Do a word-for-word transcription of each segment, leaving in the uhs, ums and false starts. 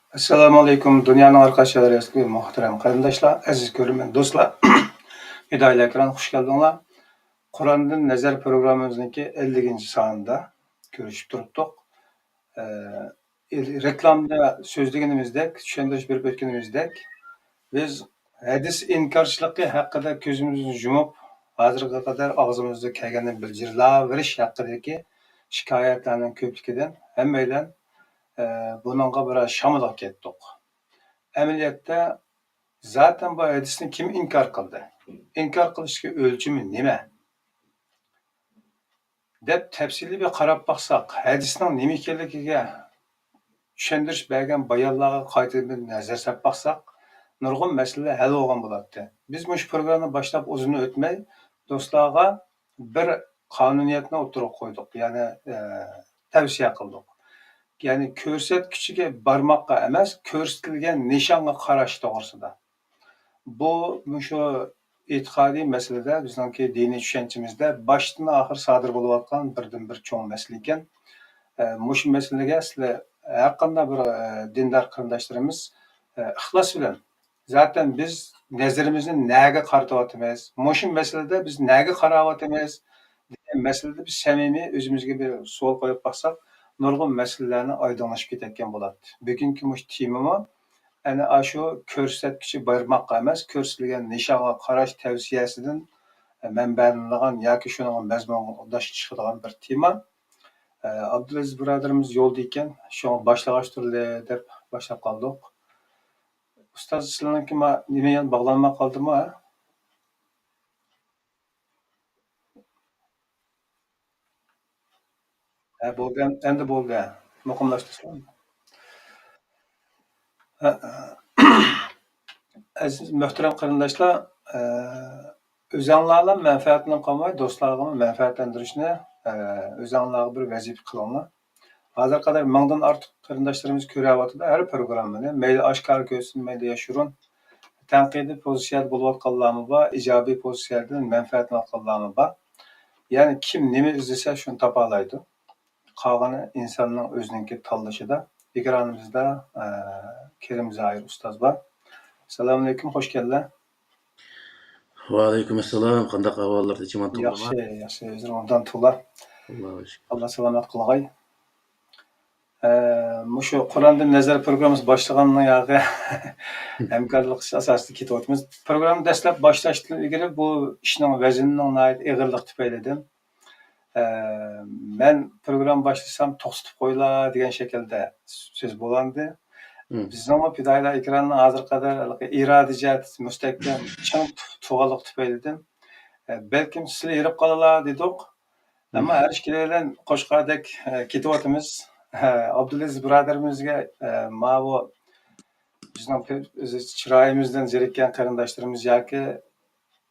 ئەسسالامۇئەلەيكۇم، دۇنيانىڭ ھەر قايسى شەھەرلىرىدىكى مۇھتەرەم قېرىنداشلار، ئەزىز كۆرۈرمەن دوستلار. پىدائىيلار ئەكران، خۇش كەلدىڭلار. قۇراندىن نەزەر پروگراممىمىزنىڭكى ئەللىكىنچى سانىدا كۆرۈشۈپ تۇرۇپتۇق. ئە، رېكلامىدا سۆزلىگىنىمىزدەك، چۈشەندۈرۈش بېرىپ ئۆتكىنىمىزدەك، بىز ھەدىس ئىنكارچىلىقى ھەققىدە كۆزىمىزنى يۇمۇپ، ھازىرغا قەدەر ئاغزىمىزدا كەلگەننى بىلجىرلاۋېرىش ھەققىدىكى شىكايەتلەرنىڭ كۆپلۈكىدىن ھەممەيلەن، ئە، بۇنىڭغا بىر شامىلىغا كەتتۇق. ئەمەلىيەتتە، زاتەن بۇ ھەدىسنى كىم ئىنكار قىلدى؟ ئىنكار قىلىشتىكى ئۆلچىمى نېمە؟ دەپ تەپسىلىي بىر قاراپ باقساق، ھەدىسنىڭ نېمە ئىكەنلىكىگە چۈشەندۈرۈش بەرگەن بايانلارغا قايتىدىن بىر نەزەر سەپ باقساق، نۇرغۇن مەسىلىلەر ھەل بولغان بولاتتى. بىز مۇشۇ پروگراممىنى باشلاپ ئۇزۇن ئۆتمەي، دوستلارغا بىر قانۇنىيەتنى ئوتتۇرىغا قويدۇق، يەنى، ئە، تەۋسىيە قىلدۇق. يەنى كۆرسەتكۈچىگە بارماققا ئەمەس، كۆرسىتىلگەن نىشانغا قاراش توغرىسىدا. بۇ، مۇشۇ ئېتىقادىي مەسىلىدە بىزنىڭكى دىنىي چۈشەنچىمىزدە باشتىن ئاخىر سادىر بولۇۋاتقان بىردىنبىر چوڭ مەسىلە ئىكەن. ئە، مۇشۇ مەسىلىگە سىلەر ھەرقانداق بىر، ئە، دىندار قېرىنداشلىرىمىز، ئە، ئىخلاس بىلەن، زاتەن بىز نەزىرىمىزنى نەگە قارىتىۋاتىمىز، مۇشۇ مەسىلىدە بىز نەگە قاراۋاتىمىز دېگەن مەسىلىدە بىز سەمىمىي ئۆزىمىزگە بىر سوئال قويۇپ باقساق، نۇرغۇن مەسىلىلەرنى ئايدىڭلىشىپ كېتەتكەن بولاتتى. بۈگۈنكى مۇشۇ تېمىمۇ ئەنە ئاشۇ كۆرسەتكۈچى بارماققا ئەمەس، كۆرسىتىلگەن نىشانغا قاراش تەۋسىيەسىدىن مەنبەلىنىدىغان ياكى شۇنىڭغا مەزمۇنغا داش چىقىدىغان بىر تېما. ئە، ئابدۇلئەزىز بۇرادىرىمىز يولدا ئىكەن، شۇڭا باشلىغاچ تۇرلى دەپ باشلاپ قالدۇق. ئۇستاز، سىلەرنىڭكى ما-، نېمە يەنە باغلانماي قالدىمۇ، ھە؟ ھە، بولدى، ئەم-، ئەمدى بولدى، ھە. مۇقىملاشتۇرسام. ھە، ئەزىز مۆھتەرەم قېرىنداشلار، ئە، ئۆزەڭلارلا مەنپەئەتلىنىپ قالماي، دوستلارغىمۇ مەنپەئەتلەندۈرۈشنى، ئە، ئۆزەڭلارغا بىر ۋەزىپە قىلىڭلار. ھازىرغا قەدەر مىڭدىن ئارتۇق قېرىنداشلىرىمىز كۆرۈۋاتىدۇ ھەر پروگراممىنى. مەيلى ئاشكارا كۆرسۇن، مەيلى ياشۇرۇن. تەنقىدىي پوزىتسىيەدە بولۇۋاتقانلارمۇ بار، ئىجابىي پوزىتسىيەدىن مەنپەئەتلىنىۋاتقانلارمۇ بار. يەنى كىم نېمە ئىزدىسە، شۇنى تاپالايدۇ. قالغىنى ئىنساننىڭ ئۆزىنىڭكى تاللىشىدا. ئېكرانىمىزدا، ئە، كېرىم زاھىر ئۇستاز بار. سالامۇئەلەيكۇم، خوش كەلدىلەر. ۋەئەلەيكۇم ئەسسالام، قانداق ئەھۋاللار، تىنچمۇ تۇردۇڭلارمۇ؟ ياخشى، ياخشى، ئۆزۈڭ ئوبدان تۇرلا. ئاللاغا شۈكۈر. ئاللا سالامەت قىلغاي. ئە، مۇشۇ قۇراندىن نەزەر پروگراممىسى باشلىغاندىن ياقى ھەمكارلىق ئاساسىدا كېتىۋاتىمىز. پروگرامما دەسلەپ باشلاشتىن ئىلگىرى بۇ ئىشنىڭ ۋەزنىنىڭ ناھايىتى ئېغىرلىقى تۈپەيلىدىن، ئە، مەن پروگرامما باشلىسام توختىتىپ قويلا دېگەن شەكىلدە سۆز بولاندى. مم. بىزنىڭمۇ پىدائىيلار ئېكرانىنىڭ ھازىرغا قەدەر ھېلىقى ئىرادە جەھەتتە مۇستەھكەم چىڭ تۇ-، تۇرغانلىقى تۈپەيلىدىن، ئە، بەلكىم سىلەر ھېرىپ قالىلا دېدۇق. مم. ئەمما ھەر ئىككىلەيلەن قوچقاردەك، ئە، كېتىۋاتىمىز. ئە، ئابدۇلئەزىز بۇرادىرىمىزگە، ئە، ماۋۇ بىزنىڭ پى-، ئۆزى چىرايىمىزدىن زېرىككەن قېرىنداشلىرىمىز ياكى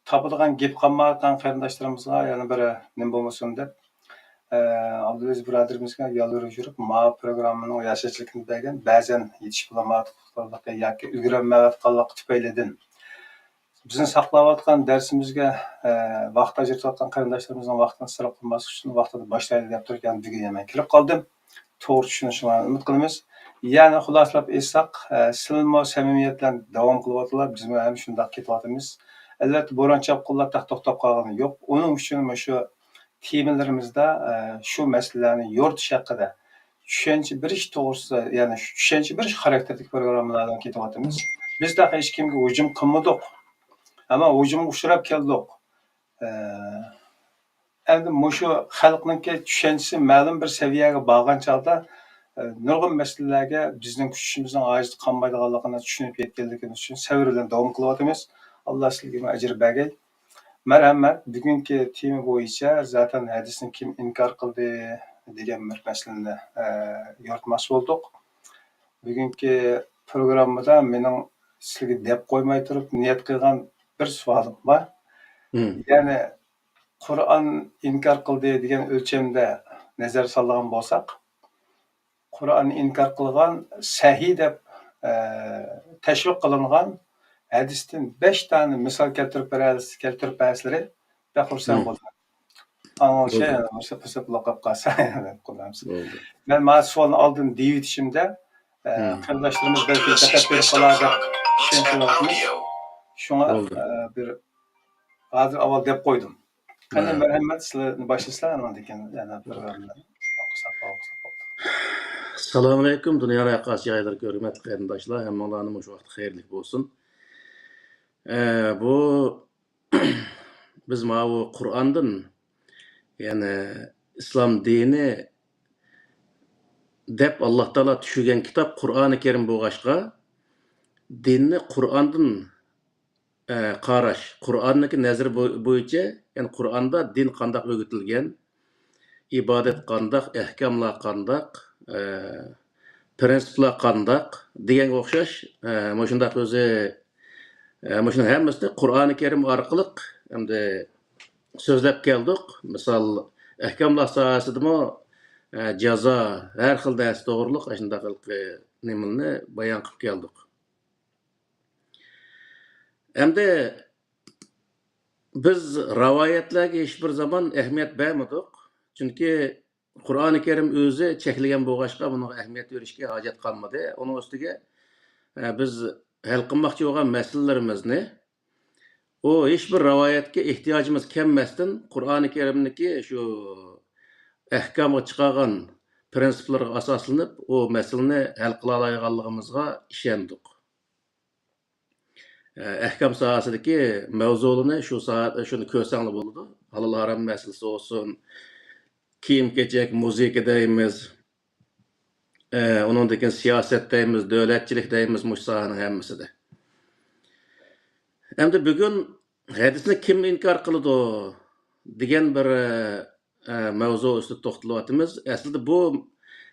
تاپىدىغان گېپى قالمايۋاتقان قېرىنداشلىرىمىزغا يەنە بىر نېمە بولمىسۇن دەپ، ئە، ئابدۇلئەزىز بۇرادىرىمىزگە يالۋۇرۇپ يۈرۈپ، ماۋۇ پروگراممىنىڭ رىياسەتچىلىكىنى بەرگەن، بەزەن يېتىشىپ بولالمايۋاتقانلىقى ياكى ئۈلگۈرەلمەيۋاتقانلىقى تۈپەيلىدىن، بىزنى ساقلاۋاتقان دەرسىمىزگە، ئە، ۋاقىت ئاجرىتىۋاتقان قېرىنداشلىرىمىزنىڭ ۋاقتىنى ئىسراپ قىلماسلىق ئۈچۈن ۋاقتىدا باشلايلى دەپ تۇرۇپ، يەنە بۈگۈن يەنە مەن كېلىپ قالدىم. توغرا چۈشىنىشىڭلارنى ئۈمىد قىلىمىز. يەنى خۇلاسىلاپ ئېيتساق، ئە، سىلىمۇ سەمىمىيەت بىلەن داۋام قىلىۋاتىلا، بىزمۇ ھەم شۇنداق كېتىۋاتىمىز. ئەلۋەتتە، بوران-چاپقۇنلار تېخى توختاپ قالغىنى يوق. ئۇنىڭ ئۈچۈن مۇشۇ تېمىلىرىمىزدا، ئە، شۇ مەسىلىلەرنى يورۇتۇش ھەققىدە چۈشەنچە بېرىش توغرىسىدا، يەنى چۈشەنچە بېرىش خاراكتېرىدىكى پروگراممىلاردىن كېتىۋاتىمىز. بىز تېخى ھېچكىمگە ھۇجۇم قىلمىدۇق. ئەمما ھۇجۇمغا ئۇچراپ كەلدۇق. ئە، ئەمدى مۇشۇ خەلقنىڭكى چۈشەنچىسى مەلۇم بىر سەۋىيەگە بارغان چاغدا، ئە، نۇرغۇن مەسىلىلەرگە بىزنىڭ كۈچىمىزنىڭ ھاجىتى قالمايدىغانلىقىنى چۈشىنىپ يەتكەنلىكىمىز ئۈچۈن سەۋر بىلەن داۋام قىلىۋاتىمىز. ئاللا سىلەرگىمۇ ئەجىر بەرگەي. مەرھەمەت. بۈگۈنكى تېما بويىچە زاتەن ھەدىسنى كىم ئىنكار قىلدى دېگەن بىر مەسىلىنى، ئە، يورۇتماقچى بولدۇق. بۈگۈنكى پروگراممىدا مېنىڭ سىلەرگە دەپ قويماي تۇرۇپ نىيەت قىلغان بىر سوئالىم بار. مم. يەنى قۇرئان ئىنكار قىلدى دېگەن ئۆلچەمدە نەزەر سالىدىغان بولساق، قۇرئان ئىنكار قىلغان سەھىھ دەپ، ئە، تەشۋىق قىلىنغان ھەدىستىن بەش دانە مىسال كەلتۈرۈپ بېرەلىسە-، كەلتۈرۈپ بەرسىلىرى بەك خۇرسەن مم. بولىمەن. ئاڭلىشى بولدى. بولسا پۇرسەت بولۇپ قالسا، قىلىمىز. بولدى. مەن مانا سوئالنى ئالدىن دېيىۋېتىشىمدە، ئە، مم. قېرىنداشلىرىمىز بەلكى دىققەت بېرىپ قالار دەپ ئىشەنچ قىلىۋاتىمىز. شۇڭا، بولدى. ئە، بىر ھازىر ئاۋۋال دەپ قويدۇم. قېنى، ھە. مەرھەمەت، سىلەرنى باشلىسىلەر، ئاندىن كېيىن يەنە بىر ئوقۇساق، ئوقۇساق بولدى. ئەسسالامۇئەلەيكۇم، دۇنيانىڭ ھەر قايسى جايلىرىدىكى ھۆرمەتلىك قېرىنداشلار، ھەممىڭلارنىڭ مۇشۇ ۋاقتى خەيرلىك بولسۇن. ئە، بۇ بىز ماۋۇ قۇرئاندىن، يەنى ئىسلام دىنى دەپ ئاللا تائالا چۈشۈرگەن كىتاب قۇرئانى كەرىم بولغاچقا، دىننى قۇرئاندىن، ئە، قاراش، قۇرئاننىڭكى نەزىرى بو-، بويىچە، يەنى قۇرئاندا دىن قانداق ئۆگىتىلگەن، ئىبادەت قانداق، ئەھكاملار قانداق، ئە، پىرىنسىپلار قانداق دېگەنگە ئوخشاش، ئە، مۇشۇنداق ئۆزى، ئە، مۇشۇنىڭ ھەممىسىنى قۇرئانى كەرىم ئارقىلىق ئەمدى سۆزلەپ كەلدۇق. مىسال، ئەھكاملار ساھەسىدىمۇ، ئە، جازا، ھەر خىل نەرسە توغرۇلۇق ئاشۇنداق ھېلىقى نېمىلەرنى بايان قىلىپ كەلدۇق. ئەمدى بىز رىۋايەتلەرگە ھېچبىر زامان ئەھمىيەت بەرمىدۇق. چۈنكى قۇرئانى كەرىم ئۆزى چەكلىگەن بولغاچقا، بۇنىڭغا ئەھمىيەت بېرىشكە ھاجەت قالمىدى. ئۇنىڭ ئۈستىگە، ئە، بىز ھەل قىلماقچى بولغان مەسىلىلىرىمىزنى ئۇ ھېچبىر رىۋايەتكە ئېھتىياجىمىز كەلمەستىن، قۇرئانى كەرىمدىكى شۇ ئەھكامغا چىقارغان پىرىنسىپلىرىغا ئاساسلىنىپ، ئۇ مەسىلىنى ھەل قىلالايدىغانلىقىمىزغا ئىشەندۇق. ئەھكام ساھەسىدىكى مەۋزۇلىرىنى شۇ ساھە، شۇنى كۆرسەڭلار بولىدۇ. ھالال ھارام مەسىلىسى بولسۇن، كىيىم-كېچەك، مۇزىكا دەيمىز، ئە، ئۇنىڭدىن كېيىن سىياسەت دەيمىز، دۆلەتچىلىك دەيمىز، مۇشۇ ساھەنىڭ ھەممىسىدە. ئەمدى بۈگۈن ھەدىسنى كىم ئىنكار قىلىدۇ دېگەن بىر، ئە، مەۋزۇ ئۈستىدە توختىلىۋاتىمىز. ئەسلىدە بۇ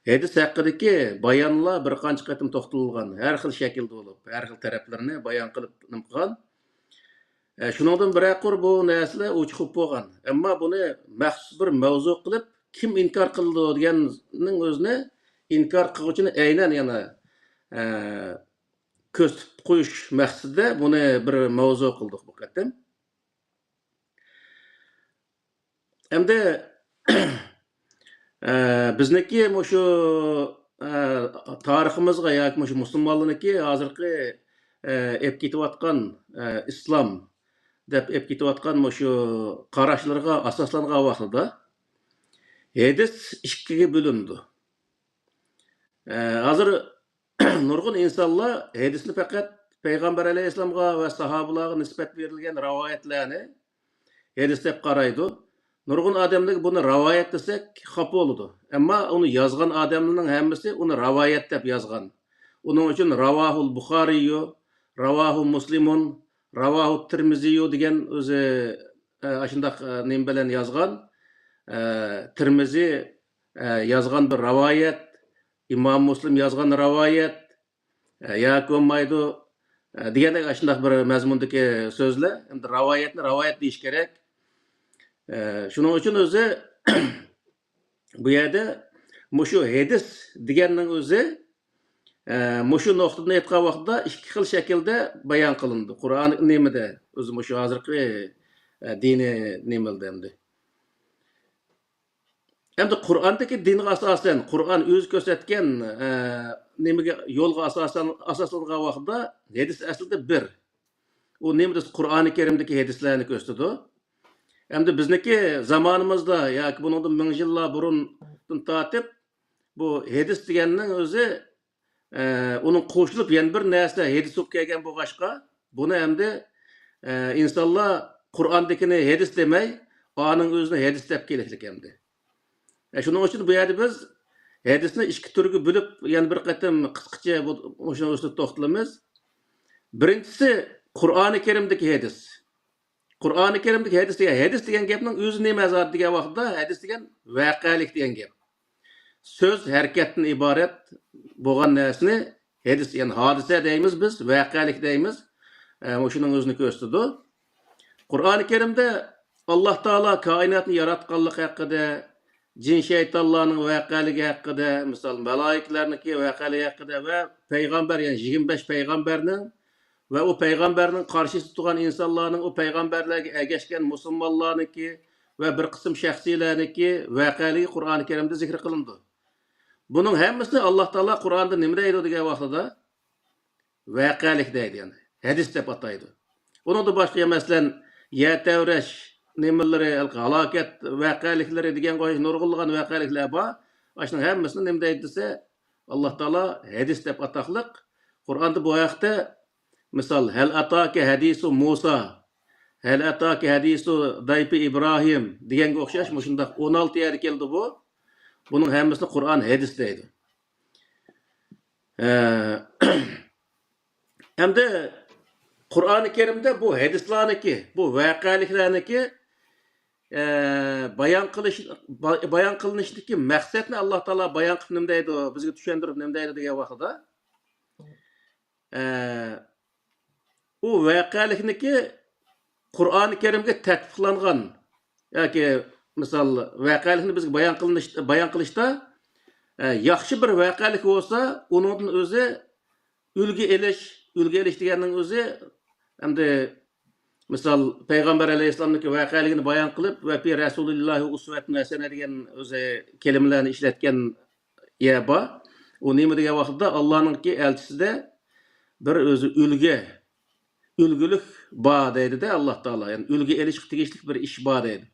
ھەدىس ھەققىدىكى بايانلار بىر قانچە قېتىم توختىلىنغان، ھەر خىل شەكىلدە بولۇپ، ھەر خىل تەرەپلىرىنى بايان قىلىپ نېمە قىلغان. ئە، شۇنىڭدىن بىرەر قۇر بۇ نەرسىلەر ئوچۇق بولۇپ بولغان. ئەمما بۇنى مەخسۇس بىر مەۋزۇ قىلىپ، كىم ئىنكار قىلىدۇ دېگەننىڭ ئۆزىنى، ئىنكار قىلغۇچىنى ئەينەن يەنە، ئە، كۆرسىتىپ قويۇش مەقسىتىدە بۇنى بىر مەۋزۇ قىلدۇق بۇ قېتىم. ئەمدى، ئە، بىزنىڭكى مۇشۇ، ئە، تارىخىمىزغا ياكى مۇشۇ مۇسۇلمانلارنىڭكى ھازىرقى، ئە، ئېلىپ كېتىۋاتقان، ئە، ئىسلام دەپ ئېلىپ كېتىۋاتقان مۇشۇ قاراشلىرىغا ئاساسلانغان ۋاقتىدا ھەدىس ئىككىگە بۆلۈنىدۇ. ئە، ھازىر نۇرغۇن ئىنسانلار ھەدىسنى پەقەت پەيغەمبەر ئەلەيھىسسالامغا ۋە ساھابىلارغا نىسبەت بېرىلگەن رىۋايەتلەرنى ھەدىس دەپ قارايدۇ. نۇرغۇن ئادەملەر بۇنى رىۋايەت دېسەك خاپا بولىدۇ. ئەمما ئۇنى يازغان ئادەملەرنىڭ ھەممىسى ئۇنى رىۋايەت دەپ يازغان. ئۇنىڭ ئۈچۈن راۋاھۇل بۇخارىيۇ، راۋاھۇ مۇسلىمۇن، راۋاھۇ تىرمىزىيۇ دېگەن ئۆزى، ئە، ئاشۇنداق، ئە، نېمە بىلەن يازغان، ئە، تىرمىزى، ئە، يازغان بىر رىۋايەت، ئىمام مۇسلىم يازغان رىۋايەت، ئە، ياكى بولمايدۇ، ئە، دېگەندەك ئاشۇنداق بىر مەزمۇندىكى سۆزلەر. ئەمدى رىۋايەتنى رىۋايەت دېيىش كېرەك. ئە، شۇنىڭ ئۈچۈن ئۆزى بۇ يەردە مۇشۇ ھەدىس دېگەننىڭ ئۆزى، ئە، مۇشۇ نۇقتىدىن ئېيتقان ۋاقتىدا ئىككى خىل شەكىلدە بايان قىلىنىدۇ. قۇرئان نېمىدە؟ ئۆزى مۇشۇ ھازىرقى، ئە، دىنىي نېمىلدە ئەمدى. ئەمدى قۇرئاندىكى دىنغا ئاساسەن، قۇرئان ئۆزى كۆرسەتكەن، ئە، نېمىگە، يولغا ئاساسەن، ئاساسلانغان ۋاقتىدا ھەدىس ئەسلىدە بىر. ئۇ نېمە دېسە، قۇرئانى كەرىمدىكى ھەدىسلەرنى كۆرسىتىدۇ. ئەمدى بىزنىڭكى زامانىمىزدا ياكى بۇنىڭدىن مىڭ يىللار بۇرۇندىن تارتىپ، بۇ ھەدىس دېگەننىڭ ئۆزى، ئە، ئۇنىڭ قوشۇلۇپ يەنە بىر نەرسە ھەدىس بولۇپ كەلگەن بولغاچقا، بۇنى ئەمدى، ئە، ئىنسانلار قۇرئاندىكىنى ھەدىس دېمەي، ئانىڭ ئۆزىنى ھەدىس دەپ كېلىشلىك ئەمدى. ئە، شۇنىڭ ئۈچۈن بۇ يەردە بىز ھەدىسنى ئىككى تۈرگە بۆلۈپ، يەنە بىر قېتىم قىسقىچە بۇ، مۇشۇنىڭ ئۈستىدە توختىلىمىز. بىرىنچىسى، قۇرئانى كەرىمدىكى ھەدىس. قۇرئانى كەرىمدىكى ھەدىس دېگەن، ھەدىس دېگەن گەپنىڭ ئۆزى نېمە زادى دېگەن ۋاقىتتا، ھەدىس دېگەن ۋەقەلىك دېگەن گەپ. سۆز ھەرىكەتتىن ئىبارەت بولغان نەرسىنى ھەدىس، يەنى ھادىسە دەيمىز بىز، ۋەقەلىك دەيمىز. ئە، مۇشۇنىڭ ئۆزىنى كۆرسىتىدۇ. قۇرئانى كەرىمدە ئاللا تائالا كائىناتنى ياراتقانلىقى ھەققىدە، جىن شەيتانلارنىڭ ۋەقەلىكى ھەققىدە، مىسال، مەلائىكىلەرنىڭكى ۋەقەلىكى ھەققىدە ۋە پەيغەمبەر، يەنى يىگىرمە بەش پەيغەمبەرنىڭ ۋە ئۇ پەيغەمبەرنىڭ قارشىسىدا تۇرغان ئىنسانلارنىڭ، ئۇ پەيغەمبەرلەرگە ئەگەشكەن مۇسۇلمانلارنىڭكى ۋە بىر قىسىم شەخسىيلەرنىڭكى ۋەقەلىكى قۇرئانى كەرىمدە زىكىر قىلىنىدۇ. بۇنىڭ ھەممىسىنى ئاللا تائالا قۇرئاندا نېمە دەيدۇ دېگەن ۋاقتىدا، ۋەقەلىك دەيدۇ، يەنى ھەدىس دەپ ئاتايدۇ. ئۇنىڭدىن باشقا، مەسىلەن، يەر تەۋرەش نېمىلىرى، ھالاكەت ۋەقەلىكلىرى دېگەنگە ئوخشاش نۇرغۇنلىغان ۋەقەلىكلەر بار. ئاشۇنىڭ ھەممىسىنى نېمە دەيدۇ دېسە، ئاللا تائالا ھەدىس دەپ ئاتاقلىق. قۇرئاندا بۇ ھەقتە، مىسال، ھەل ئاتاكە ھەدىسۇ مۇسا، ھەل ئاتاكە ھەدىسۇ دايپى ئىبراھىم دېگەنگە ئوخشاش مۇشۇنداق ئون ئالتە يەردە كېلىدۇ بۇ. بۇنىڭ ھەممىسىنى قۇرئان ھەدىس دەيدۇ. ئە، ئەمدى قۇرئانى كەرىمدە بۇ ھەدىسلارنىكى، بۇ ۋەقەلىكلەرنىكى، ئە، بايان قىلىش، با-، بايان قىلىنىشتىكى مەقسەتنى ئاللا تائالا بايان قىلىپ نېمە دەيدۇ، بىزگە چۈشەندۈرۈپ نېمە دەيدۇ دېگەن ۋاقتىدا، ئە، ئۇ ۋەقەلىكنىكى قۇرئانى كەرىمگە تەتبىقلانغان ياكى، مىسال، ۋەقەلىكنى بىزگە بايان قىلىنىش، بايان قىلىشتا، ئە، ياخشى بىر ۋەقەلىك بولسا، ئۇنىڭدىن ئۆزى ئۈلگە ئېلىش، ئۈلگە ئېلىش دېگەننىڭ ئۆزى، ئەمدى، مىسال، پەيغەمبەر ئەلەيھىسسالامنىڭكى ۋەقەلىكىنى بايان قىلىپ، ۋە پى رەسۇلىللاھى ئۇسۋەتۇن ھەسەنە دېگەن ئۆزى كەلىمىلەرنى ئىشلەتكەن يەر بار. ئۇ نېمە دېگەن ۋاقىتتا، ئاللانىڭكى ئەلچىسىدە بىر ئۆزى ئۈلگە، ئۈلگىلىك بار دەيدىدە ئاللا تائالا. يەنى ئۈلگە ئېلىشقا تېگىشلىك بىر ئىش بار دەيدۇ.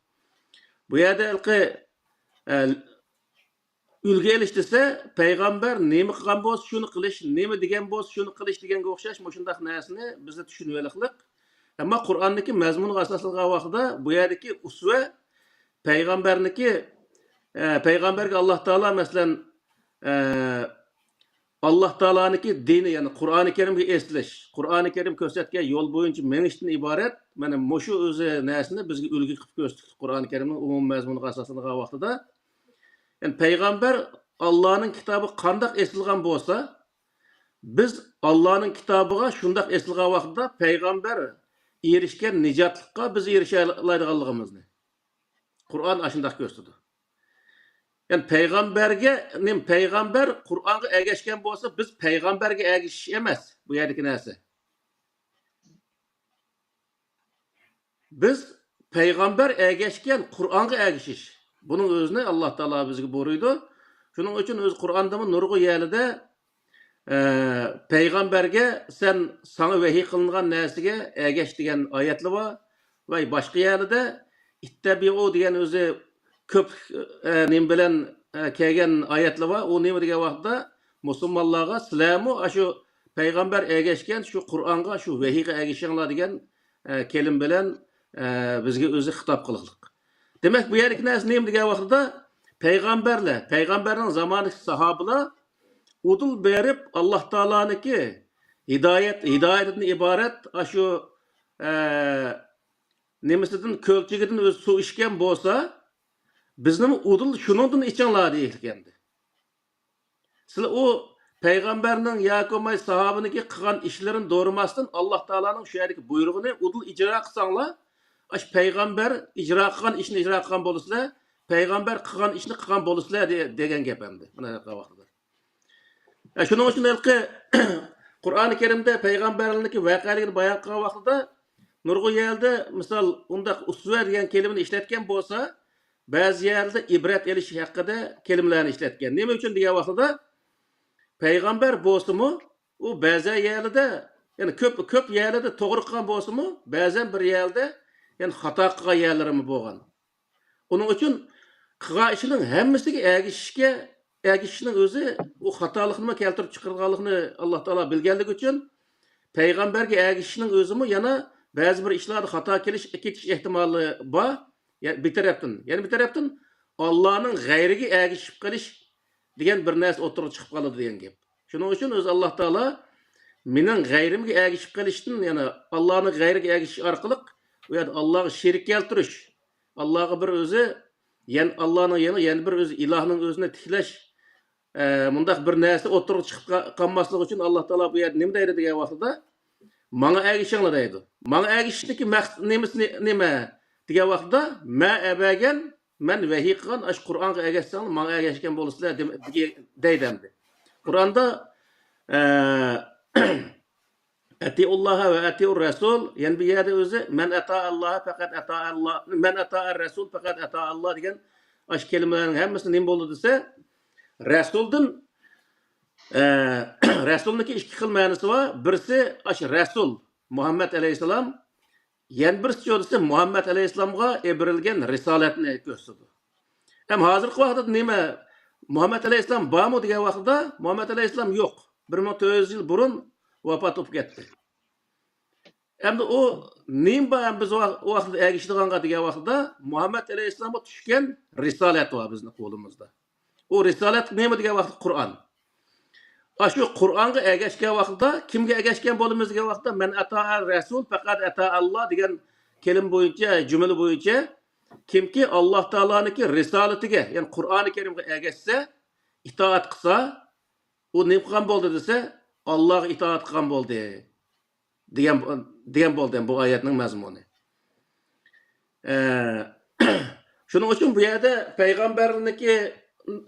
بۇ يەردە ھېلىقى، ئە، ئۈلگە ئېلىش دېسە، پەيغەمبەر نېمە قىلغان بولسا، شۇنى قىلىش، نېمە دېگەن بولسا، شۇنى قىلىش دېگەنگە ئوخشاش مۇشۇنداق نەرسىنى بىزدە چۈشىنىۋېلىقلىق. ئەمما قۇرئاندىكى مەزمۇنغا ئاساسلانغان ۋاقتىدا بۇ يەردىكى ئۇسۋە پەيغەمبەرنىكى، ئە، پەيغەمبەرگە ئاللا تائالا، مەسىلەن، ئە، ئاللا تائالانىكى دىنى، يەنى قۇرئانى كەرىمگە ئېسىلىش، قۇرئانى كەرىم كۆرسەتكەن يول بويىچە مېڭىشتىن ئىبارەت، مانا مۇشۇ ئۆزى نەرسىنى بىزگە ئۈلگە قىلىپ كۆرسىتىپتۇ قۇرئانى كەرىمنىڭ ئومۇمىي مەزمۇنىغا ئاساسلانغان ۋاقتىدا. يەنى پەيغەمبەر ئاللانىڭ كىتابى قانداق ئېسىلغان بولسا، بىز ئاللانىڭ كىتابىغا شۇنداق ئېسىلغان ۋاقتىدا پەيغەمبەر ئېرىشكەن نىجاتلىققا بىز ئېرىشەلايدىغانلىقىمىزنى قۇرئان ئاشۇنداق كۆرسىتىدۇ. يەنى پەيغەمبەرگە، نېمە، پەيغەمبەر قۇرئانغا ئەگەشكەن بولسا، بىز پەيغەمبەرگە ئەگىشىش ئەمەس بۇ يەردىكى نەرسە. بىز پەيغەمبەر ئەگەشكەن قۇرئانغا ئەگىشىش. بۇنىڭ ئۆزىنى ئاللا تائالا بىزگە بۇيرۇيدۇ. شۇنىڭ ئۈچۈن ئۆزى قۇرئاندىمۇ نۇرغۇن يەرلىدە، ئە، پەيغەمبەرگە سەن، ساڭا ۋەھىي قىلىنغان نەرسىگە ئەگەش دېگەن ئايەتلەر بار. ۋە باشقا يەرلىدە ئىتتەبىئۇ دېگەن ئۆزى كۆپ، ئە، نېمە بىلەن، ئە، كەلگەن ئايەتلەر بار. ئۇ نېمە دېگەن ۋاقىتتا مۇسۇلمانلارغا سىلەرمۇ ئاشۇ پەيغەمبەر ئەگەشكەن شۇ قۇرئانغا، شۇ ۋەھىيگە ئەگىشىڭلار دېگەن، ئە، كەلىم بىلەن، ئە، بىزگە ئۆزى خىتاب قىلغلىق. دېمەك، بۇ يەردىكى نەرسە نېمە دېگەن ۋاقتىدا پەيغەمبەرلەر، پەيغەمبەرنىڭ زامانىدىكى ساھابىلار ئۇدۇل بېرىپ ئاللا تائالانىڭكى ھىدايەت، ھىدايەتتىن ئىبارەت ئاشۇ، ئە، نېمىسىدىن، كۆلچىكىدىن ئۆزى سۇ ئىچكەن بولسا، بىزنىمۇ ئۇدۇل شۇنىڭدىن ئىچىڭلار دېيىلگەنىدى. سىلەر ئۇ پەيغەمبەرنىڭ ياكى بولماي ساھابىنىڭكى قىلغان ئىشلىرىنى دورىماستىن، ئاللا تائالانىڭ شۇ يەردىكى بۇيرۇقىنى ئۇدۇل ئىجرا قىلساڭلار، ئاشۇ پەيغەمبەر ئىجرا قىلغان ئىشنى ئىجرا قىلغان بولىسىلەر، پەيغەمبەر قىلغان ئىشنى قىلغان بولىسىلەر دې-، دېگەن گەپ ئەمدى. مانا ھېلىقى ۋاقتىدا. ئە، شۇنىڭ ئۈچۈن ھېلىقى قۇرئانى كەرىمدە پەيغەمبەرلەرنىڭكى ۋەقەلىكىنى بايان قىلغان ۋاقتىدا نۇرغۇن يەردە، مىسال، ئۇنداق ئۇسۋە دېگەن كەلىمىنى ئىشلەتكەن بولسا، بەزى يەردە ئىبرەت ئېلىش ھەققىدە كەلىمىلەرنى ئىشلەتكەن. نېمە ئۈچۈن دېگەن ۋاقتىدا، پەيغەمبەر بولسىمۇ، ئۇ بەزى يەرلىدە، يەنى كۆپ، كۆپ يەرلىدە توغرا قىلغان بولسىمۇ، بەزەن بىر يەردە، يەنى خاتا قىلغان يەرلىرىمۇ بولغان. ئۇنىڭ ئۈچۈن قىلغان ئىشىنىڭ ھەممىسىگە ئەگىشىشكە، ئەگىشىشنىڭ ئۆزى ئۇ خاتالىقنىمۇ كەلتۈرۈپ چىقىرىدىغانلىقىنى ئاللا تائالا بىلگەنلىكى ئۈچۈن، پەيغەمبەرگە ئەگىشىشنىڭ ئۆزىمۇ يەنە بەزى بىر ئىشلاردا خاتا كېلىش، كېتىش ئېھتىمالى بار. يە-، بىر تەرەپتىن. يەنە بىر تەرەپتىن، ئاللانىڭ غەيرىگە ئەگىشىپ قېلىش دېگەن بىر نەرسە ئوتتۇرىغا چىقىپ قالىدۇ دېگەن گەپ. شۇنىڭ ئۈچۈن ئۆزى ئاللا تائالا مېنىڭ غەيرىمگە ئەگىشىپ قېلىشتىن، يەنى ئاللانىڭ غەيرىگە ئەگىشىش ئارقىلىق ئۇ يەردە ئاللاغا شېرىك كەلتۈرۈش، ئاللاغا بىر ئۆزى، يەنە ئاللانىڭ يەنە، يەنە بىر ئۆزى ئىلاھنىڭ ئۆزىنى تىكلەش، ئە، مۇنداق بىر نەرسە ئوتتۇرىغا چىقىپ قا-، قالماسلىقى ئۈچۈن ئاللا تائالا بۇ يەردە نېمە دەيدۇ دېگەن ۋاقتىدا، ماڭا ئەگىشىڭلار دەيدۇ. ماڭا ئەگىشىشتىكى مەقسىتى نېمىسى نېمە دېگەن ۋاقتىدا، مەن ئەۋەگەن، مەن ۋەھىي قىلغان ئاشۇ قۇرئانغا ئەگەشسەڭلار، ماڭا ئەگەشكەن بولىسىلەر دېم-، دېگە-، دەيدۇ ئەمدى. قۇرئاندا، ئە، ئەتىئۇللاھە ۋە ئەتىئۇر رەسۇل، يەنە بىر يەردە ئۆزى، مەن ئەتائەللاھە پەقەت ئەتائەللا، مەن ئەتائەر رەسۇل پەقەت ئەتائەللا دېگەن ئاشۇ كەلىمىلەرنىڭ ھەممىسى نېمە بولدى دېسە، رەسۇلدىن، ئە، رەسۇلنىڭكى ئىككى خىل مەنىسى بار. بىرسى ئاشۇ رەسۇل مۇھەممەد ئەلەيھىسسالام، يەنە بىرسى چۆدىسى مۇھەممەد ئەلەيھىسسالامغا ئېبىرىلگەن رىسالەتنى كۆرسىتىدۇ. ھەم ھازىرقى ۋاقىتتا نېمە، مۇھەممەد ئەلەيھىسسالام بارمۇ دېگەن ۋاقىتتا، مۇھەممەد ئەلەيھىسسالام يوق. بىر مىڭ تۆت يۈز يىل بۇرۇن ۋاپات بولۇپ كەتتى. ئەمدى ئۇ نېمە بار، ئەمدى بىز ۋا-، ئۇ ۋاقىتتا ئەگىشىدىغانغا دېگەن ۋاقىتتا، مۇھەممەد ئەلەيھىسسالامغا چۈشكەن رىسالەت بار بىزنىڭ قولىمىزدا. ئۇ رىسالەت نېمە دېگەن ۋاقىتتا؟ قۇرئان. ئاشۇ قۇرئانغا ئەگەشكەن ۋاقىتتا، كىمگە ئەگەشكەن بولىمىز دېگەن ۋاقىتتا، مەن ئەتائە رەسۇل پەقەت ئەتائەللا دېگەن كەلىمە بويىچە، جۈملە بويىچە، كىمكى ئاللا تائالانىڭكى رىسالىتىگە، يەنى قۇرئانى كەرىمگە ئەگەشسە، ئىتائەت قىلسا، ئۇ نېمە قىلغان بولدى دېسە، ئاللاغا ئىتائەت قىلغان بولدى دېگەن، دېگەن بولدى بۇ ئايەتنىڭ مەزمۇنى. ئە، شۇنىڭ ئۈچۈن بۇ يەردە پەيغەمبەرنىڭكى،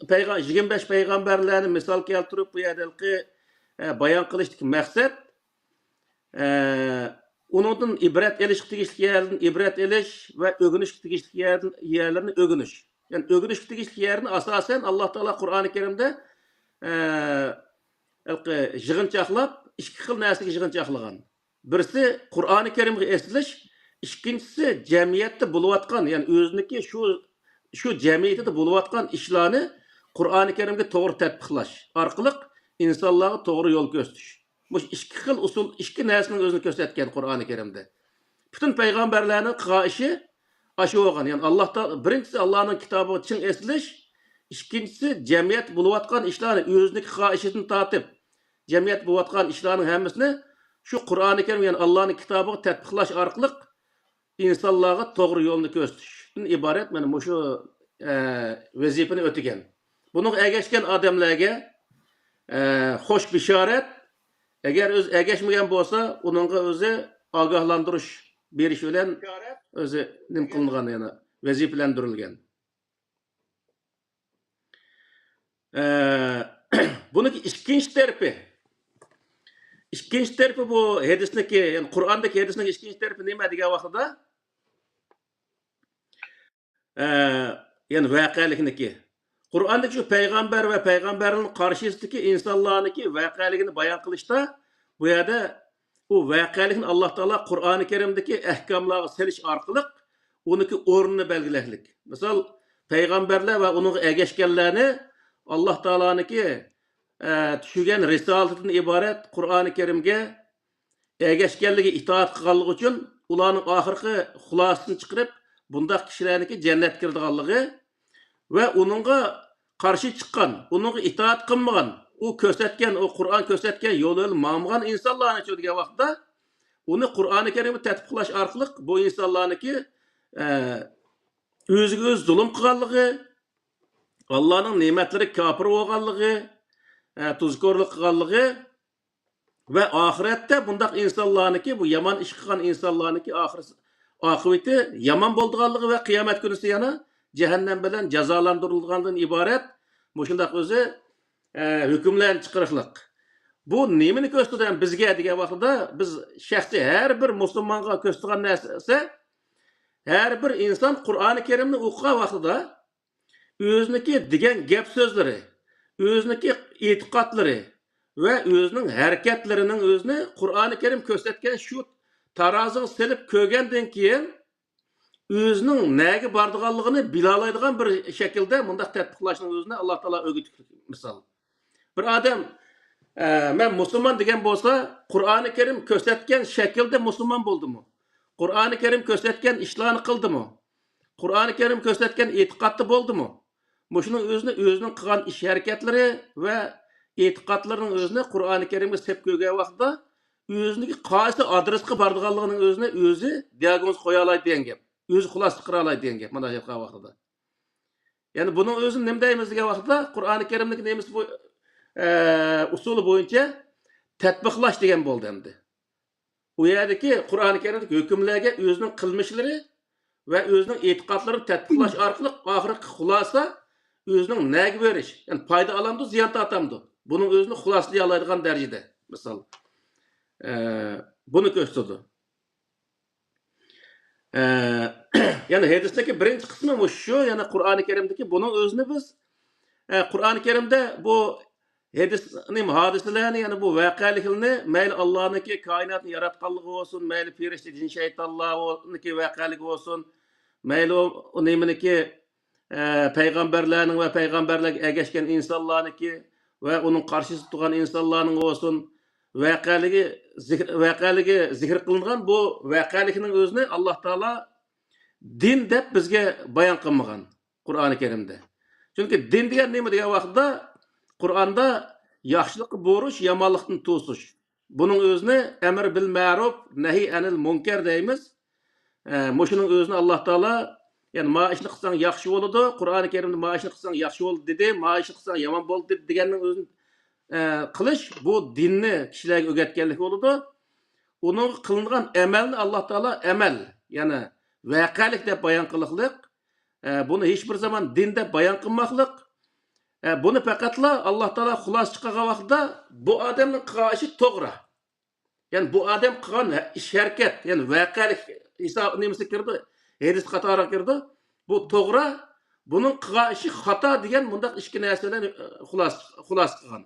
پەيغە-، يىگىرمە بەش پەيغەمبەرلەرنى مىسال كەلتۈرۈپ، بۇ يەردىكى، ئە، بايان قىلىشتىكى مەقسەت، ئە، ئۇنىڭدىن ئىبرەت ئېلىشقا تېگىشلىك يەردىن ئىبرەت ئېلىش ۋە ئۆگىنىشكە تېگىشلىك يەردىن، يەرلىرىنى ئۆگىنىش. يەنى ئۆگىنىشكە تېگىشلىك يەرنى ئاساسەن ئاللا تائالا قۇرئانى كەرىمدە، ئە، ھېلىقى يىغىنچاقلاپ، ئىككى خىل نەرسىگە يىغىنچاقلىغان. بىرسى قۇرئانى كەرىمگە ئېسىلىش، ئىككىنچىسى جەمئىيەتتە بولۇۋاتقان، يەنى ئۆزىنىڭكى شۇ، شۇ جەمئىيىتىدە بولۇۋاتقان ئىشلارنى قۇرئانى كەرىمگە توغرا تەتبىقلاش ئارقىلىق ئىنسانلارغا توغرا يول كۆرسىتىش. مۇشۇ ئىككى خىل ئۇسۇل، ئىككى نەرسىنىڭ ئۆزىنى كۆرسەتكەن قۇرئانى كەرىمدە. پۈتۈن پەيغەمبەرلەرنىڭ قىلغان ئىشى ئاشۇ بولغان. يەنى ئاللا تائالا، بىرىنچىسى ئاللانىڭ كىتابىغا چىڭ ئېسىلىش، ئىككىنچىسى جەمئىيەت بولۇۋاتقان ئىشلارنى، ئۆزىنىڭكى قىلغان ئىشىدىن تارتىپ، جەمئىيەت بولۇۋاتقان ئىشلارنىڭ ھەممىسىنى شۇ قۇرئانى كەرىم، يەنى ئاللانىڭ كىتابىغا تەتبىقلاش ئارقىلىق ئىنسانلارغا توغرا يولنى كۆرسىتىشتىن ئىبارەت مانا مۇشۇ، ئە، ۋەزىپىنى ئۆتىگەن. بۇنىڭغا ئەگەشكەن ئادەملەرگە، ئە، خوش بېشارەت، ئەگەر ئۆزى ئەگەشمىگەن بولسا، ئۇنىڭغا ئۆزى ئاگاھلاندۇرۇش بېرىش بىلەن ئۆزى نېمە قىلىنغان، يەنى ۋەزىپىلەندۈرۈلگەن. ئە، بۇنىڭكى ئىككىنچى تەرىپى. ئىككىنچى تەرىپى بۇ ھەدىسنىڭكى، يەنى قۇرئاندىكى ھەدىسنىڭ ئىككىنچى تەرىپى نېمە دېگەن ۋاقتىدا، ئە، يەنى ۋەقەلىكنىكى. قۇرئاندىكى شۇ پەيغەمبەر ۋە پەيغەمبەرنىڭ قارشىسىدىكى ئىنسانلارنىڭكى ۋەقەلىكىنى بايان قىلىشتا، بۇ يەردە ئۇ ۋەقەلىكنى ئاللا تائالا قۇرئانى كەرىمدىكى ئەھكاملارغا سېلىش ئارقىلىق ئۇنىڭكى ئورنىنى بەلگىلەكلىك. مىسال، پەيغەمبەرلەر ۋە ئۇنىڭغا ئەگەشكەنلەرنى ئاللا تائالانىڭكى، ئە، چۈشۈرگەن رىسالىتىدىن ئىبارەت قۇرئانى كەرىمگە ئەگەشكەنلىكى، ئىتائەت قىلغانلىقى ئۈچۈن ئۇلارنىڭ ئاخىرقى خۇلاسىسىنى چىقىرىپ، بۇنداق كىشىلەرنىڭكى جەننەتكە كىرىدىغانلىقى ۋە ئۇنىڭغا قارشى چىققان، ئۇنىڭغا ئىتائەت قىلمىغان، ئۇ كۆرسەتكەن، ئۇ قۇرئان كۆرسەتكەن يول بىلەن ماڭمىغان ئىنسانلارنىچۇ دېگەن ۋاقىتتا، ئۇنى قۇرئانى كەرىمگە تەتبىقلاش ئارقىلىق بۇ ئىنسانلارنىڭكى، ئە، ئۆزىگە ئۆزى زۇلۇم قىلغانلىقى، ئاللانىڭ نېمەتلىرىگە كاپىر بولغانلىقى، ئە، تۇزكورلۇق قىلغانلىقى، ۋە ئاخىرەتتە بۇنداق ئىنسانلارنىڭكى، بۇ يامان ئىش قىلغان ئىنسانلارنىڭكى ئاخىرى، ئاقىۋىتى يامان بولىدىغانلىقى ۋە قىيامەت كۈنىسى يەنە جەھەننەم بىلەن جازالاندۇرۇلىدىغاندىن ئىبارەت مۇشۇنداق ئۆزى، ئە، ھۆكۈملەرنى چىقىرىقلىق. بۇ نېمىنى كۆرسىتىدۇ ھەم بىزگە دېگەن ۋاقتىدا، بىز شەخسىي ھەر بىر مۇسۇلمانغا كۆرسىتىدىغان نەرسە، ھەر بىر ئىنسان قۇرئانى كەرىمنى ئوقۇغان ۋاقتىدا، ئۆزىنىڭكى دېگەن گەپ سۆزلىرى، ئۆزىنىڭكى ئېتىقادلىرى ۋە ئۆزىنىڭ ھەرىكەتلىرىنىڭ ئۆزىنى قۇرئانى كەرىم كۆرسەتكەن شۇ تارازىغا سېلىپ كۆرگەندىن كېيىن، ئۆزىنىڭ نەگە بارىدىغانلىقىنى بىلالايدىغان بىر شەكىلدە مۇنداق تەتبىقلاشنىڭ ئۆزىنى ئاللا تائالا ئۆگىتىپ، مىسال. بىر ئادەم، ئە، مەن مۇسۇلمان دېگەن بولسا، قۇرئانى كەرىم كۆرسەتكەن شەكىلدە مۇسۇلمان بولدىمۇ؟ قۇرئانى كەرىم كۆرسەتكەن ئىشلارنى قىلدىمۇ؟ قۇرئانى كەرىم كۆرسەتكەن ئېتىقادتا بولدىمۇ؟ مۇشۇنىڭ ئۆزىنى، ئۆزىنىڭ قىلغان ئىش ھەرىكەتلىرى ۋە ئېتىقادلىرىنىڭ ئۆزىنى قۇرئانى كەرىمگە سېلىپ كۆرگەن ۋاقتىدا، ئۆزىنىڭكى قايسى ئادرېسقا بارىدىغانلىقىنىڭ ئۆزىنى ئۆزى دىئاگنوز قويالايدۇ دېگەن گەپ. ئۆزى خۇلاسە چىقىرالايدۇ دېگەن گەپ مانا شۇ ۋاقتىدا. يەنى بۇنىڭ ئۆزىنى نېمە دەيمىز دېگەن ۋاقىتتا، قۇرئانى كەرىمدىكى نېمىسى بو-، ئە، ئۇسۇلى بويىچە تەتبىقلاش دېگەن بولدى ئەمدى. ئۇ يەردىكى قۇرئانى كەرىمدىكى ھۆكۈملەرگە ئۆزىنىڭ قىلمىشلىرى ۋە ئۆزىنىڭ ئېتىقادلىرىنى تەتبىقلاش ئارقىلىق ئاخىرقى خۇلاسە ئۆزىنىڭ نەگە بېرىش، يەنى پايدا ئالامدۇ، زىيان تارتامدۇ؟ بۇنىڭ ئۆزىنى خۇلاسىلىيالايدىغان دەرىجىدە، مىسال. ئە، بۇنى كۆرسىتىدۇ. ئە، يەنى ھەدىستىكى بىرىنچى قىسمى مۇشۇ، يەنى قۇرئانى كەرىمدىكى بۇنىڭ ئۆزىنى بىز، ئە، قۇرئان كەرىمدە بۇ ھەدىس، نېمە، ھادىسىلەرنى، يەنى بۇ ۋەقەلىكلەرنى، مەيلى ئاللانىڭكى كائىناتنى ياراتقانلىقى بولسۇن، مەيلى پېرىشتە، جىن، شەيتانلارنىڭكى ۋەقەلىكى بولسۇن، مەيلى ئۇ، ئۇ نېمىنىكى، ئە، پەيغەمبەرلەرنىڭ ۋە پەيغەمبەرلەرگە ئەگەشكەن ئىنسانلارنىڭكى ۋە ئۇنىڭ قارشىسىدا تۇرغان ئىنسانلارنىڭ بولسۇن، ۋەقەلىكى زىكىر، ۋەقەلىكى زىكىر قىلىنغان بۇ ۋەقەلىكنىڭ ئۆزىنى ئاللا تائالا دىن دەپ بىزگە بايان قىلمىغان قۇرئانى كەرىمدە. چۈنكى دىن دېگەن نېمە دېگەن ۋاقىتتا، قۇرئاندا ياخشىلىققا بۇيرۇش، يامانلىقتىن توسۇش. بۇنىڭ ئۆزىنى ئەمر بىل مەرۇپ، نەھى ئەنىل مۇنكەر دەيمىز. ئە، مۇشۇنىڭ ئۆزىنى ئاللا تائالا، يەنى، ما ئىشنى قىلساڭ ياخشى بولىدۇ، قۇرئانى كەرىمدە ما ئىشنى قىلساڭ ياخشى بولىدۇ دېدى، ما ئىشنى قىلساڭ يامان بولدى دېدى دېگەننىڭ ئۆزىنى، ئە، قىلىش، بۇ دىننى كىشىلەرگە ئۆگەتكەنلىك بولىدۇ. ئۇنىڭغا قىلىنغان ئەمەلنى ئاللا تائالا ئەمەل، يەنى ۋەقەلىك دەپ بايان قىلىقلىق. ئە، بۇنى ھېچ بىر زامان دىن دەپ بايان قىلماقلىق. ئە، بۇنى پەقەتلا ئاللا تائالا خۇلاسە چىقارغان ۋاقتىدا بۇ ئادەمنىڭ قىلغان ئىشى توغرا. يەنى بۇ ئادەم قىلغان ھە-، ئىش ھەرىكەت، يەنى ۋەقەلىك ھېساب نېمىسى كىرىدۇ، ھەدىس قاتارىغا كىرىدۇ. بۇ توغرا، بۇنىڭ قىلغان ئىشى خاتا دېگەن مۇنداق ئىككى نەرسە بىلەن، ئە، خۇلاسە، خۇلاسە قىلغان.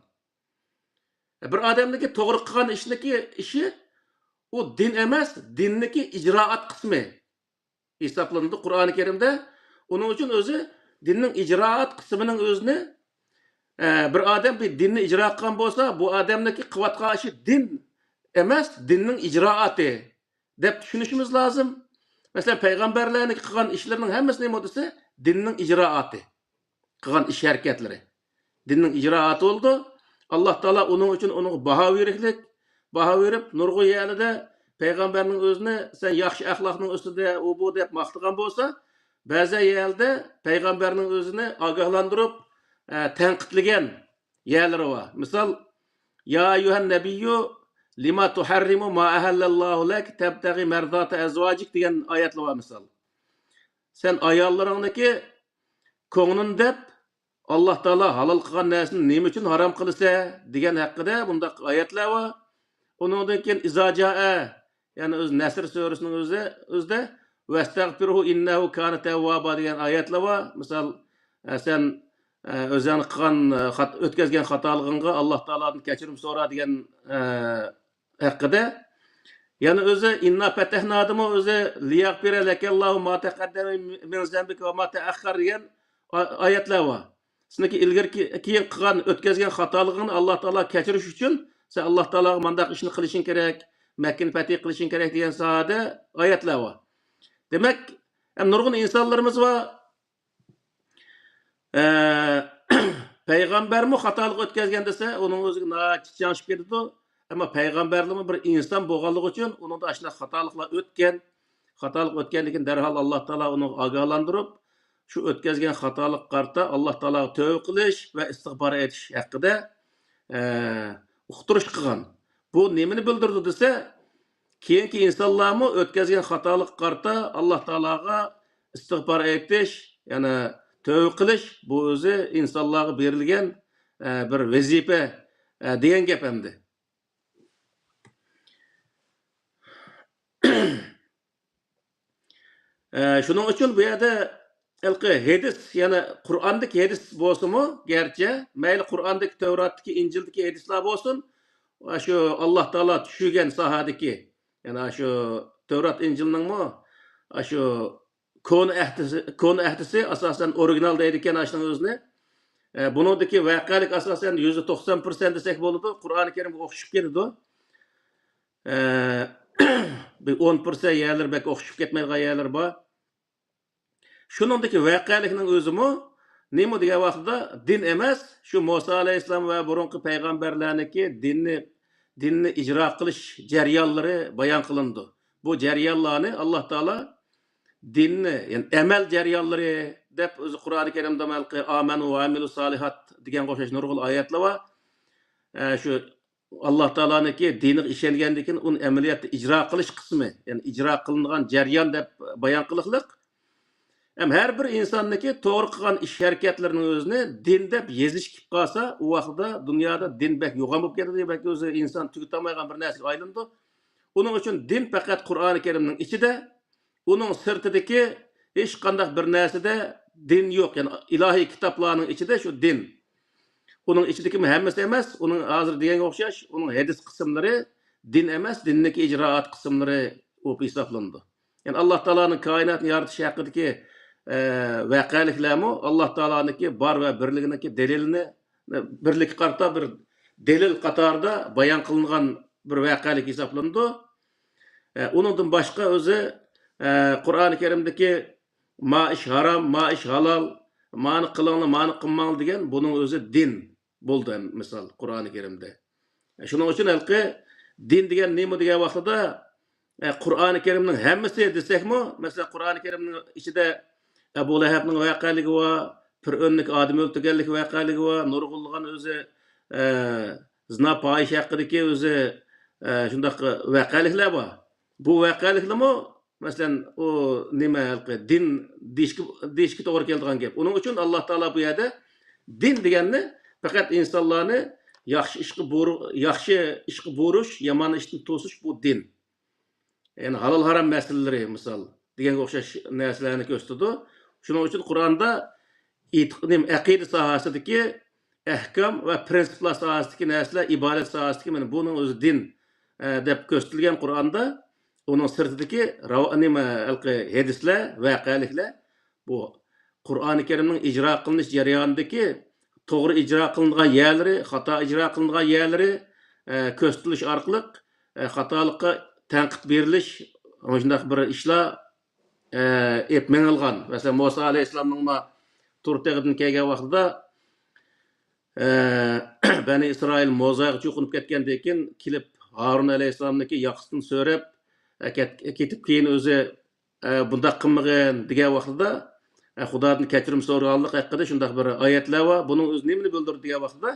بىر ئادەمنىڭكى توغرا قىلغان ئىشنىكى ئىشى ئۇ دىن ئەمەس، دىننىكى ئىجرائات قىسمى ھېسابلىنىدۇ قۇرئانى كەرىمدە. ئۇنىڭ ئۈچۈن ئۆزى دىننىڭ ئىجرائات قىسمىنىڭ ئۆزىنى، ئە، بىر ئادەم بىر دىننى ئىجرا قىلغان بولسا، بۇ ئادەمنىڭكى قىلىۋاتقان ئىشى دىن ئەمەس، دىننىڭ ئىجرائاتى دەپ چۈشىنىشىمىز لازىم. مەسىلەن، پەيغەمبەرلەرنىڭ قىلغان ئىشلىرىنىڭ ھەممىسى نېمە دېسە، دىننىڭ ئىجرائاتى. قىلغان ئىش ھەرىكەتلىرى دىننىڭ ئىجرائاتى بولىدۇ. ئاللا تائالا ئۇنىڭ ئۈچۈن ئۇنىڭغا باھا بېرىكلىك، باھا بېرىپ، نۇرغۇن يەرلىدە پەيغەمبەرنىڭ ئۆزىنى سەن ياخشى ئەخلاقنىڭ ئۈستىدە، ئۇ بۇ دەپ ماختىغان بولسا، بەزى يەردە پەيغەمبەرنىڭ ئۆزىنى ئاگاھلاندۇرۇپ، ئە، تەنقىدلىگەن يەرلىرى بار. مىسال، يا ئەييۇھەن نەبىييۇ لىما تۇھەررىمۇ ما ئەھەللەللاھۇ لەك تەبتەغى مەرزاتە ئەزۋاجىك دېگەن ئايەتلەر بار مىسال. سەن ئاياللىرىڭنىكى كۆڭلۈڭ دەپ ئاللا تائالا ھالال قىلغان نەرسىنى نېمە ئۈچۈن ھارام قىلىسەن دېگەن ھەققىدە بۇنداق ئايەتلەر بار. ئۇنىڭدىن كېيىن ئىزا جائە، يەنى ئۆز نەسر سۈرىسىنىڭ ئۆزى، ئۆزىدە ۋەستەغفىرھۇ ئىننەھۇ كانە تەۋۋابا دېگەن ئايەتلەر بار. مىسال، ئە، سەن، ئە، ئۆزۈڭنى قىلغان، ئە، خات-، ئۆتكەزگەن خاتالىقىڭغا ئاللا تائالادىن كەچۈرۈم سورا دېگەن، ئە، ھەققىدە. يەنە ئۆزى ئىننا پەتەھنادىمۇ ئۆزى لىيەغفىرە لەكەللاھۇ ما تەقەددەمە مىن زەنبىكە ۋە ما تەئەخخەر دېگەن ئا-، ئايەتلەر بار. سېنىڭكى ئىلگىرى كېيىن قىلغان، ئۆتكەزگەن خاتالىقىڭنى ئاللا تائالا كەچۈرۈش ئۈچۈن سەن ئاللا تائالاغا مانداق ئىشنى قىلىشىڭ كېرەك، مەككىنى پەتھى قىلىشىڭ كېرەك دېگەن ساھەدە ئايەتلەر بار. دېمەك، ھەم نۇرغۇن ئىنسانلىرىمىز بار، ئە، پەيغەمبەرمۇ خاتالىق ئۆتكەزگەن دېسە، ئۇنىڭ ئۆزىگە ناھايىتى چىچاڭشىپ كېتىدۇ. ئەمما پەيغەمبەرلىرىمۇ بىر ئىنسان بولغانلىقى ئۈچۈن، ئۇنىڭدا ئاشۇنداق خاتالىقلار ئۆتكەن. خاتالىق ئۆتكەندىن كېيىن دەرھال ئاللا تائالا ئۇنىڭغا ئاگاھلاندۇرۇپ، شۇ ئۆتكەزگەن خاتالىققا قارىتا ئاللا تائالاغا تەۋبە قىلىش ۋە ئىستىغپار ئېيتىش ھەققىدە، ئە، ئۇقتۇرۇش قىلغان. بۇ نېمىنى بىلدۈرىدۇ دېسە، كېيىنكى ئىنسانلارمۇ ئۆتكەزگەن خاتالىققا قارىتا ئاللا تائالاغا ئىستىغپار ئېيتىش، يەنى تەۋبە قىلىش، بۇ ئۆزى ئىنسانلارغا بېرىلگەن، ئە، بىر ۋەزىپە، ئە، دېگەن گەپ ئەمدى. ئە، شۇنىڭ ئۈچۈن بۇ يەردە ھېلىقى ھەدىس، يەنى قۇرئاندىكى ھەدىس بولسىمۇ، گەرچە مەيلى قۇرئاندىكى، تەۋراتتىكى، ئىنجىلدىكى ھەدىسلەر بولسۇن، شۇ ئاللا تائالا چۈشۈرگەن ساھەدىكى، يەنى شۇ تەۋرات، ئىنجىلنىڭمۇ شۇ كونا ئەھدىسى، كونا ئەھدىسى ئاساسەن ئورىگىنال دەيدىكەن ئاشۇنىڭ ئۆزىنى. ئە، بۇنىڭدىكى ۋەقەلىك ئاساسەن يۈزدە توقسان پىرسەنت دېسەك بولىدۇ، قۇرئانى كەرىمگە ئوخشىشىپ كېتىدۇ. ئە، بىر ئون پىرسەنت يەرلىرى بەك ئوخشىشىپ كەتمەيدىغان يەرلىرى بار. شۇنىڭدىكى ۋەقەلىكنىڭ ئۆزىمۇ نېمە دېگەن ۋاقتىدا دىن ئەمەس، شۇ مۇسا ئەلەيھىسسالام ۋە بۇرۇنقى پەيغەمبەرلەرنىڭكى دىننى، دىننى ئىجرا قىلىش جەريانلىرى بايان قىلىنىدۇ. بۇ جەريانلارنى ئاللا تائالا دىننى، يەنى ئەمەل جەريانلىرى دەپ ئۆزى قۇرئانى كەرىمدە مەلقى ئامەنۇ ۋە ئامىلۇ سالىھات دېگەنگە ئوخشاش نۇرغۇن ئايەتلەر بار. ئە، شۇ ئاللا تائالانىڭكى دىنىغا ئىشەنگەندىن كېيىن ئۇنى ئەمەلىيەتتە ئىجرا قىلىش قىسمى، يەنى ئىجرا قىلىنغان جەريان دەپ بايان قىلىقلىق. ھەم ھەر بىر ئىنساننىڭكى توغرا قىلغان ئىش ھەرىكەتلىرىنىڭ ئۆزىنى دىن دەپ يېزىش كېلىپ قالسا، ئۇ ۋاقىتتا دۇنيادا دىن بەك يوغان بولۇپ كېتىدۇ، بەك ئۆزى ئىنسان تۈگىتالمايدىغان بىر نەرسىگە ئايلىنىدۇ. ئۇنىڭ ئۈچۈن دىن پەقەت قۇرئانى كەرىمنىڭ ئىچىدە، ئۇنىڭ سىرتىدىكى ھېچقانداق بىر نەرسىدە دىن يوق. يەنى ئىلاھىي كىتابلارنىڭ ئىچىدە شۇ دىن. ئۇنىڭ ئىچىدىكى ھەممىسى ئەمەس، ئۇنىڭ ھازىر دېگەنگە ئوخشاش، ئۇنىڭ ھەدىس قىسىملىرى دىن ئەمەس، دىندىكى ئىجرائات قىسىملىرى بولۇپ ھېسابلىنىدۇ. يەنى ئاللا تائالانىڭ كائىناتنى يارىتىش ھەققىدىكى، ئە، ۋەقەلىكلەرمۇ ئاللا تائالانىڭكى بار ۋە بىرلىكىنىڭكى دەلىلىنى، بىرلىككە قارىتا بىر دەلىل قاتارىدا بايان قىلىنغان بىر ۋەقەلىك ھېسابلىنىدۇ. ئە، ئۇنىڭدىن باشقا ئۆزى، ئە، قۇرئانى كەرىمدىكى ما ئىش ھارام، ما ئىش ھالال، مانى قىلىڭلار، مانى قىلماڭلار دېگەن بۇنىڭ ئۆزى دىن بولدى، مىسال، قۇرئانى كەرىمدە. شۇنىڭ ئۈچۈن ھېلىقى دىن دېگەن نېمە دېگەن ۋاقتىدا، ئە، قۇرئانى كەرىمنىڭ ھەممىسى دېسەكمۇ، مەسىلەن، قۇرئانى كەرىمنىڭ ئىچىدە ئەبۇ لەھەبنىڭ ۋەقەلىكى بار، پىرئۆننىڭ ئادەم ئۆلتۈرگەنلىكى ۋەقەلىكى بار، نۇرغۇنلىغان ئۆزى، ئە، زىنا، پاھىشە ھەققىدىكى ئۆزى، ئە، شۇنداق ۋەقەلىكلەر بار. بۇ ۋەقەلىكلەرمۇ، مەسىلەن، ئۇ نېمە، ھېلىقى دىن دېيىشكە، دېيىشكە توغرا كېلىدىغان گەپ. ئۇنىڭ ئۈچۈن ئاللا تائالا بۇ يەردە دىن دېگەننى پەقەت ئىنسانلارنى ياخشى ئىشقا بۇيرۇ-، ياخشى ئىشقا بۇيرۇش، يامان ئىشتىن توسۇش، بۇ دىن. يەنى ھالال ھارام مەسىلىلىرى، مىسال، دېگەنگە ئوخشاش نەرسىلەرنى كۆرسىتىدۇ. شۇنىڭ ئۈچۈن قۇرئاندا ئېتىق-، نېمە، ئەقىدە ساھەسىدىكى ئەھكام ۋە پرىنسىپلار ساھەسىدىكى نەرسىلەر، ئىبادەت ساھەسىدىكى، مانا بۇنىڭ ئۆزى دىن، ئە، دەپ كۆرسىتىلگەن قۇرئاندا. ئۇنىڭ سىرتىدىكى راۋا-، نېمە، ھېلىقى ھەدىسلەر، ۋەقەلىكلەر، بۇ قۇرئانى كەرىمنىڭ ئىجرا قىلىنىش جەريانىدىكى توغرا ئىجرا قىلىنىدىغان يەرلىرى، خاتا ئىجرا قىلىنىدىغان يەرلىرى، ئە، كۆرسىتىلىش ئارقىلىق، ئە، خاتالىققا تەنقىد بېرىلىش، مۇشۇنداق بىر ئىشلار، ئە، ئېلىپ مېڭىلغان. مەسىلەن، مۇسا ئەلەيھىسسالامنىڭ ما تۇر تېغىدىن كەلگەن ۋاقتىدا، ئە، بەنى ئىسرائىل موزايغا چوقۇنۇپ كەتكەندىن كېيىن، كېلىپ ھارۇن ئەلەيھىسسالامنىڭكى ياقىسىدىن سۆرەپ، ئە، كەت-، كېتىپ كېيىن ئۆزى، ئە، بۇنداق قىلمىغىن دېگەن ۋاقتىدا، ئە، خۇدادىن كەچۈرۈم سورىغانلىق ھەققىدە شۇنداق بىر ئايەتلەر بار. بۇنىڭ ئۆزى نېمىنى بىلدۈرىدۇ دېگەن ۋاقتىدا،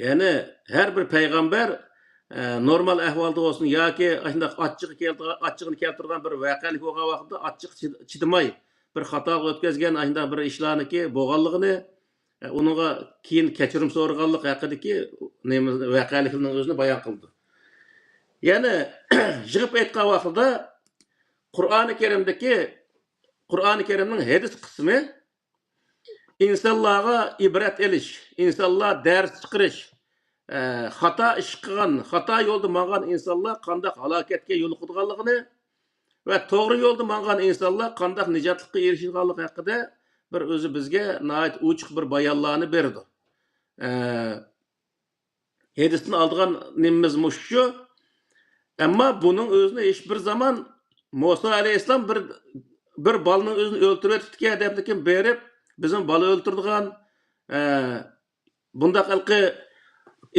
يەنى ھەر بىر پەيغەمبەر، ئە، نورمال ئەھۋالدا بولسۇن ياكى ئاشۇنداق ئاچچىقى كەلتۈرگەن، ئاچچىقىنى كەلتۈرىدىغان بىر ۋەقەلىك بولغان ۋاقتىدا ئاچچىقى چىد-، چىدىماي، بىر خاتالىق ئۆتكەزگەن ئاشۇنداق بىر ئىشلارنىڭكى بولغانلىقىنى، ئە، ئۇنىڭغا كېيىن كەچۈرۈم سورىغانلىق ھەققىدىكى نېمە، ۋەقەلىكنىڭ ئۆزىنى بايان قىلىدۇ. يەنى يىغىپ ئېيتقان ۋاقتىدا قۇرئانى كەرىمدىكى، قۇرئانى كەرىمنىڭ ھەدىس قىسمى ئىنسانلارغا ئىبرەت ئېلىش، ئىنسانلار دەرس چىقىرىش، ئە، خاتا ئىش قىلغان، خاتا يولدا ماڭغان ئىنسانلار قانداق ھالاكەتكە يولۇقىدىغانلىقىنى ۋە توغرا يولدا ماڭغان ئىنسانلار قانداق نىجاتلىققا ئېرىشىدىغانلىقى ھەققىدە بىر ئۆزى بىزگە ناھايىتى ئوچۇق بىر بايانلارنى بېرىدۇ. ئە، ھەدىستىن ئالىدىغان نېمىمىز مۇشۇ. ئەمما بۇنىڭ ئۆزىنى ھېچ بىر زامان مۇسا ئەلەيھىسسالام بىر، بىر بالىنىڭ ئۆزىنى ئۆلتۈرۈۋېتىپتىكەن دەپتىكىن بېرىپ، بىزنىڭ بالا ئۆلتۈرىدىغان، ئە، بۇنداق ھېلىقى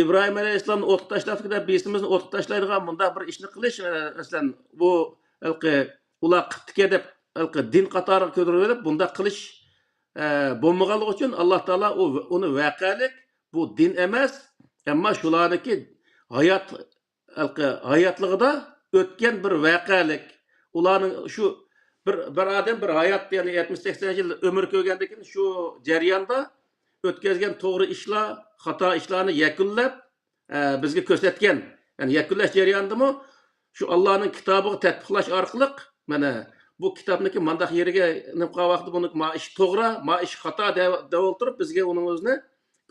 ئىبراھىم ئەلەيھىسسالامنى ئوتقا تاشلاپتىكەن دەپ، بىسىمىزنى ئوتقا تاشلايدىغان بۇنداق بىر ئىشنى قىلىش، ئە، مەسىلەن، بۇ ھېلىقى ئۇلار قىپتىكەن دەپ، ھېلىقى دىن قاتارىغا كۆتۈرۈۋېلىپ، بۇنداق قىلىش، ئە، بولمىغانلىقى ئۈچۈن ئاللا تائالا ئۇ، ئۇنى ۋەقەلىك، بۇ دىن ئەمەس، ئەمما شۇلارنىڭكى ھايات، ھاياتلىقىدا ئۆتكەن بىر ۋەقەلىك. ئۇلارنىڭ شۇ بىر، بىر ئادەم بىر ھايات، يەنى يەتمىش سەكسەن يىل ئۆمۈر كۆرگەندىن كېيىن شۇ جەرياندا ئۆتكەزگەن توغرا ئىشلار، خاتا ئىشلارنى يەكۈنلەپ، ئە، بىزگە كۆرسەتكەن. يەنى يەكۈنلەش جەريانىدىمۇ شۇ ئاللانىڭ كىتابىغا تەتبىقلاش ئارقىلىق، مانا، بۇ كىتابنىڭكى مانداق يېرىگە نېمە قىلغان ۋاقتىدا بۇنىڭ ما ئىش توغرا، ما ئىش خاتا دەپ، دەپ ئولتۇرۇپ بىزگە ئۇنىڭ ئۆزىنى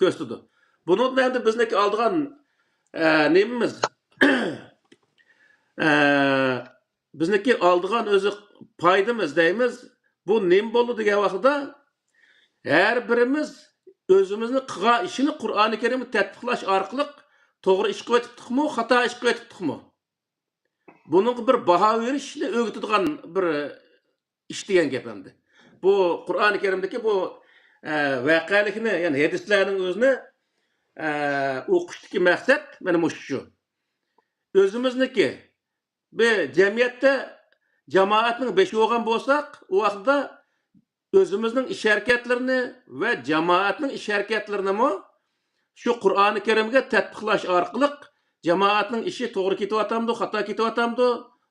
كۆرسىتىدۇ. بۇنىڭدىن ئەمدى بىزنىڭكى ئالىدىغان، ئە، نېمىمىز؟ ئە، بىزنىڭكى ئالىدىغان ئۆزى پايدىمىز دەيمىز. بۇ نېمە بولدى دېگەن ۋاقتىدا، ھەر بىرىمىز ئۆزىمىزنى قىلغان ئىشىنى قۇرئانى كەرىمگە تەتبىقلاش ئارقىلىق توغرا ئىش قىلىۋېتىپتىقمۇ، خاتا ئىش قىلىۋېتىپتىقمۇ؟ بۇنىڭغا بىر باھا بېرىشنى ئۆگىتىدىغان بىر ئىش دېگەن گەپ ئەمدى. بۇ قۇرئانى كەرىمدىكى بۇ، ئە، ۋەقەلىكنى، يەنى ھەدىسلەرنىڭ ئۆزىنى، ئە، ئوقۇشتىكى مەقسەت مانا مۇشۇ. ئۆزىمىزنىڭكى بىر جەمئىيەتتە جامائەتنىڭ بېشى بولغان بولساق، ئۇ ۋاقىتتا ئۆزىمىزنىڭ ئىش ھەرىكەتلىرىنى ۋە جامائەتنىڭ ئىش ھەرىكەتلىرىنىمۇ شۇ قۇرئانى كەرىمگە تەتبىقلاش ئارقىلىق جامائەتنىڭ ئىشى توغرا كېتىۋاتامدۇ، خاتا كېتىۋاتامدۇ،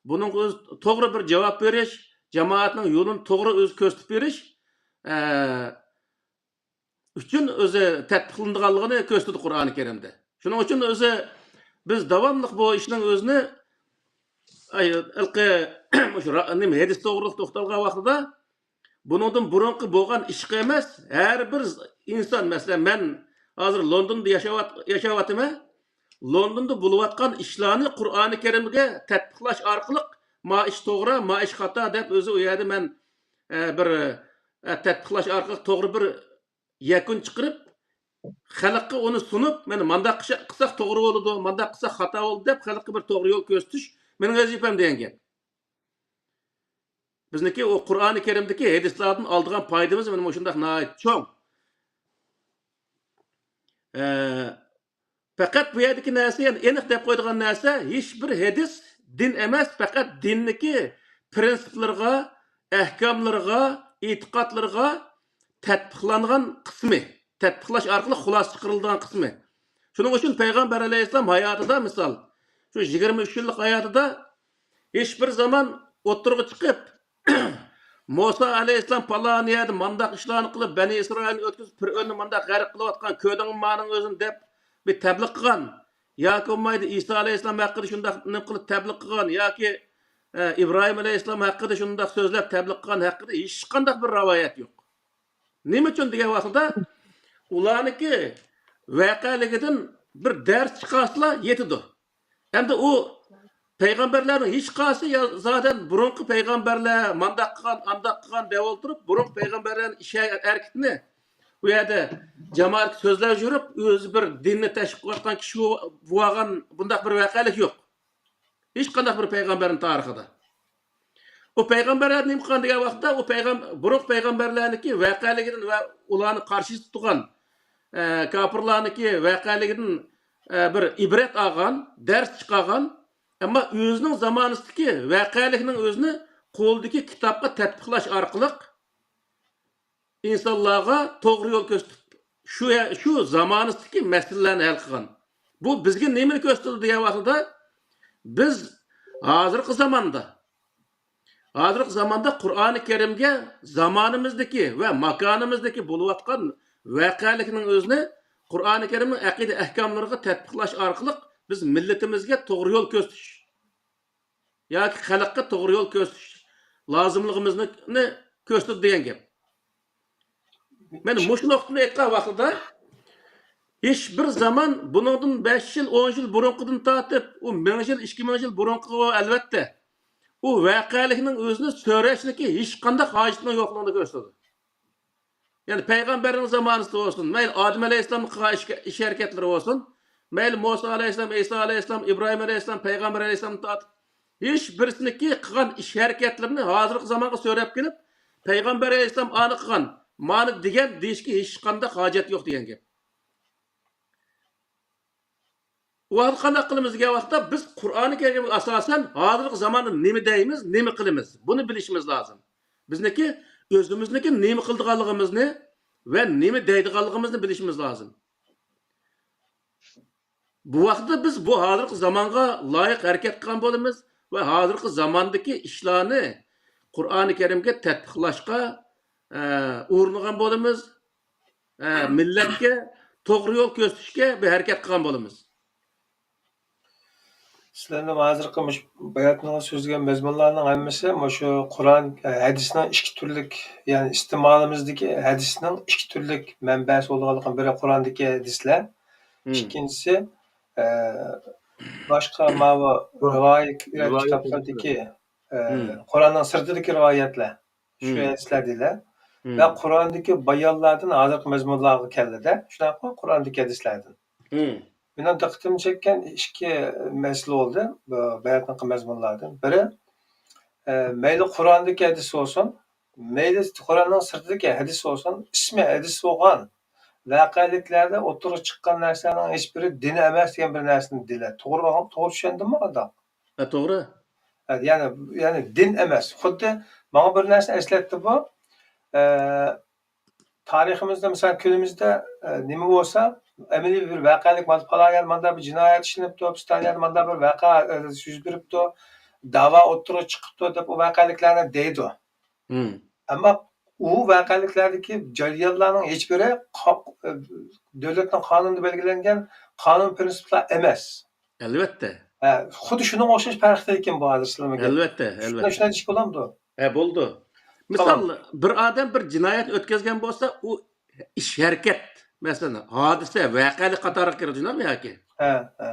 بۇنىڭغا ئۆزى توغرا بىر جاۋاب بېرىش، جامائەتنىڭ يولىنى توغرا ئۆزى كۆرسىتىپ بېرىش، ئە، ئۈچۈن ئۆزى تەتبىقلىنىدىغانلىقىنى كۆرسىتىدۇ قۇرئانى كەرىمدە. شۇنىڭ ئۈچۈن ئۆزى بىز داۋاملىق بۇ ئىشنىڭ ئۆزىنى، ئاي، ھېلىقى مۇشۇ را-، نېمە، ھەدىس توغرىلىق توختالغان ۋاقتىدا بۇنىڭدىن بۇرۇنقى بولغان ئىشقا ئەمەس، ھەر بىر ئىنسان، مەسىلەن، مەن ھازىر لوندوندا ياشاۋات-، ياشاۋاتىمەن. لوندوندا بولۇۋاتقان ئىشلارنى قۇرئانى كەرىمگە تەتبىقلاش ئارقىلىق، ما ئىش توغرا، ما ئىش خاتا دەپ، ئۆزى ئۇ يەردە مەن، ئە، بىر، ئە، تەتبىقلاش ئارقىلىق توغرا بىر يەكۈن چىقىرىپ، خەلققە ئۇنى سۇنۇپ، مانا مانداق قىلسا-، قىلساق توغرا بولىدۇ، مانداق قىلساق خاتا بولىدۇ دەپ، خەلققە بىر توغرا يول كۆرسىتىش مېنىڭ ۋەزىپەم دېگەن گەپ. بىزنىڭكى ئۇ قۇرئانى كەرىمدىكى ھەدىسلاردىن ئالىدىغان پايدىمىز مانا مۇشۇنداق ناھايىتى چوڭ. ئە، پەقەت بۇ يەردىكى نەرسە، يەنى ئېنىق دەپ قويىدىغان نەرسە، ھېچ بىر ھەدىس دىن ئەمەس، پەقەت دىننىكى پىرىنسىپلىرىغا، ئەھكاملىرىغا، ئېتىقادلىرىغا تەتبىقلانغان قىسمى، تەتبىقلاش ئارقىلىق خۇلاسە چىقىرىلىدىغان قىسمى. شۇنىڭ ئۈچۈن پەيغەمبەر ئەلەيھىسسالام ھاياتىدا، مىسال، شۇ يىگىرمە ئۈچ يىللىق ھاياتىدا ھېچ بىر زامان ئوتتۇرىغا چىقىپ، مۇسا ئەلەيھىسسالام پالان يەردە مانداق ئىشلارنى قىلىپ، بەنى ئىسرائىلنى ئۆتكۈزۈپ، پىرئۆننى مانداق غەرق قىلىۋاتقان، كۆردۈڭمۇ مانىڭ ئۆزىنى دەپ بىر تەبلىغ قىلغان ياكى بولمايدۇ ئىسا ئەلەيھىسسالام ھەققىدە شۇنداق نېمە قىلىپ تەبلىغ قىلغان ياكى، ئە، ئىبراھىم ئەلەيھىسسالام ھەققىدە شۇنداق سۆزلەپ تەبلىغ قىلغان ھەققىدە ھېچقانداق بىر رىۋايەت يوق. نېمە ئۈچۈن دېگەن ۋاقتىدا، ئۇلارنىڭكى ۋەقەلىكىدىن بىر دەرس چىقارسىلا يېتىدۇ. ئەمدى ئۇ پەيغەمبەرلەرنىڭ ھېچقايسى يا-، زادەن بۇرۇنقى پەيغەمبەرلەر مانداق قىلغان، ئانداق قىلغان دەپ ئولتۇرۇپ، بۇرۇنقى پەيغەمبەرلەرنىڭ ئىش ھەرىكىتىنى ئۇ يەردە جامائەتكە سۆزلەپ يۈرۈپ، ئۆزى بىر دىننى تەشۋىق قىلىۋاتقان كىشى بولغان بۇنداق بىر ۋەقەلىك يوق. ھېچقانداق بىر پەيغەمبەرنىڭ تارىخىدا. ئۇ پەيغەمبەرلەر نېمە قىلغان دېگەن ۋاقىتتا، ئۇ پەيغەم-، بۇرۇنقى پەيغەمبەرلەرنىڭكى ۋەقەلىكىدىن ۋە ئۇلارنى قارشى تۇرغان، ئە، كاپىرلارنىڭكى ۋەقەلىكىدىن، ئە، بىر ئىبرەت ئالغان، دەرس چىقارغان، ئەمما ئۆزىنىڭ زامانىسىدىكى ۋەقەلىكنىڭ ئۆزىنى قولىدىكى كىتابقا تەتبىقلاش ئارقىلىق ئىنسانلارغا توغرا يول كۆرسىتىپ، شۇ، شۇ زامانىسىدىكى مەسىلىلەرنى ھەل قىلغان. بۇ بىزگە نېمىنى كۆرسىتىدۇ دېگەن ۋاقتىدا، بىز ھازىرقى زاماندا، ھازىرقى زاماندا قۇرئانى كەرىمگە زامانىمىزدىكى ۋە ماكانىمىزدىكى بولۇۋاتقان ۋەقەلىكنىڭ ئۆزىنى قۇرئانى كەرىمنىڭ ئەقىدە ئەھكاملىرىغا تەتبىقلاش ئارقىلىق بىز مىللىتىمىزگە توغرا يول كۆرسىتىش ياكى خەلققە توغرا يول كۆرسىتىش لازىملىقىمىزنى كۆرسىتىدۇ دېگەن گەپ. مەن مۇشۇ نۇقتىنى ئېيتقان ۋاقتىدا، ھېچ بىر زامان بۇنىڭدىن بەش يىل، ئون يىل بۇرۇنقىدىن تارتىپ، ئۇ مىڭ يىل، ئىككى مىڭ يىل بۇرۇنقىغا ئەلۋەتتە، ئۇ ۋەقەلىكنىڭ ئۆزىنى سۆرەشلىكى ھېچقانداق ھاجىتىنىڭ يوقلۇقىنى كۆرسىتىدۇ. يەنى پەيغەمبەرنىڭ زامانىسىدا بولسۇن، مەيلى ئادەم ئەلەيھىسسالامنىڭ قىلغان ئىش، ئىش ھەرىكەتلىرى بولسۇن، مەيلى مۇسا ئەلەيھىسسالام، ئەيسا ئەلەيھىسسالام، ئىبراھىم ئەلەيھىسسالام، پەيغەمبەر ئەلەيھىسسالامدىن تارتىپ، ھېچ بىرسىنىڭكى قىلغان ئىش ھەرىكەتلىرىنى ھازىرقى زامانغا سۆرەپ كېلىپ، پەيغەمبەر ئەلەيھىسسالام ئانى قىلغان، مانى دېگەن دېيىشكە ھېچقانداق ھاجەت يوق دېگەن گەپ. ئۇ ۋاقىتتا قانداق قىلىمىز دېگەن ۋاقىتتا، بىز قۇرئانى كەرىمگە ئاساسەن ھازىرقى زاماندا نېمە دەيمىز، نېمە قىلىمىز، بۇنى بىلىشىمىز لازىم. بىزنىڭكى ئۆزىمىزنىڭكى نېمە قىلىدىغانلىقىمىزنى ۋە نېمە دەيدىغانلىقىمىزنى بىلىشىمىز لازىم. بۇ ۋاقىتتا بىز بۇ ھازىرقى زامانغا لايىق ھەرىكەت قىلغان بولىمىز ۋە ھازىرقى زاماندىكى ئىشلارنى قۇرئانى كەرىمگە تەتبىقلاشقا، ئە، ئۇرۇنغان بولىمىز. ئە، مىللەتكە توغرا يول كۆرسىتىشكە بىر ھەرىكەت قىلغان بولىمىز. سىلەرنىڭ ھازىرقى مۇشۇ باياتىنىڭ سۆزلىگەن مەزمۇنلارنىڭ ھەممىسى مۇشۇ قۇرئان، ئە، ھەدىسنىڭ ئىككى تۈرلۈك، يەنى ئىستېمالىمىزدىكى ھەدىسنىڭ ئىككى تۈرلۈك مەنبەسى بولىدىغانلىقىنىڭ بىرى قۇرئاندىكى ھەدىسلەر. مم. ئىككىنچىسى، ئە، باشقا ماۋۇ رىۋايەت رىۋايەت كىتابلاردىكى، ئە، مم. قۇرئاننىڭ سىرتىدىكى رىۋايەتلەر. شۇ مم. ھەدىسلەر دېيىلە. مم. ۋە قۇرئاندىكى بايانلاردىن ھازىرقى مەزمۇنلارغا كەلدى-دە، شۇنداقمۇ؟ قۇرئاندىكى ھەدىسلەردىن. مم. مېنىڭ دىققىتىمنى چەككەن ئىككى مەسىلە بولدى، بۇ باياتىنقى مەزمۇنلاردىن. بىرى، ئە، مەيلى قۇرئاندىكى ھەدىس بولسۇن، مەيلى قۇرئاننىڭ سىرتىدىكى ھەدىس بولسۇن، ئىسمى ھەدىس بولغان ۋەقەلىكلەردە ئوتتۇرىغا چىققان نەرسىلەرنىڭ ھېچبىرى دىن ئەمەس دېگەن بىر نەرسىنى دېيىلە. توغرا، توغرا چۈشەندىممۇ ئانداق؟ ھە، توغرا. ھە، يەنى، يەنى دىن ئەمەس. خۇددى ماڭا بىر نەرسە ئەسلەتتى بۇ. ئە، تارىخىمىزدا، مىسال، كۈنىمىزدە، ئە، نېمە بولسا، ئەمەلىي بىر ۋەقەلىك، مانا پالان يەردە مانداق بىر جىنايەت ئىشلىنىپتۇ، پىستان يەردە مانداق بىر ۋەقە، ئە، يۈز بېرىپتۇ، داۋا ئوتتۇرىغا چىقىپتۇ دەپ ئۇ ۋەقەلىكلەرنى دەيدۇ. مم. ئەمما ئۇ ۋەقەلىكلەردىكى جەريانلارنىڭ ھېچبىرى قا-، ئە، دۆلەتنىڭ قانۇنىدا بەلگىلەنگەن قانۇن پىرىنسىپلار ئەمەس. ئەلۋەتتە. ھە، خۇددى شۇنىڭغا ئوخشاش پەرقلىككەن بۇ ھازىر سىلەرگە. ئەلۋەتتە، شۇنداق، ئەلۋەتتە. شۇنداق دېيىشكە بولامدۇ؟ ھە، بولىدۇ. مىسال، بىر ئادەم بىر جىنايەت ئۆتكۈزگەن بولسا، ئۇ ئىش ھەرىكەت، مەسىلەن، ھادىسە، ۋەقەلىك قاتارىغا كىرىدۇ، شۇنداقمۇ ياكى؟ ھە، ھە.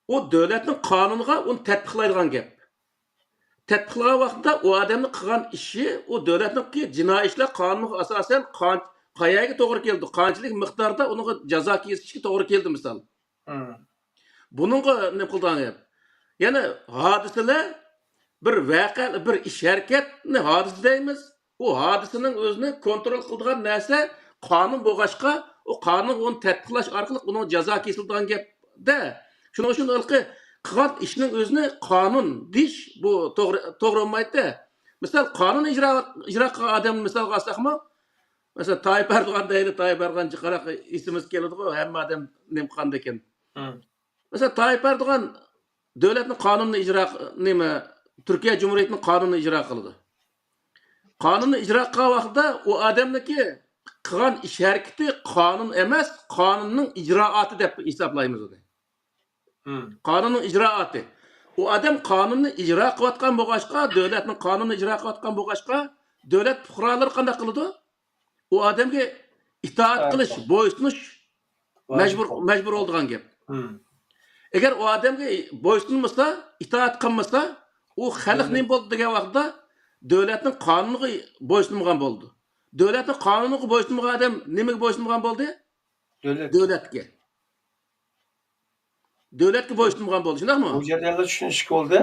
ئۇ دۆلەتنىڭ قانۇنىغا ئۇنى تەتبىقلايدىغان گەپ. تەتبىقلىغان ۋاقتىدا ئۇ ئادەمنىڭ قىلغان ئىشى، ئۇ دۆلەتنىڭ جىنايى ئىشلار قانۇنىغا ئاساسەن قان-، قەيەرگە توغرا كېلىدۇ، قانچىلىك مىقداردا ئۇنىڭغا جازا كېسىشكە توغرا كېلىدۇ، مىسال. بۇنىڭغا نېمە قىلىدىغان گەپ؟ يەنى ھادىسىلەر بىر ۋەقە، بىر ئىش ھەرىكەتنى ھادىسە دەيمىز. ئۇ ھادىسىنىڭ ئۆزىنى كونترول قىلىدىغان نەرسە قانۇن بولغاچقا، ئۇ قانۇنغا ئۇنى تەتبىقلاش ئارقىلىق ئۇنىڭ جازا كېسىلىدىغان گەپتە. شۇنىڭ ئۈچۈن ھېلىقى قىلغان ئىشنىڭ ئۆزىنى قانۇن دېيىش بۇ توغرا، توغرا بولمايدۇ. مىسال، قانۇن ئىجرا، ئىجرا قىلغان ئادەمنى مىسالغا ئالساقمۇ، مەسىلەن، تايىپ ئەردوغان دەيلى، تايىپ ئەردوغان جىقراق ئېسىمىزگە كېلىدىغۇ، ھەممە ئادەم نېمە قىلغاندىكىن. مەسىلەن، تايىپ ئەردوغان دۆلەتنىڭ قانۇنىنى ئىجرا، نېمە، تۈركىيە جۇمھۇرىيىتىنىڭ قانۇنىنى ئىجرا قىلىدۇ. قانۇننى ئىجرا قىلغان ۋاقتىدا ئۇ ئادەمنىڭكى قىلغان ئىش ھەرىكىتى قانۇن ئەمەس، قانۇننىڭ ئىجرائاتى دەپ ھېسابلايمىز ئۇنى. قانۇننىڭ ئىجرائاتى. ئۇ ئادەم قانۇننى ئىجرا قىلىۋاتقان بولغاچقا، دۆلەتنىڭ قانۇنىنى ئىجرا قىلىۋاتقان بولغاچقا، دۆلەت پۇقرالىرى قانداق قىلىدۇ؟ ئۇ ئادەمگە ئىتائەت قىلىش، بويسۇنۇش مەجبۇر، مەجبۇر بولىدىغان گەپ. ئەگەر ئۇ ئادەمگە بويسۇنمىسا، ئىتائەت قىلمىسا، ئۇ خەلق نېمە بولدى دېگەن ۋاقىتتا، دۆلەتنىڭ قانۇنىغا بويسۇنمىغان بولىدۇ. دۆلەتنىڭ قانۇنىغا بويسۇنمىغان ئادەم نېمىگە بويسۇنمىغان بولدى؟ دۆلەت. دۆلەتكە. دۆلەتكە بويسۇنمىغان بولدى، شۇنداقمۇ؟ بۇ جەرياندا چۈشىنىشكە بولدى.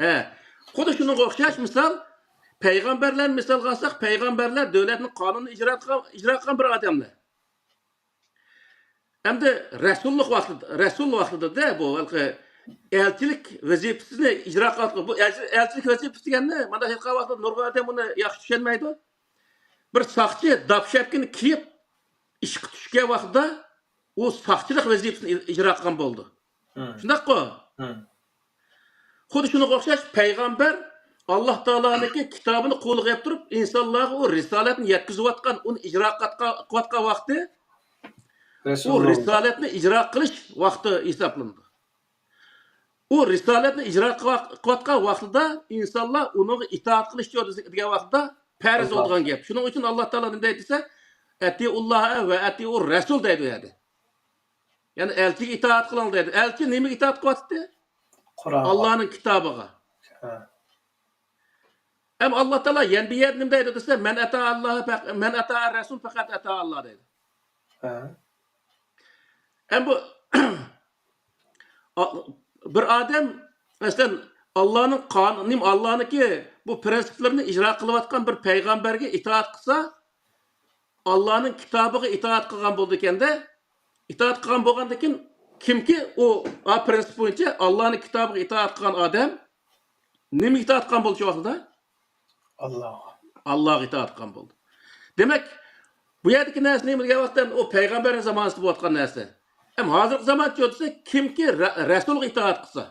ھە. خۇددى شۇنىڭغا ئوخشاش مىسال، پەيغەمبەرلەرنى مىسالغا ئالساق، پەيغەمبەرلەر دۆلەتنىڭ قانۇنىنى ئىجرا قىلغان، ئىجرا قىلغان بىر ئادەملەر. ئەمدى رەسۇللۇق ۋاقتىدا، رەسۇل ۋاقتىدا-دە بۇ ھېلىقى ئەلچىلىك ۋەزىپىسىنى ئىجرا قىلىۋاتقان، بۇ ئەلچى-، ئەلچىلىك ۋەزىپىسى دېگەننى مانا ھېلىقى ۋاقىتتا نۇرغۇن ئادەم ئۇنى ياخشى چۈشەنمەيدۇ. بىر ساقچى داپ شەپكىنى كىيىپ ئىشقا چۈشكەن ۋاقتىدا ئۇ ساقچىلىق ۋەزىپىسىنى ئىجرا قىلغان بولىدۇ. شۇنداققۇ؟ خۇددى شۇنىڭغا ئوخشاش پەيغەمبەر ئاللا تائالانىڭكى كىتابىنى قولىغا ئېلىپ تۇرۇپ، ئىنسانلارغا ئۇ رىسالەتنى يەتكۈزۈۋاتقان، ئۇنى ئىجرا قىلىۋاتقان، قىلىۋاتقان ۋاقتى ئۇ رىسالەتنى ئىجرا قىلىش ۋاقتى ھېسابلىنىدۇ. ئۇ رىسالەتنى ئىجرا قىلىۋات-، قىلىۋاتقان ۋاقتىدا ئىنسانلار ئۇنىڭغا ئىتائەت قىلىش دېگەن ۋاقىتتا پەرز بولىدىغان گەپ. شۇنىڭ ئۈچۈن ئاللا تائالا نېمە دەيدۇ دېسە، «ئەتىئۇللاھە ۋە ئەتىئۇر رەسۇل» دەيدۇ ئۇ يەردە. يەنى ئەلچىگە ئىتائەت قىلىڭ دەيدۇ. ئەلچى نېمىگە ئىتائەت قىلىۋاتىدۇ؟ قۇرئانغا. ئاللانىڭ كىتابىغا. ھە. ئەم ئاللا تائالا يەنە بىر يەردە نېمە دەيدۇ دېسە، «مەن ئەتائاللاھە پەق-، مەن ئەتائەر رەسۇل پەقەت ئەتائاللا» دەيدۇ. ھە. ئەم بۇ ئا-، بىر ئادەم، مەسىلەن، ئاللانىڭ قان-، نېمە، ئاللانىڭكى بۇ پرىنسىپلىرىنى ئىجرا قىلىۋاتقان بىر پەيغەمبەرگە ئىتائەت قىلسا، ئاللانىڭ كىتابىغا ئىتائەت قىلغان بولىدىكەن-دە. ئىتائەت قىلغان بولغاندىكىن، كىمكى ئۇ، ئا، پرىنسىپ بويىچە ئاللانىڭ كىتابىغا ئىتائەت قىلغان ئادەم نېمىگە ئىتائەت قىلغان بولدى شۇ ۋاقتىدا؟ ئاللاغا. ئاللاغا ئىتائەت قىلغان بولدى. دېمەك، بۇ يەردىكى نەرسە نېمە دېگەن ۋاقىتتا، ئۇ پەيغەمبەرنىڭ زامانىسىدا بولۇۋاتقان نەرسە. ئەم ھازىرقى زامان چۆتىسى كىمكى رە-، رەسۇلغا ئىتائەت قىلسا،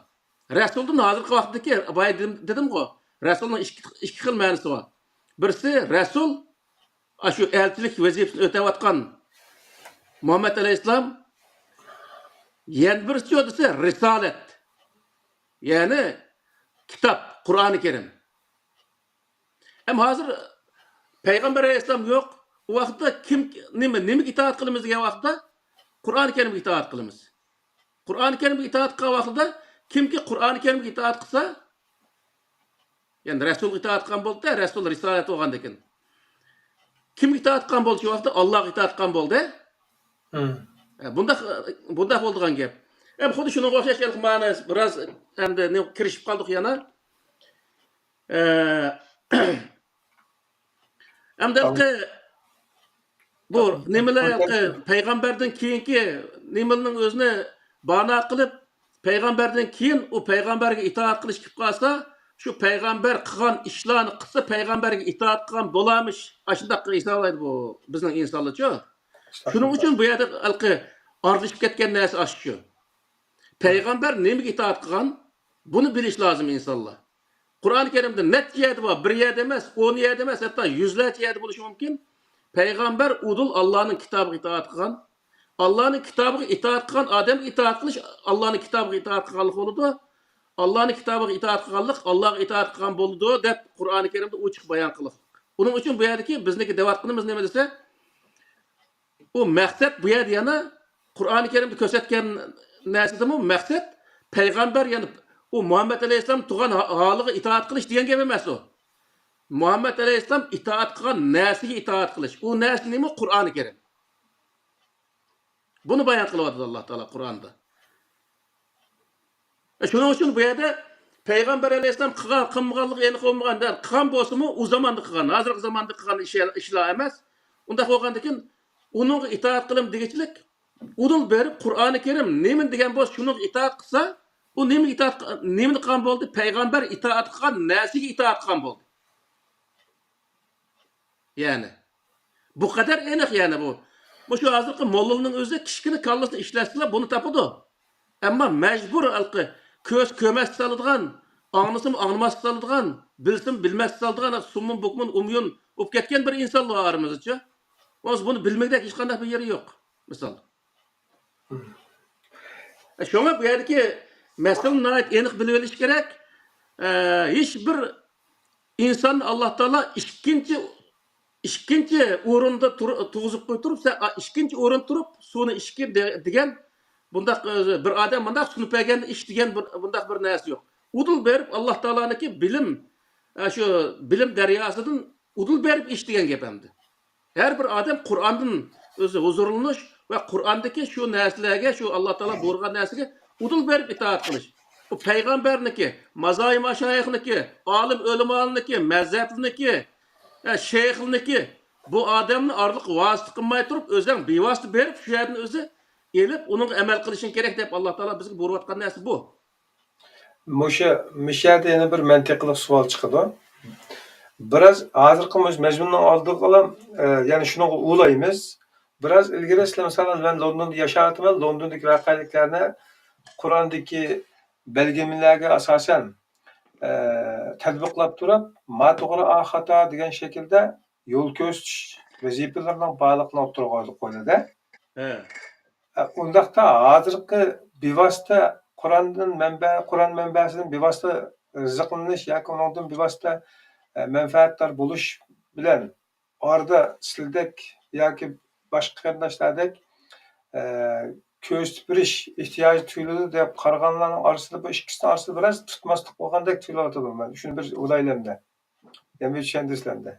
رەسۇلدىن ھازىرقى ۋاقىتتىكى، بايا دېدىم، دېدىمغۇ، رەسۇلنىڭ ئىككى، ئىككى خىل مەنىسى بار. بىرسى رەسۇل، ئاشۇ ئەلچىلىك ۋەزىپىسىنى ئۆتەۋاتقان مۇھەممەد ئەلەيھىسسالام، يەنە بىرسى دېسە رىسالەت، يەنى كىتاب، قۇرئانى كەرىم. ئەمما ھازىر پەيغەمبەر ئەلەيھىسسالام يوق. ئۇ ۋاقىتتا كىم، نېمە، نېمىگە ئىتائەت قىلىمىز دېگەن ۋاقىتتا قۇرئانى كەرىمگە ئىتائەت قىلىمىز. قۇرئانى كەرىمگە ئىتائەت قىلغان ۋاقتىدا كىمكى قۇرئانى كەرىمگە ئىتائەت قىلسا، يەنى رەسۇلغا ئىتائەت قىلغان بولدى، رەسۇل رىسالەت بولغاندىكىن. كىمگە ئىتائەت قىلغان بولدى شۇ ۋاقىتتا؟ ئاللاغا ئىتائەت قىلغان بولدى. ھە، بۇنداق، بۇنداق بولىدىغان گەپ. ئەم، خۇددى شۇنىڭغا ئوخشاش، مانا بىراز ئەمدى نېمە كىرىشىپ قالدۇق يەنە. ئە، ئەمدى ھېلىقى بۇ نېمىلەر، ھېلىقى پەيغەمبەردىن كېيىنكى نېمىلەرنىڭ ئۆزىنى بانا قىلىپ، پەيغەمبەردىن كېيىن ئۇ پەيغەمبەرگە ئىتائەت قىلىش كېلىپ قالسا، شۇ پەيغەمبەر قىلغان ئىشلارنى قىلسا، پەيغەمبەرگە ئىتائەت قىلغان بولارمىش، ئاشۇنداق ھېسابلايدۇ بۇ بىزنىڭ ئىنسانلارچۇ. شۇنىڭ ئۈچۈن بۇ يەردە ھېلىقى ئارىلىشىپ كەتكەن نەرسە ئاشۇ. پەيغەمبەر نېمىگە ئىتائەت قىلغان؟ بۇنى بىلىش لازىم ئىنسانلار. قۇرئان كەرىمدە نەچچە يەردە بار، بىر يەردە ئەمەس، ئون يەردە ئەمەس، ھەتتا يۈزلەرچە يەردە بولۇشى مۇمكىن. پەيغەمبەر ئۇدۇل ئاللانىڭ كىتابىغا ئىتائەت قىلغان. ئاللانىڭ كىتابىغا ئىتائەت قىلغان ئادەمگە ئىتائەت قىلىش ئاللانىڭ كىتابىغا ئىتائەت قىلغانلىق بولىدۇ. ئاللانىڭ كىتابىغا ئىتائەت قىلغانلىق ئاللاغا ئىتائەت قىلغان بولىدۇ، دەپ قۇرئانى كەرىمدە ئوچۇق بايان قىلغان. ئۇنىڭ ئۈچۈن بۇ يەردىكى بىزنىڭكى دەۋاتقىنىمىز نېمە دېسە، ئۇ مەقسەت بۇ يەردە يەنە قۇرئانى كەرىمدە كۆرسەتكەن نەرسىدىمۇ مەقسەت پەيغەمبەر، يەنى ئۇ مۇھەممەد ئەلەيھىسسالام تۇرغان ھا-، ھالىغا ئىتائەت قىلىش دېگەن گەپ ئەمەس ئۇ. مۇھەممەد ئەلەيھىسسالام ئىتائەت قىلغان نەرسىگە ئىتائەت قىلىش. ئۇ نەرسە نېمە؟ قۇرئانى كەرىم. بۇنى بايان قىلىۋاتىدۇ ئاللا تائالا قۇرئاندا. شۇنىڭ ئۈچۈن بۇ يەردە پەيغەمبەر ئەلەيھىسسالام قىلغان، قىلمىغانلىقى ئېنىق بولمىغان، دەل قىلغان بولسىمۇ، ئۇ زاماندا قىلغان، ھازىرقى زاماندا قىلغان ئىش، ئىشلار ئەمەس. ئۇنداق بولغاندىكىن، ئۇنىڭغا ئىتائەت قىلىم دېگۈچىلىك، ئۇدۇل بېرىپ، قۇرئانى كەرىم نېمىنى دېگەن بولسا، شۇنىڭغا ئىتائەت قىلسا، ئۇ نېمىگە ئىتائەت، نېمىنى قىلغان بولدى؟ پەيغەمبەر ئىتائەت قىلغان نەرسىگە ئىتائەت قىلغان بولدى. يەنى، بۇ قەدەر ئېنىق، يەنى بۇ. مۇشۇ ھازىرقى موللىنىڭ ئۆزى كىچىككىنە كاللىسىنى ئىشلەتسىلا بۇنى تاپىدۇ. ئەمما مەجبۇر ھالقى كۆز كۆرمەس سالىدىغان، ئاڭلىسىمۇ ئاڭلىماس سالىدىغان، بىلسىمۇ بىلمەس سالىدىغان، سۇممۇن بۇكمۇن ئۇميۇن بولۇپ كەتكەن بىر ئىنسانلار ئارىمىزدىچۇ. بولمىسا بۇنى بىلمىگۈدەك ھېچقانداق بىر يېرى يوق. مىسال. شۇڭا بۇ يەردىكى مەسىلىنى ناھايىتى ئېنىق بىلىۋېلىش كېرەك. ئە، ھېچ بىر ئىنساننى ئاللا تائالا ئىككىنچى، ئىككىنچى ئورۇندا تۇر-، تۇرغۇزۇپ قويۇپ تۇرۇپ، سەن، ئا، ئىككىنچى ئورۇن تۇرۇپ، سۇنى ئىچكىن دە-، دېگەن، بۇنداق، ئە، بىر ئادەم مۇنداق سۇنۇپ بەرگەندە ئىچ دېگەن بىر، بۇنداق بىر نەرسە يوق. ئۇدۇل بېرىپ ئاللا تائالانىڭكى بىلىم، ئە، شۇ بىلىم دەرياسىدىن ئۇدۇل بېرىپ ئىچ دېگەن گەپ ئەمدى. ھەر بىر ئادەم قۇرئاندىن ئۆزى ھۇزۇرلىنىش ۋە قۇرئاندىكى شۇ نەرسىلەرگە، شۇ ئاللا تائالا بۇيرۇغان نەرسىگە ئۇدۇل بېرىپ ئىتائەت قىلىش. بۇ پەيغەمبەرنىكى، مازاھىم ماشايىخنىكى، ئالىم ئۆلىمالارنىڭكى، مەزھەپلىرىنىڭكى، ئە، شەيخلىرىنىكى، بۇ ئادەمنى ئارىلىق ۋاسىتە قىلماي تۇرۇپ، ئۆزەڭ بىۋاسىتە بېرىپ، شۇ يەردىن ئۆزى ئېلىپ، ئۇنىڭغا ئەمەل قىلىشىڭ كېرەك دەپ ئاللا تائالا بىزگە بۇيرۇۋاتقان نەرسە بۇ. مۇشۇ، مۇشۇ يەردە يەنە بىر مەنتىقىلىق سوئال چىقىدۇ. بىراز ھازىرقى مۇشۇ مەزمۇننىڭ ئالدىغىلا، ئە، يەنە شۇنىڭغا ئۇلايمىز. بىراز ئىلگىرى سىلەر، مىسالەن، مەن لوندوندا ياشاۋاتىمەن، لوندوندىكى ۋەقەلىكلەرنى قۇرئاندىكى بەلگىلىمىلەرگە ئاساسەن، ئە، تەتبىقلاپ تۇرۇپ، ما توغرا، ئا خاتا دېگەن شەكىلدە يول كۆرسىتىش ۋەزىپىلىرىنىڭ بارلىقىنى ئوتتۇرىغا قويدى. ھە. ئە، ئۇنداقتا ھازىرقى بىۋاسىتە قۇراندىن مەنبە، قۇران مەنبەسىدىن بىۋاسىتە رىزىقلىنىش ياكى ئۇنىڭدىن بىۋاسىتە، ئە، مەنپەئەتدار بولۇش بىلەن ئارىدا سىلدەك ياكى باشقا قېرىنداشلاردەك، ئە، كۆرسىتىپ بېرىش ئېھتىياجى تۇيۇلىدۇ دەپ قارىغانلارنىڭ ئارىسىدا، بۇ ئىككىسىنىڭ ئارىسىدا بىراز تۇتماسلىق بولغاندەك تۇيۇلۇۋاتىدۇ. مەن شۇنى بىر ئۇلايلەمدە. يەنە چۈشەندۈرسىلەمدە.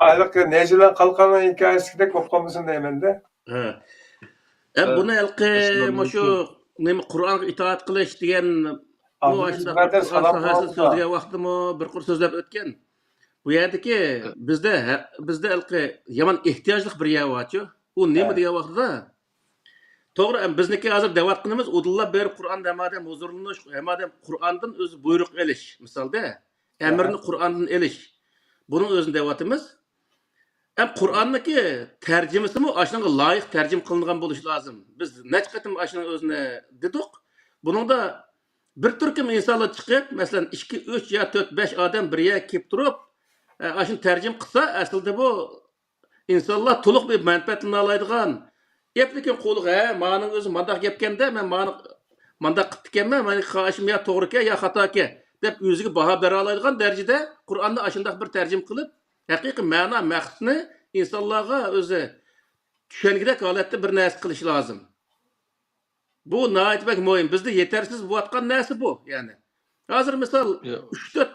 ھېلىقى نەيزىلەر قالقاننىڭ ھېكايىسىدەك بولۇپ قالمىسۇن دەيمەندە. ھە. ئەم، ھە. بۇنى ھېلىقى ئەسلى مۇشۇ مۇشۇ نېمە، قۇرئانغا ئىتائەت قىلىش دېگەن، ئابدۇللا ئاشۇنداق بۇرادەر، قۇرئان سالام ساھەسىدە قىلغان. سۆزلىگەن ۋاقتىمۇ بىر قۇر سۆزلەپ ئۆتكەن. بۇ يەردىكى ھە. بىزدە، ھە، بىزدە ھېلىقى يامان ئېھتىياجلىق بىر يەر بارچۇ. ئۇ نېمە ھە. دېگەن ۋاقتىدا، توغرا، ئەم، بىزنىكى ھازىر دەۋاتقىنىمىز ئۇدۇللا بېرىپ قۇرئان ھەممە ئادەم ھۇزۇرلىنىش، ھەممە ئادەم قۇرئاندىن ئۆزى بۇيرۇق ئېلىش، مىسالدا، ھە. ئەمىرنى قۇرئاندىن ئېلىش. بۇنىڭ ئۆزىنى دەۋاتىمىز. ئەم، قۇرئاننىڭكى تەرجىمىسىمۇ ئاشۇنىڭغا لايىق تەرجىمە قىلىنغان بولۇشى لازىم. بىز نەچچە قېتىم ئاشۇنىڭ ئۆزىنى دېدۇق. بۇنىڭدا بىر تۈركۈم ئىنسانلار چىقىپ، مەسىلەن، ئىككى، ئۈچ يا تۆت، بەش ئادەم بىر يەرگە كېلىپ تۇرۇپ، ئە، ئاشۇنى تەرجىمە قىلسا، ئەسلىدە بۇ ئىنسانلار تولۇق بىر مەنپەئەتلىنەلەيدىغان، ئەپلىكىن قۇلىقى، ھە، مانىڭ ئۆزى مانداق گەپكەندە، مەن مانى مانداق قىپتىكەنمەن، مانا قارىشىم يا توغرىكەن يا خاتاكەن، دەپ ئۆزىگە باھا بېرەلەيدىغان دەرىجىدە قۇرئاننى ئاشۇنداق بىر تەرجىمە قىلىپ، ھەقىقىي مەنا، مەقسىتىنى ئىنسانلارغا ئۆزى چۈشەنگۈدەك ھالەتتە بىر نەرسە قىلىش لازىم. بۇ ناھايىتى بەك مۇھىم. بىزدە يېتەرسىز بولۇۋاتقان نەرسە بۇ، يەنى. ھازىر مىسال، ياق. ئۈچ تۆت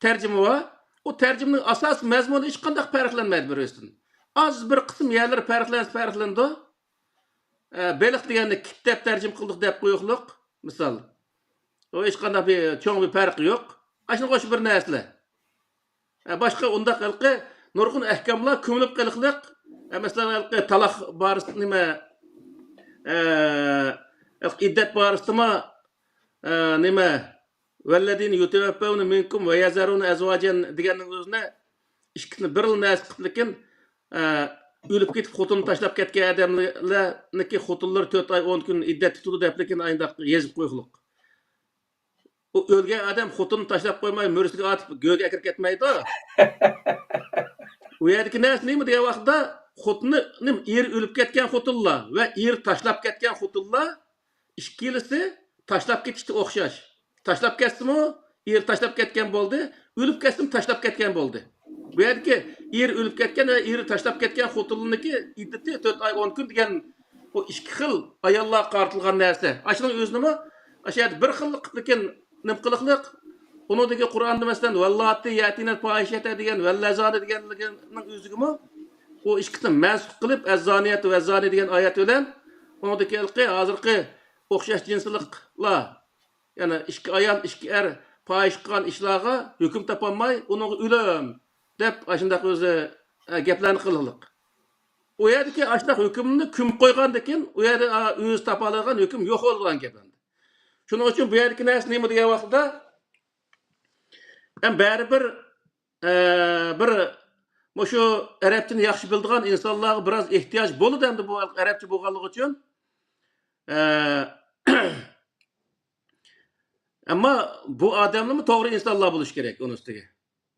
تەرجىمە بار. ئۇ تەرجىمىنىڭ ئاساسىي مەزمۇنى ھېچقانداق پەرقلەنمەيدۇ بىر-بىرسىدىن. ئاز بىر قىسىم يەرلىرى پەرقلەنسە پەرقلىنىدۇ. ئە، بېلىق دېگەننى كىت دەپ تەرجىمە قىلدۇق دەپ قويۇقلۇق، مىسال. ئۇ ھېچقانداق بىر چوڭ بىر پەرقى يوق. ئاشۇنىڭغا ئوخشاش بىر نەرسىلەر. ئە، باشقا ئۇنداق ھېلىقى نۇرغۇن ئەھكاملار كۆمۈلۈپ قېلىقلىق. ئە، مەسىلەن، ھېلىقى تالاق بارىسىدا نېمە، ئە، ھېلىقى ئىددەت بارىسىدىمۇ، ئە، نېمە، ۋەللەزىنە يۇتەۋەففەۋنە مىنكۇم ۋە يەزەرۇنە ئەزۋاجەن دېگەننىڭ ئۆزىنى ئىككىسىنى بىرلا نەرسە قىلىپ، لېكىن، ئە، ئۆلۈپ كېتىپ خوتۇنىنى تاشلاپ كەتكەن ئادەملەرنىڭكى خوتۇنلىرى تۆت ئاي، ئون كۈن ئىددەت تۇتىدۇ دەپ، لېكىن ئاينداق يېزىپ قويۇقلۇق. ئۇ ئۆلگەن ئادەم خوتۇنىنى تاشلاپ قويماي، مۈرىسىگە ئارتىپ گۆرگە ئەكىرىپ كەتمەيدۇ. ئۇ يەردىكى نەرسە نېمە دېگەن ۋاقىتتا، خوتۇنى، نېمە، ئېرى ئۆلۈپ كەتكەن خوتۇنلار ۋە ئېرى تاشلاپ كەتكەن خوتۇنلار ئىككىلىسى تاشلاپ كېتىشتە ئوخشاش. تاشلاپ كەتسىمۇ، ئېرى تاشلاپ كەتكەن بولدى، ئۆلۈپ كەتسىمۇ تاشلاپ كەتكەن بولدى. بۇ يەردىكى ئېرى ئۆلۈپ كەتكەن ۋە ئېرى تاشلاپ كەتكەن خوتۇننىڭكى ئىددىتى تۆت ئاي ئون كۈن دېگەن، بۇ ئىككى خىل ئاياللارغا قارىتىلغان نەرسە. ئاشۇنىڭ ئۆزىنىمۇ ئاشۇ يەردە بىر خىللىق قىپلىكىن نېمە قىلىقلىق، ئۇنىڭدىكى قۇرئاندا مەسىلەن، ۋەللاتى يەتىنەل پاھىشەتە دېگەن، ۋەللەزانى دېگەنلىكىنىڭ ئۆزىگىمۇ ئۇ ئىككىسىنى مەنسۇخ قىلىپ، ئەززانىيەتۇ ۋەززانى دېگەن ئايەت بىلەن، ئۇنىڭدىكى ھېلىقى ھازىرقى ئوخشاش جىنسلىقلار، يەنى ئىككى ئايال، ئىككى ئەر پاھىشە قىلغان ئىشلارغا ھۆكۈم تاپالماي، ئۇنىڭغا ئۆلۈم دەپ، ئاشۇنداق ئۆزى، ئە، گەپلەرنى قىلىقلىق. ئۇ يەردىكى ئاشۇنداق ھۆكۈمنى كۆمۈپ قويغاندىن كېيىن، ئۇ يەردە، ئا، ئۆزى تاپالايدىغان ھۆكۈم يوق بولىدىغان گەپ ئەمدى. شۇنىڭ ئۈچۈن بۇ يەردىكى نەرسە نېمە دېگەن ۋاقتىدا، ئەم، بەرىبىر، ئە، بىر مۇشۇ ئەرەبچىنى ياخشى بىلىدىغان ئىنسانلارغا بىراز ئېھتىياج بولىدۇ ئەمدى بۇ ئەرەبچە بولغانلىقى ئۈچۈن. ئە، ئەمما بۇ ئادەملىمۇ توغرا ئىنسانلار بولۇشى كېرەك ئۇنىڭ ئۈستىگە.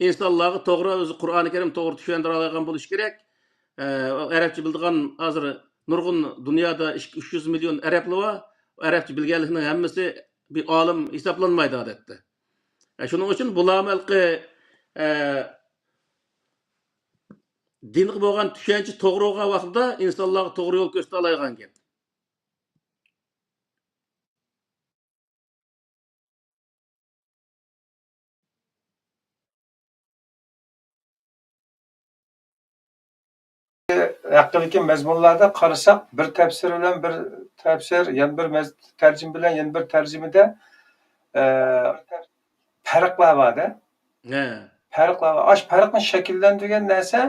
ئىنسانلارغا توغرا، ئۆزى قۇرئانى كەرىم توغرا چۈشەندۈرەلەيدىغان بولۇشى كېرەك. ئە، ئەرەبچە بىلىدىغان ھازىر نۇرغۇن دۇنيادا ئىككى، ئۈچ يۈز مىليون ئەرەبلەر بار. ئەرەبچە بىلگەنلىكنىڭ ھەممىسى بىر ئالىم ھېسابلانمايدۇ ئادەتتە. ئە، شۇنىڭ ئۈچۈن بۇلارمۇ ھېلىقى، ئە، دىنغا بولغان چۈشەنچە توغرا بولغان ۋاقتىدا ئىنسانلارغا توغرا يول كۆرسىتەلەيدىغان گەپ. ھەققىدىكى مەزمۇنلاردا قارىساق، بىر تەپسىر بىلەن بىر تەپسىر، يەنە بىر مەز-، تەرجىمە بىلەن يەنە بىر تەرجىمىدە، ئە، پەرقلەر بار-دە. ھە. پەرقلەر بار. ئاش پەرقنى شەكىللەندۈرگەن نەرسە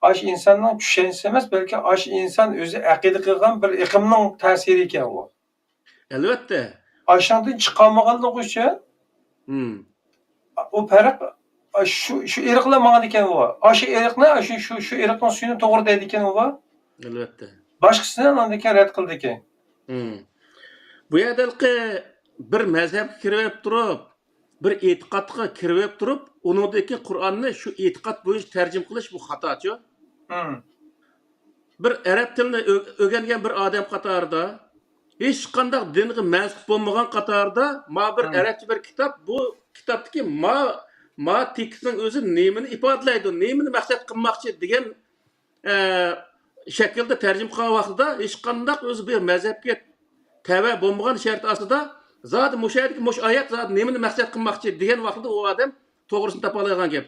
ئاش ئىنساننىڭ چۈشەنچىسى ئەمەس، بەلكى ئاش ئىنسان ئۆزى ئەقىدە قىلغان بىر ئېقىمنىڭ تەسىرى ئىكەن ئۇ. ئەلۋەتتە. ئاشۇنىڭدىن چىقالمىغانلىقى ئۈچۈن ھىم. ئۇ پەرق، شۇ، شۇ ئېرىقلا ماڭىدىكەن ئۇ. ئاشۇ ئېرىقنى، شۇ، شۇ، شۇ ئېرىقنىڭ سۈيىنى توغرا دەيدىكەن ئۇ. ئەلۋەتتە. باشقىسىنى ئاندىن كېيىن رەت قىلىدىكەن. ھىم. بۇ يەردە ھېلىقى بىر مەزھەپكە كىرىۋېلىپ تۇرۇپ، بىر ئېتىقادقا كىرىۋېلىپ تۇرۇپ، ئۇنىڭدىن كېيىن قۇرئاننى شۇ ئېتىقاد بويىچە تەرجىمە قىلىش بۇ خاتاچۇ. ھىم. بىر ئەرەب تىلىنى ئۆ-، ئۆگەنگەن بىر ئادەم قاتارىدا ھېچقانداق دىنغا مەنسۇپ بولمىغان قاتارىدا ما بىر ھىم. ئەرەبچە بىر كىتاب، بۇ كىتابتىكى ما، ما تېكىستنىڭ ئۆزى نېمىنى ئىپادىلەيدۇ، نېمىنى مەقسەت قىلماقچى دېگەن، ئە، شەكىلدە تەرجىمە قىلغان ۋاقتىدا ھېچقانداق ئۆزى بىر مەزھەپكە تەۋە بولمىغان شەرت ئاستىدا زادى مۇشۇ يەردىكى مۇشۇ ئايەت زادى نېمىنى مەقسەت قىلماقچى دېگەن ۋاقتىدا ئۇ ئادەم توغرىسىنى تاپالايدىغان گەپ.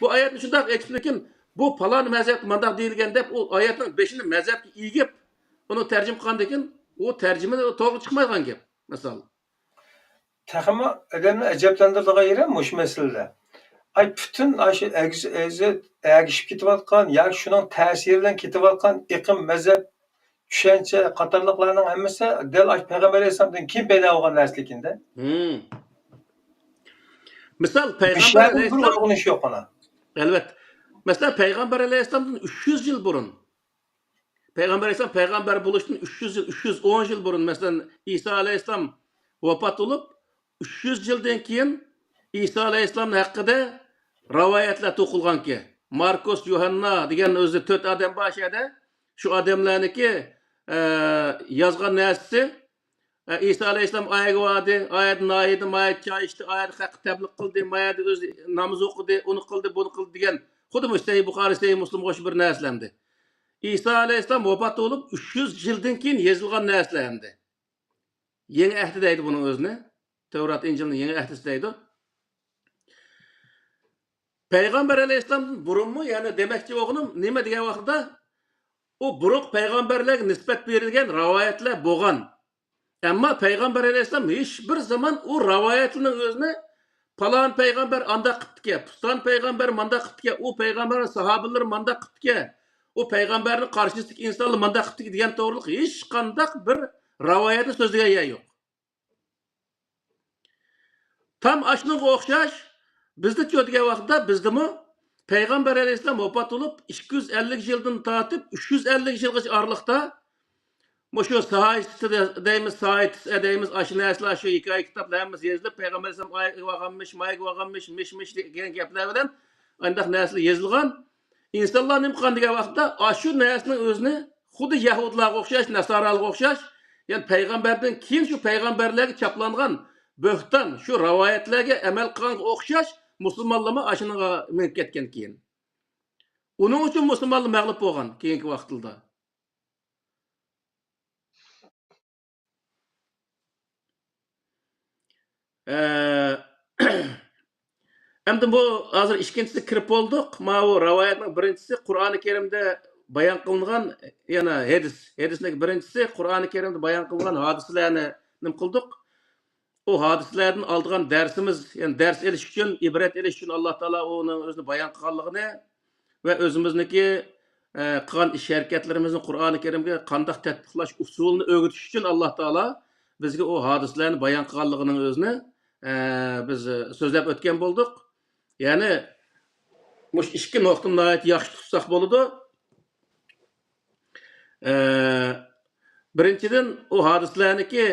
بۇ ئايەتنى شۇنداق ئېيتىپتىكىن، بۇ پالان مەزھەپتە مانداق دېيىلگەن دەپ، ئۇ ئايەتنىڭ بېشىنى مەزھەپكە ئېگىپ، ئۇنى تەرجىمە قىلغاندىن كېيىن، ئۇ تەرجىمە توغرا چىقمايدىغان گەپ، مىسال. تېخىمۇ ئادەمنى ئەجەبلەندۈرىدىغان يېرى مۇشۇ مەسىلىدە. ئاي، پۈتۈن ئاشۇ ئەگز-، ئەگزى-، ئەگىشىپ كېتىۋاتقان ياكى شۇنىڭ تەسىرى بىلەن كېتىۋاتقان ئېقىم، مەزھەپ، چۈشەنچە قاتارلىقلارنىڭ ھەممىسى دەل ئاشۇ پەيغەمبەر ئەلەيھىسسالامدىن كېيىن پەيدا بولغان نەرسە لېكىن-دە. ھىم. مىسال، پەيغەمبەر بىر ئەلەيھىسسالام ئۇيغۇنۇش يوق ئۇنىڭ. ئەلۋەتتە. مەسىلەن، پەيغەمبەر ئەلەيھىسسالامدىن ئۈچ يۈز يىل بۇرۇن، پەيغەمبەر ئەلەيھىسسالام پەيغەمبەر بولۇشتىن ئۈچ يۈز يىل، ئۈچ يۈز ئون يىل بۇرۇن، مەسىلەن، ئىسا ئەلەيھىسسالام ۋاپات بولۇپ، ئۈچ يۈز يىلدىن كېيىن ئىسا ئەلەيھىسسالام ھەققىدە رىۋايەتلەر توقۇلغانكەن. ماركوس، يوھاننا دېگەن ئۆزى تۆت ئادەم بار شۇ يەردە. شۇ ئادەملەرنىڭكى، ئە، يازغان نەرسىسى، ئە، ئىسا ئەلەيھىسسالام ئايەگە باردى، ئايەدە ناھىيىدە، مايەدە چاي ئىچتى، ئايەدە خەققە تەبلىغ قىلدى، مايەدە ئۆزى ناماز ئوقۇدى، ئۇنى قىلدى، بۇنى قىلدى دېگەن. خۇددى مۇشۇ سەھىھ بۇخارىي، سەھىھ مۇسلىمغا ئوخشاش بىر نەرسىلەر ئەمدى. ئىسا ئەلەيھىسسالام ۋاپات بولۇپ، ئۈچ يۈز يىلدىن كېيىن يېزىلغان نەرسىلەر ئەمدى. يېڭى ئەھدى دەيدۇ بۇنىڭ ئۆزىنى. تەۋرات، ئىنجىلنىڭ يېڭى ئەھدىسى دەيدۇ. پەيغەمبەر ئەلەيھىسسالامدىن بۇرۇنمۇ، يەنى دېمەكچى بولغىنىم نېمە دېگەن ۋاقتىدا، ئۇ بۇرۇنقى پەيغەمبەرلەرگە نىسبەت بېرىلگەن رىۋايەتلەر بولغان. ئەمما پەيغەمبەر ئەلەيھىسسالام ھېچبىر زامان ئۇ رىۋايەتلەرنىڭ ئۆزىنى پالان پەيغەمبەر ئانداق قىپتىكەن، پۇستان پەيغەمبەر مانداق قىپتىكەن، ئۇ پەيغەمبەرنىڭ ساھابىلىرى مانداق قىپتىكەن، ئۇ پەيغەمبەرنىڭ قارشىسىدىكى ئىنسانلار مانداق قىپتىكەن دېگەن توغرۇلۇق ھېچقانداق بىر رىۋايەتنى سۆزلىگەن يەر يوق. تام ئاشۇنىڭغا ئوخشاش، بىزدىچۇ دېگەن ۋاقىتتا، بىزدىمۇ پەيغەمبەر ئەلەيھىسسالام ۋاپات بولۇپ، ئىككى يۈز ئەللىك يىلدىن تارتىپ ئۈچ يۈز ئەللىك يىلغىچە ئارىلىقتا مۇشۇ ساھايىتىس دەيمىز، ساھايىتىس دەيمىز، ئاشۇ نەرسىلەر، شۇ ھېكايە كىتابلار ھەممىسى يېزىلىپ، پەيغەمبەر ئەلەيھىسسالام ئايەتكە بارغانمىش، مايەگە بارغانمىش، مىش مىش دېگەن گەپلەر بىلەن ئانداق نەرسىلەر يېزىلغان. ئىنسانلار نېمە قىلغان دېگەن ۋاقىتتا، ئاشۇ نەرسىنىڭ ئۆزىنى خۇددى يەھۇدلارغا ئوخشاش، ناسارالارغا ئوخشاش، يەنى پەيغەمبەردىن كېيىن شۇ پەيغەمبەرلەرگە چاپلانغان بۆھتان، شۇ رىۋايەتلەرگە ئەمەل قىلغانغا ئوخشاش مۇسۇلمانلارمۇ ئاشۇنىڭغا مېڭىپ كەتكەن كېيىن. ئۇنىڭ ئۈچۈن مۇسۇلمانلار مەغلۇپ بولغان كېيىنكى ۋاقىتلاردا. ئە، ئەمدى بۇ ھازىر ئىككىنچىسىگە كىرىپ بولدۇق. ماۋۇ رىۋايەتنىڭ بىرىنچىسى قۇرئانى كەرىمدە بايان قىلىنغان، يەنە ھەدىس. ھەدىسنىڭ بىرىنچىسى قۇرئانى كەرىمدە بايان قىلىنغان ھادىسىلەرنى نېمە قىلدۇق؟ ئۇ ھادىسىلەردىن ئالىدىغان دەرسىمىز، يەنى دەرس ئېلىش ئۈچۈن، ئىبرەت ئېلىش ئۈچۈن ئاللا تائالا ئۇنىڭ ئۆزىنى بايان قىلغانلىقىنى ۋە ئۆزىمىزنىڭكى، ئە، قىلغان ئىش ھەرىكەتلىرىمىزنى قۇرئانى كەرىمگە قانداق تەتبىقلاش ئۇسۇلىنى ئۆگىتىش ئۈچۈن ئاللا تائالا بىزگە ئۇ ھادىسىلەرنى بايان قىلغانلىقىنىڭ ئۆزىنى، ئە، بىز سۆزلەپ ئۆتكەن بولدۇق. يەنى مۇشۇ ئىككى نۇقتىنى ناھايىتى ياخشى تۇتساق بولىدۇ. ئە، بىرىنچىدىن، ئۇ ھادىسىلەرنىكى،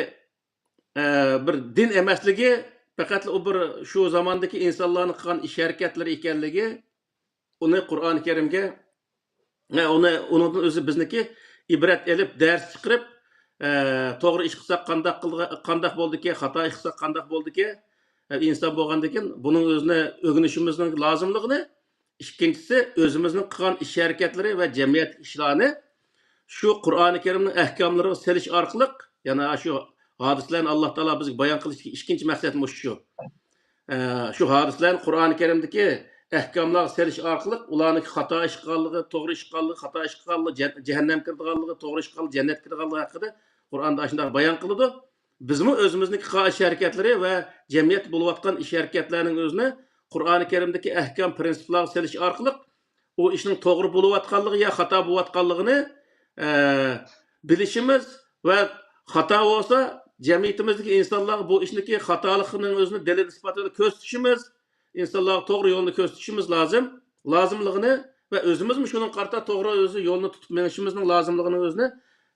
ئە، بىر دىن ئەمەسلىكى، پەقەتلا ئۇ بىر شۇ زاماندىكى ئىنسانلارنىڭ قىلغان ئىش ھەرىكەتلىرى ئىكەنلىكى، ئۇنى قۇرئانى كەرىمگە، ئە، ئۇنى، ئۇنىڭدىن ئۆزى بىزنىڭكى ئىبرەت ئېلىپ، دەرس چىقىرىپ، ئە، توغرا ئىش قىلساق قانداق قىلغا-، قانداق بولدىكى، خاتا ئىش قىلساق قانداق بولدىكى، ئە، ئىنسان بولغاندىكىن بۇنىڭ ئۆزىنى ئۆگىنىشىمىزنىڭ لازىملىقىنى، ئىككىنچىسى، ئۆزىمىزنىڭ قىلغان ئىش ھەرىكەتلىرى ۋە جەمئىيەتتىكى ئىشلارنى شۇ قۇرئانى كەرىمنىڭ ئەھكاملىرىغا سېلىش ئارقىلىق، يەنى شۇ ھادىسىلەرنى ئاللا تائالا بىزگە بايان قىلىشتىكى ئىككىنچى مەقسەت مۇشۇ. ئە، شۇ ھادىسىلەرنى قۇرئانى كەرىمدىكى ئەھكاملارغا سېلىش ئارقىلىق ئۇلارنىڭكى خاتا ئىش قىلغانلىقى، توغرا ئىش قىلغانلىقى، خاتا ئىش قىلغانلىقى، جە-، جەھەننەمگە كىرىدىغانلىقى، توغرا ئىش قىلغانلىقى، جەننەتكە كىرىدىغانلىقى ھەققىدە قۇرئاندا ئاشۇنداق بايان قىلىدۇ. بىزمۇ ئۆزىمىزنىڭكى قىلغان ئىش ھەرىكەتلىرى ۋە جەمئىيەتتە بولۇۋاتقان ئىش ھەرىكەتلەرنىڭ ئۆزىنى قۇرئانى كەرىمدىكى ئەھكام، پىرىنسىپلارغا سېلىش ئارقىلىق ئۇ ئىشنىڭ توغرا بولۇۋاتقانلىقى يا خاتا بولۇۋاتقانلىقىنى، ئە، بىلىشىمىز ۋە خاتا بولسا جەمئىيىتىمىزدىكى ئىنسانلارغا بۇ ئىشنىڭكى خاتالىقىنىڭ ئۆزىنى دەلىل ئىسپات بىلەن كۆرسىتىشىمىز، ئىنسانلارغا توغرا يولنى كۆرسىتىشىمىز لازىم، لازىملىقىنى ۋە ئۆزىمىزمۇ شۇنىڭغا قارىتا توغرا ئۆزى يولنى تۇتۇپ مېڭىشىمىزنىڭ لازىملىقىنىڭ ئۆزىنى،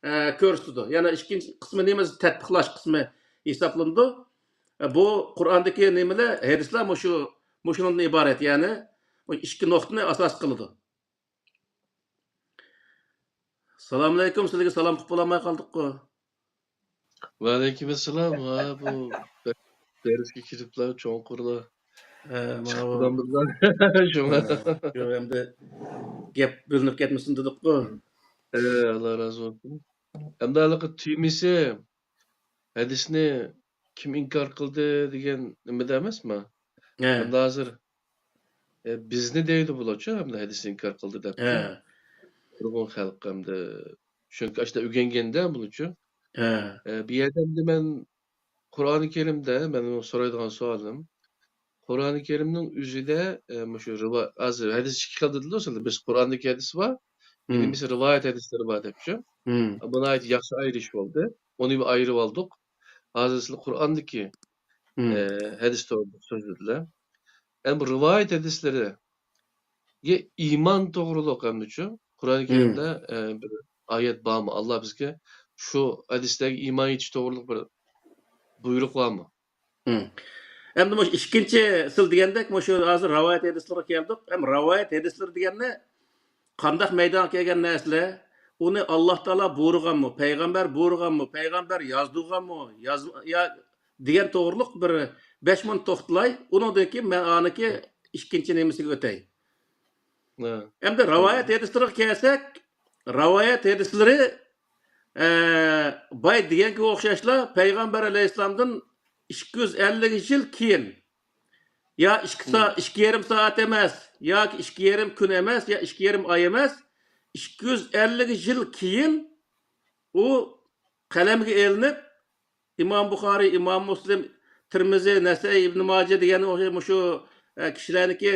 ئە، كۆرسىتىدۇ. يەنە ئىككىنچى قىسمى نېمە؟ تەتبىقلاش قىسمى ھېسابلىنىدۇ. ئە، بۇ قۇرئاندىكى نېمىلەر، ھەدىسلەر مۇشۇ، مۇشۇنىڭدىن ئىبارەت، يەنى بۇ ئىككى نۇقتىنى ئاساس قىلىدۇ. سالامۇئەلەيكۇم، سىلىگە سالام قىلىپ بولالماي قالدۇققۇ. ۋەئەلەيكۇم ئەسسالام. ھە، بۇ دەرسكە كىرىپلا چوڭقۇرلا ھە، ماۋۇ. چىقىپ قالامدىلا. شۇڭا. ھە، يوق، ئەمدى گەپ بۆلۈنۈپ كەتمىسۇن دېدۇققۇ. ھە، ئاللا رازى بولسۇن. ئەمدى ھېلىقى تېمىسى ھەدىسنى كىم ئىنكار قىلدى دېگەن نېمىدە ئەمەسمۇ؟ ھە. ئەمدى ھازىر، ئە، بىزنى دەيدۇ بۇلارچۇ، ئەمدى ھەدىسنى ئىنكار قىلدى دەپ. ھە. نۇرغۇن خەلق ئەمدى، چۈنكى ئاشۇنداق ئۆگەنگەندە بۇلارچۇ. ھە. ئە، بۇ يەردە ئەمدى مەن قۇرئانى كەرىمدە مەن سورايدىغان سوئالىم، قۇرئانى كەرىمنىڭ ئۆزىدە، ئە، مۇشۇ رىۋا-، ھازىر ھەدىس ئىككى خىل دېدىلا سىلەر، بىرسى قۇرئاندىكى ھەدىس بار، مم. يەنە بىرسى رىۋايەت ھەدىسلىرى بار دەپچۇ. مم. بۇ ناھايىتى ياخشى ئايرىش بولدى. ئۇنى ئايرىۋالدۇق. ھازىر سىلەر قۇرئاندىكى، مم. ئە، ھەدىس توغرىلىق سۆزلىدىلەر. ئەمدى رىۋايەت ھەدىسلىرىگە ئىمان توغرۇلۇق ئەمدىچۇ؟ قۇرئانى مم. كەرىمدە، ئە، بىر ئايەت بارمۇ؟ ئاللا بىزگە شۇ ھەدىسلەرگە ئىمان ئېيتىش توغرۇلۇق بىر بۇيرۇق بارمۇ؟ مم. ئەمدى مۇشۇ ئىككىنچى سىل دېگەندەك، مۇشۇ ھازىر رىۋايەت ھەدىسلىرىگە كەلدۇق. ئەمدى رىۋايەت ھەدىسلىرى دېگەننى قانداق مەيدانغا كەلگەن نەرسىلەر؟ ئۇنى ئاللا تائالا بۇيرۇغانمۇ؟ پەيغەمبەر بۇيرۇغانمۇ؟ پەيغەمبەر يازدۇرغانمۇ؟ ياز-، يا دېگەن توغرۇلۇق بىر بەش مىنۇت توختىلاي. ئۇنىڭدىن كېيىن مەن ئانىكى ئىككىنچى نېمىسىگە ئۆتەي. ھە. ئەمدى رىۋايەت ھەدىسلىرىگە كەلسەك، رىۋايەت ھەدىسلىرى، ئە، بايا دېگەنگە ئوخشاشلا پەيغەمبەر ئەلەيھىسسالامدىن ئىككى يۈز ئەللىك يىل كېيىن، يا ئىككى سا-، مم. ئىككى يېرىم سائەت ئەمەس، ياكى ئىككى يېرىم كۈن ئەمەس، يا ئىككى يېرىم ئاي ئەمەس، ئىككى يۈز ئەللىك يىل كېيىن ئۇ قەلەمگە ئېلىنىپ، ئىمام بۇخارىي، ئىمام مۇسلىم، تىرمىزى، نەسەئىي، ئىبن ماجە دېگەن ئوخشاش مۇشۇ، ئە، كىشىلەرنىڭكى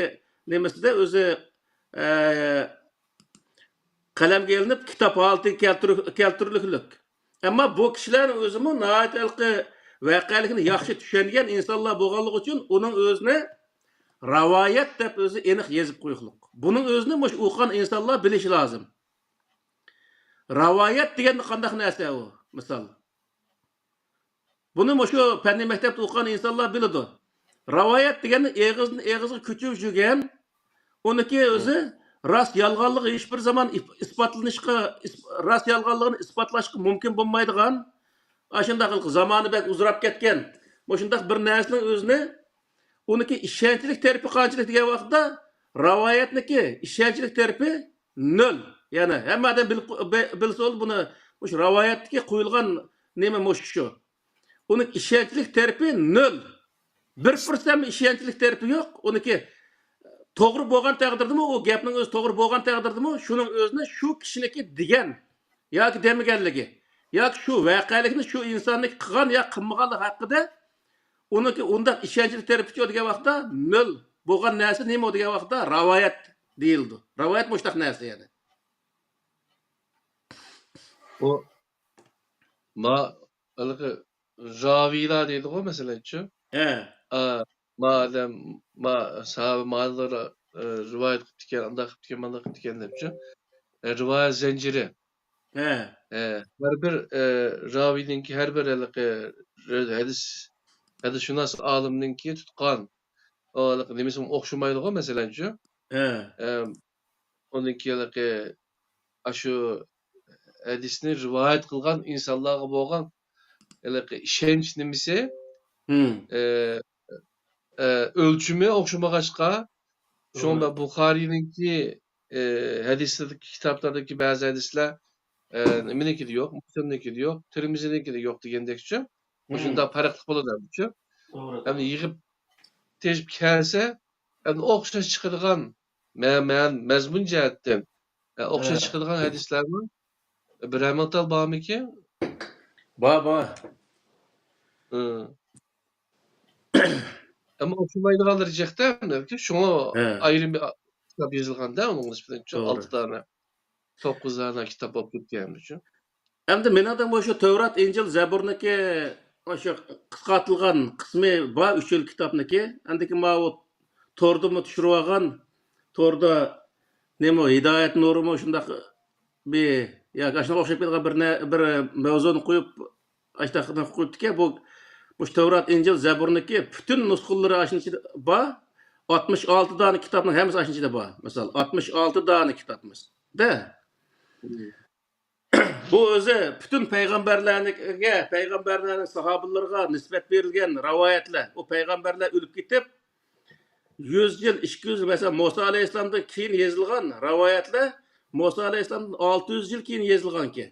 نېمىسىدە ئۆزى، ئە، قەلەمگە ئېلىنىپ، كىتاب ھالىتىگە كەلتۈر-، كەلتۈرۈلۈكلۈك. ئەمما بۇ كىشىلەرنىڭ ئۆزىمۇ ناھايىتى ھېلىقى ۋەقەلىكنى ياخشى چۈشەنگەن ئىنسانلار بولغانلىقى ئۈچۈن، ئۇنىڭ ئۆزىنى رىۋايەت دەپ ئۆزى ئېنىق يېزىپ قويۇقلۇق. بۇنىڭ ئۆزىنى مۇشۇ ئوقۇغان ئىنسانلار بىلىشى لازىم. رىۋايەت دېگەندە قانداق نەرسە ئۇ؟ مىسال. بۇنى مۇشۇ پەننىي مەكتەپتە ئوقۇغان ئىنسانلار بىلىدۇ. رىۋايەت دېگەننى ئېغىزدىن ئېغىزغا كۆچۈرۈپ يۈرگەن، ئۇنىڭكى ئۆزى راست يالغانلىقى ھېچ بىر زامان ئىپ-، ئىسپاتلىنىشقا، ئىس-، راست يالغانلىقىنى ئىسپاتلاشقا مۇمكىن بولمايدىغان، ئاشۇنداق زامانى بەك ئۇزىراپ كەتكەن مۇشۇنداق بىر نەرسىنىڭ ئۆزىنى، ئۇنىڭكى ئىشەنچلىك تەرىپى قانچىلىك دېگەن ۋاقىتتا، رىۋايەتنىڭكى ئىشەنچلىك تەرىپى نۆل. يەنى ھەممە ئادەم بىلىپ، بىلسە بولدى بۇنى، مۇشۇ رىۋايەتتىكى قويۇلغان نېمە مۇشۇ شۇ. ئۇنىڭ ئىشەنچلىك تەرىپى نۆل. بىر پىرسەنتمۇ ئىشەنچلىك تەرىپى يوق. ئۇنىڭكى توغرا بولغان تەقدىردىمۇ، ئۇ گەپنىڭ ئۆزى توغرا بولغان تەقدىردىمۇ، شۇنىڭ ئۆزىنى شۇ كىشىنىڭكى دېگەن ياكى دېمىگەنلىكى ياكى شۇ ۋەقەلىكنى شۇ ئىنساننىڭكى قىلغان يا قىلمىغانلىقى ھەققىدە ئۇنىڭكى ئۇنداق ئىشەنچلىك تەرىپىچۇ دېگەن ۋاقىتتا نۆل. بولغان نەرسە نېمە دېگەن ۋاقىتتا رىۋايەت دېيىلىدۇ. رىۋايەت مۇشۇنداق نەرسە يەنى. ئۇ ما ھېلىقى راۋىيلار دەيدىغۇ، مەسىلەنچۇ؟ ھە. ئا، ما ئادەم، ما ساھابە مالىلار رىۋايەت قىپتىكەن، ئانداق قىپتىكەن، مانداق قىپتىكەن دەپچۇ. ئە، رىۋايەت زەنجىرى. ھە. ئە، ھەر بىر ئە، راۋىينىڭكى، ھەر بىر ھېلىقى ھەدىس، ھەدىسشۇناس ئالىمنىڭكى تۇتقان ئۇ ھېلىقى نېمىسىمۇ ئوخشىمايدىغۇ، مەسىلەنچۇ. ھە. ئە، ئۇنىڭكى ھېلىقى ئاشۇ ھەدىسنى رىۋايەت قىلغان ئىنسانلارغا بولغان ھېلىقى ئىشەنچ نېمىسى، ھىم. ئە، ئە، ئۆلچىمى ئوخشىمىغاچقا، شۇڭا توغرا. بۇخارىينىڭكى ئە، ھەدىسلىرىدىكى، كىتابلاردىكى بەزى ھەدىسلەر ئە، نېمىنىڭكىدە يوق، مۇسلىمنىڭكىدە يوق، تىرمىزىنىڭكىدە يوق دېگەندەكچۇ. ھىم. مۇشۇنداق پەرقلىق بولىدۇ ئەمدىچۇ. توغرا. ئەمدى يىغىپ تېجىپ كەلسە، ئەمدى ئوخشاش چىقىدىغان مە-، مە-، مەزمۇن جەھەتتىن ئە، ئوخشاش ھە. چىقىدىغان ھەدىسلەرمۇ بىرەر مىڭ تال بارمىكىن؟ بار، بار. ئە. ئەمما ئوخشىمايدىغانلىرى جىقتە، شۇڭا ھە. ئايرىم بىر كىتاب يېزىلغاندا ئۇنىڭ نىسبىتىچۇ، توغرا. ئالتە دانە، توققۇز دانە كىتاب بولۇپ كەتكەنمىچۇ. ئەمدى مېنىڭدە مۇشۇ تەۋرات، ئىنجىل، زەبۇرنىڭكى مۇشۇ قىسقارتىلغان قىسمى بار، ئۈچ خىل كىتابنىڭكى. ئەندىكى ماۋۇ توردىمۇ چۈشۈرۈۋالغان، توردا نېمە، ھىدايەت نۇرىمۇ شۇنداق بىر، ياكى ئاشۇنىڭغا ئوخشاپ كېتىدىغان بىر نە-، بىر مەۋزۇنى قويۇپ، ئاشۇنداق قويۇپتىكەن. بۇ، مۇشۇ تەۋرات، ئىنجىل، زەبۇرنىڭكى پۈتۈن نۇسخىلىرى ئاشۇنىڭ ئىچىدە بار. ئاتمىش ئالتە دانە كىتابنىڭ ھەممىسى ئاشۇنىڭ ئىچىدە بار. مىسال، ئاتمىش ئالتە دانە كىتابىمىز. دە. بۇ ئۆزى پۈتۈن پەيغەمبەرلەرگە، پەيغەمبەرلەرنىڭ ساھابىلىرىغا نىسبەت بېرىلگەن رىۋايەتلەر. ئۇ پەيغەمبەرلەر ئۆلۈپ كېتىپ، يۈز يىل، ئىككى يۈز يىل، مەسىلەن، مۇسا ئەلەيھىسسالامدىن كېيىن يېزىلغان رىۋايەتلەر مۇسا ئەلەيھىسسالامدىن ئالتە يۈز يىل كېيىن يېزىلغانكەن.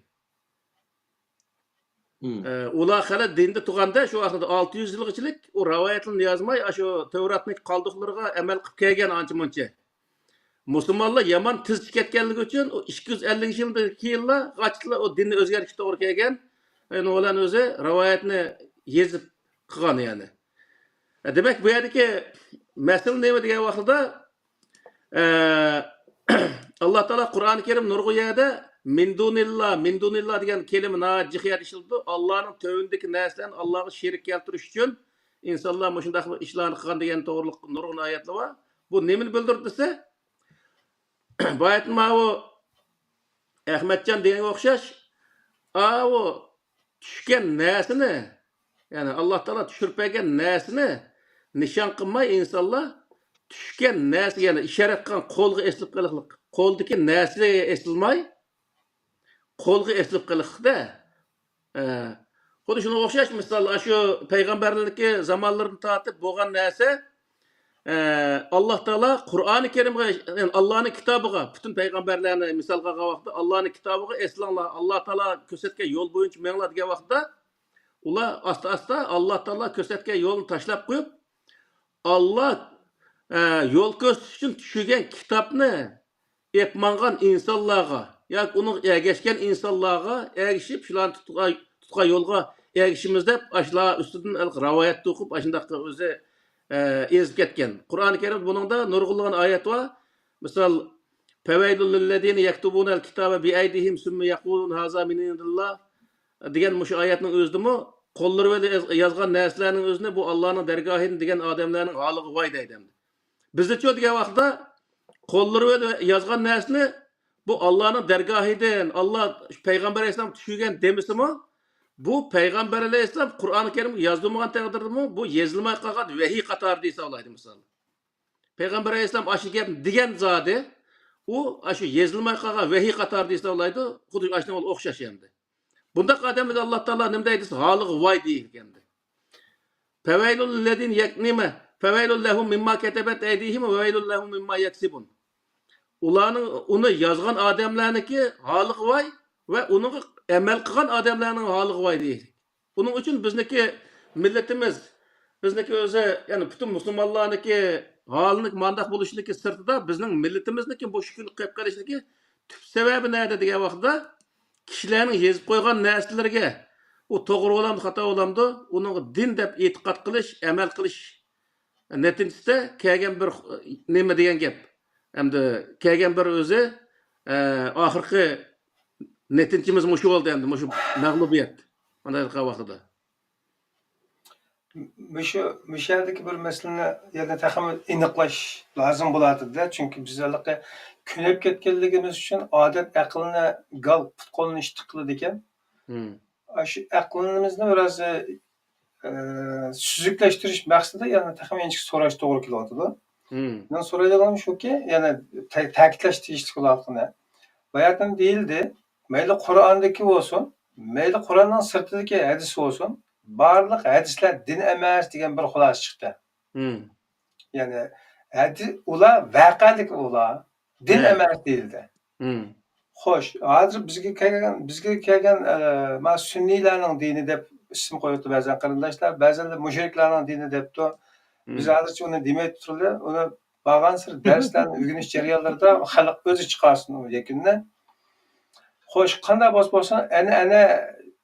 مم. ئە، ئۇلار خېلى دىندا تۇرغاندا، شۇ ۋاقىتتا ئالتە يۈز يىلغىچىلىك ئۇ رىۋايەتلىرىنى يازماي، ئاشۇ تەۋراتنىڭ قالدۇقلىرىغا ئەمەل قىلىپ كەلگەن ئانچە مۇنچە. مۇسۇلمانلار يامان تېز چىقىپ كەتكەنلىكى ئۈچۈن، ئۇ ئىككى يۈز ئەللىك يىلدىن كېيىنلا، غاچىلا ئۇ دىننى ئۆزگەرتىشكە توغرا كەلگەن. ئۇنىڭ بىلەن ئۆزى رىۋايەتنى يېزىپ قىلغان يەنى. دېمەك، بۇ يەردىكى مەسىلە نېمە دېگەن ۋاقتىدا، ئە، ئاللا تائالا قۇرئان كەرىم نۇرغۇن يەردە مىندۇنىللا، مىندۇنىللا دېگەن كەلىمە ناھايىتى جىق يەردە ئىشلىتىدۇ. ئاللانىڭ تۆۋىنىدىكى نەرسىلەرنى ئاللاغا شېرىك كەلتۈرۈش ئۈچۈن ئىنسانلار مۇشۇنداق ئىشلارنى قىلغان دېگەن توغرىلىق نۇرغۇن ئايەتلەر بار. بۇ نېمىنى بىلدۈرىدۇ دېسە، بايىتىن ماۋۇ ئەخمەتجان دېگەنگە ئوخشاش، ئاۋۇ چۈشكەن نەرسىنى، يەنى ئاللا تائالا چۈشۈرۈپ بەرگەن نەرسىنى نىشان قىلماي ئىنسانلار چۈشكەن نەرسە، يەنى ئىشارەت قىلغان قولغا ئېسىلىپ قېلىقلىق، قولدىكى نەرسىگە ئېسىلماي، قولغا ئېسىلىپ قېلىقلىقتا. ئە، خۇددى شۇنىڭغا ئوخشاش مىسال، ئاشۇ پەيغەمبەرلىكى زامانلىرىدىن تارتىپ بولغان نەرسە، ئە، ئاللا تائالا قۇرئانى كەرىمگە، يەنى ئاللانىڭ كىتابىغا، پۈتۈن پەيغەمبەرلەرنى مىسالغا ئالغان ۋاقىتتا، ئاللانىڭ كىتابىغا ئېسىلىڭلار، ئاللا تائالا كۆرسەتكەن يول بويىچە مېڭىڭلار دېگەن ۋاقىتتا، ئۇلار ئاستا-ئاستا ئاللا تائالا كۆرسەتكەن يولنى تاشلاپ قويۇپ، ئاللا، ئە، يول كۆرسىتىش ئۈچۈن چۈشۈرگەن كىتابنى ئېلىپ ماڭغان ئىنسانلارغا ياكى ئۇنىڭغا ئەگەشكەن ئىنسانلارغا ئەگىشىپ، شۇلارنى تۇتقا-، تۇتقان يولغا ئەگىشىمىز دەپ، ئاشۇلار ئۈستىدىن رىۋايەت توقۇپ، ئاشۇنداق ئۆزى، ئە، ئېزىپ كەتكەن. قۇرئانى كەرىمدە بۇنىڭدا نۇرغۇنلىغان ئايەت بار. مىسال، فَوَيْلٌ لِلَّذِينَ يَكْتُبُونَ الْكِتَابَ بِأَيْدِيهِمْ ثُمَّ يَقُولُونَ هَذَا مِنْ عِنْدِ اللَّهِ دېگەن مۇشۇ ئايەتنىڭ ئۆزىدىمۇ، قوللىرى بىلەن ياز-، يازغان نەرسىلەرنىڭ ئۆزىنى بۇ ئاللانىڭ دەرگاھىدىن دېگەن ئادەملەرنىڭ ھالىغا ۋاي دەيدۇ ئەمدى. بىزدىچۇ دېگەن ۋاقىتتا، قوللىرى بىلەن يازغان نەرسىنى بۇ ئاللانىڭ دەرگاھىدىن، ئاللا پەيغەمبەر ئەلەيھىسسالام چۈشۈرگەن دېمىسىمۇ، بۇ پەيغەمبەر ئەلەيھىسسالام قۇرئانى كەرىمگە يازدۇرمىغان تەقدىردىمۇ، بۇ يېزىلماي قالغان ۋەھىي قاتارىدا ھېسابلايدۇ، مىسال. پەيغەمبەر ئەلەيھىسسالام ئاشۇ گەپنى دېگەن زادى، ئۇ ئاشۇ يېزىلماي قالغان ۋەھىي قاتارىدا ھېسابلايدۇ، خۇددى ئاشۇنىڭغا ئوخشاش ئەمدى. بۇنداق ئادەملەرگە ئاللا تائالا نېمە دەيدۇ دېسە، ھالىغا ۋاي دېيىدىكەن. فَوَيْلٌ لِلَّذِينَ يَكْ-، نېمە؟ فَوَيْلٌ لَهُمْ مِمَّا كَتَبَتْ أَيْدِيهِمْ وَوَيْلٌ لَهُمْ مِمَّا يَكْسِبُونَ. ئۇلارنىڭ، ئۇنى يازغان ئادەملەرنىڭكى ھالىغا ۋاي ۋە ئۇنىڭغا ئەمەل قىلغان ئادەملەرنىڭ ھالىغا ۋاي دېيىشلىك. ئۇنىڭ ئۈچۈن بىزنىڭكى مىللىتىمىز، بىزنىڭكى ئۆزى، يەنى پۈتۈن مۇسۇلمانلارنىڭكى ھالىنىڭ مانداق بولۇشىنىڭكى سىرتىدا، بىزنىڭ مىللىتىمىزنىڭكى مۇشۇ كۈنگە قېلىپ قېلىشىنىڭكى تۈپ سەۋەبى نەدە دېگەن ۋاقىتتا، كىشىلەرنىڭ يېزىپ قويغان نەرسىلىرىگە، ئۇ توغرا بولامدۇ، خاتا بولامدۇ، ئۇنىڭغا دىن دەپ ئېتىقاد قىلىش، ئەمەل قىلىش نەتىجىسىدە كەلگەن بىر نېمە دېگەن گەپ. ئەمدى كەلگەن بىر ئۆزى، ئە، ئاخىرقى نەتىجىمىز مۇشۇ بولدى ئەمدى، مۇشۇ مەغلۇبىيەت. مانا ھېلىقى ۋاقتىدا. مۇشۇ، مۇشۇ يەردىكى بىر مەسىلىنى يەنە تېخىمۇ ئېنىقلاش لازىم بولاتتى-دە. چۈنكى بىز ھېلىقى كۆنۈپ كەتكەنلىكىمىز ئۈچۈن ئادەت ئەقلىنى گال پۇت-قولىنى ئىشتىك قىلىدىكەن. مم. ئاشۇ ئەقلىمىزنى بىراز، ئە، سۈزۈكلەشتۈرۈش مەقسىتىدە يەنە تېخىمۇ ئىنچىكە سوراش توغرا كېلىۋاتىدۇ. مم. مېنىڭ سورايدىغىنىم شۇكى، يەنە تە-، تەكىتلەش تېگىشلىك بولغانلىقىنى. باياتىن دېيىلدى، مەيلى قۇرئاندىكى بولسۇن، مەيلى قۇرئاننىڭ سىرتىدىكى ھەدىس بولسۇن، بارلىق ھەدىسلەر دىن ئەمەس دېگەن بىر خۇلاسە چىقتى. مم. يەنى ھەدىس، ئۇلار ۋەقەلىك ئۇلار، دىن ھە. ئەمەس دېيىلدى. مم. خوش، ھازىر بىزگە كەلگەن، بىزگە كەلگەن، ئە، ما سۈننىيلەرنىڭ دىنى دەپ ئىسىم قويۇپتۇ بەزەن قېرىنداشلار، بەزەنلەر مۇشرىكلارنىڭ دىنى دەپتۇ. بىز مم. ھازىرچە ئۇنى دېمەي تۇرىلى، ئۇنى بارغانسېرى دەرسلەرنى ئۆگىنىش جەريانلىرىدا خەلق ئۆزى چىقارسۇن ئۇ يەكۈننى. خوش، قانداق بولسا بولسۇن، ئەنئەنە،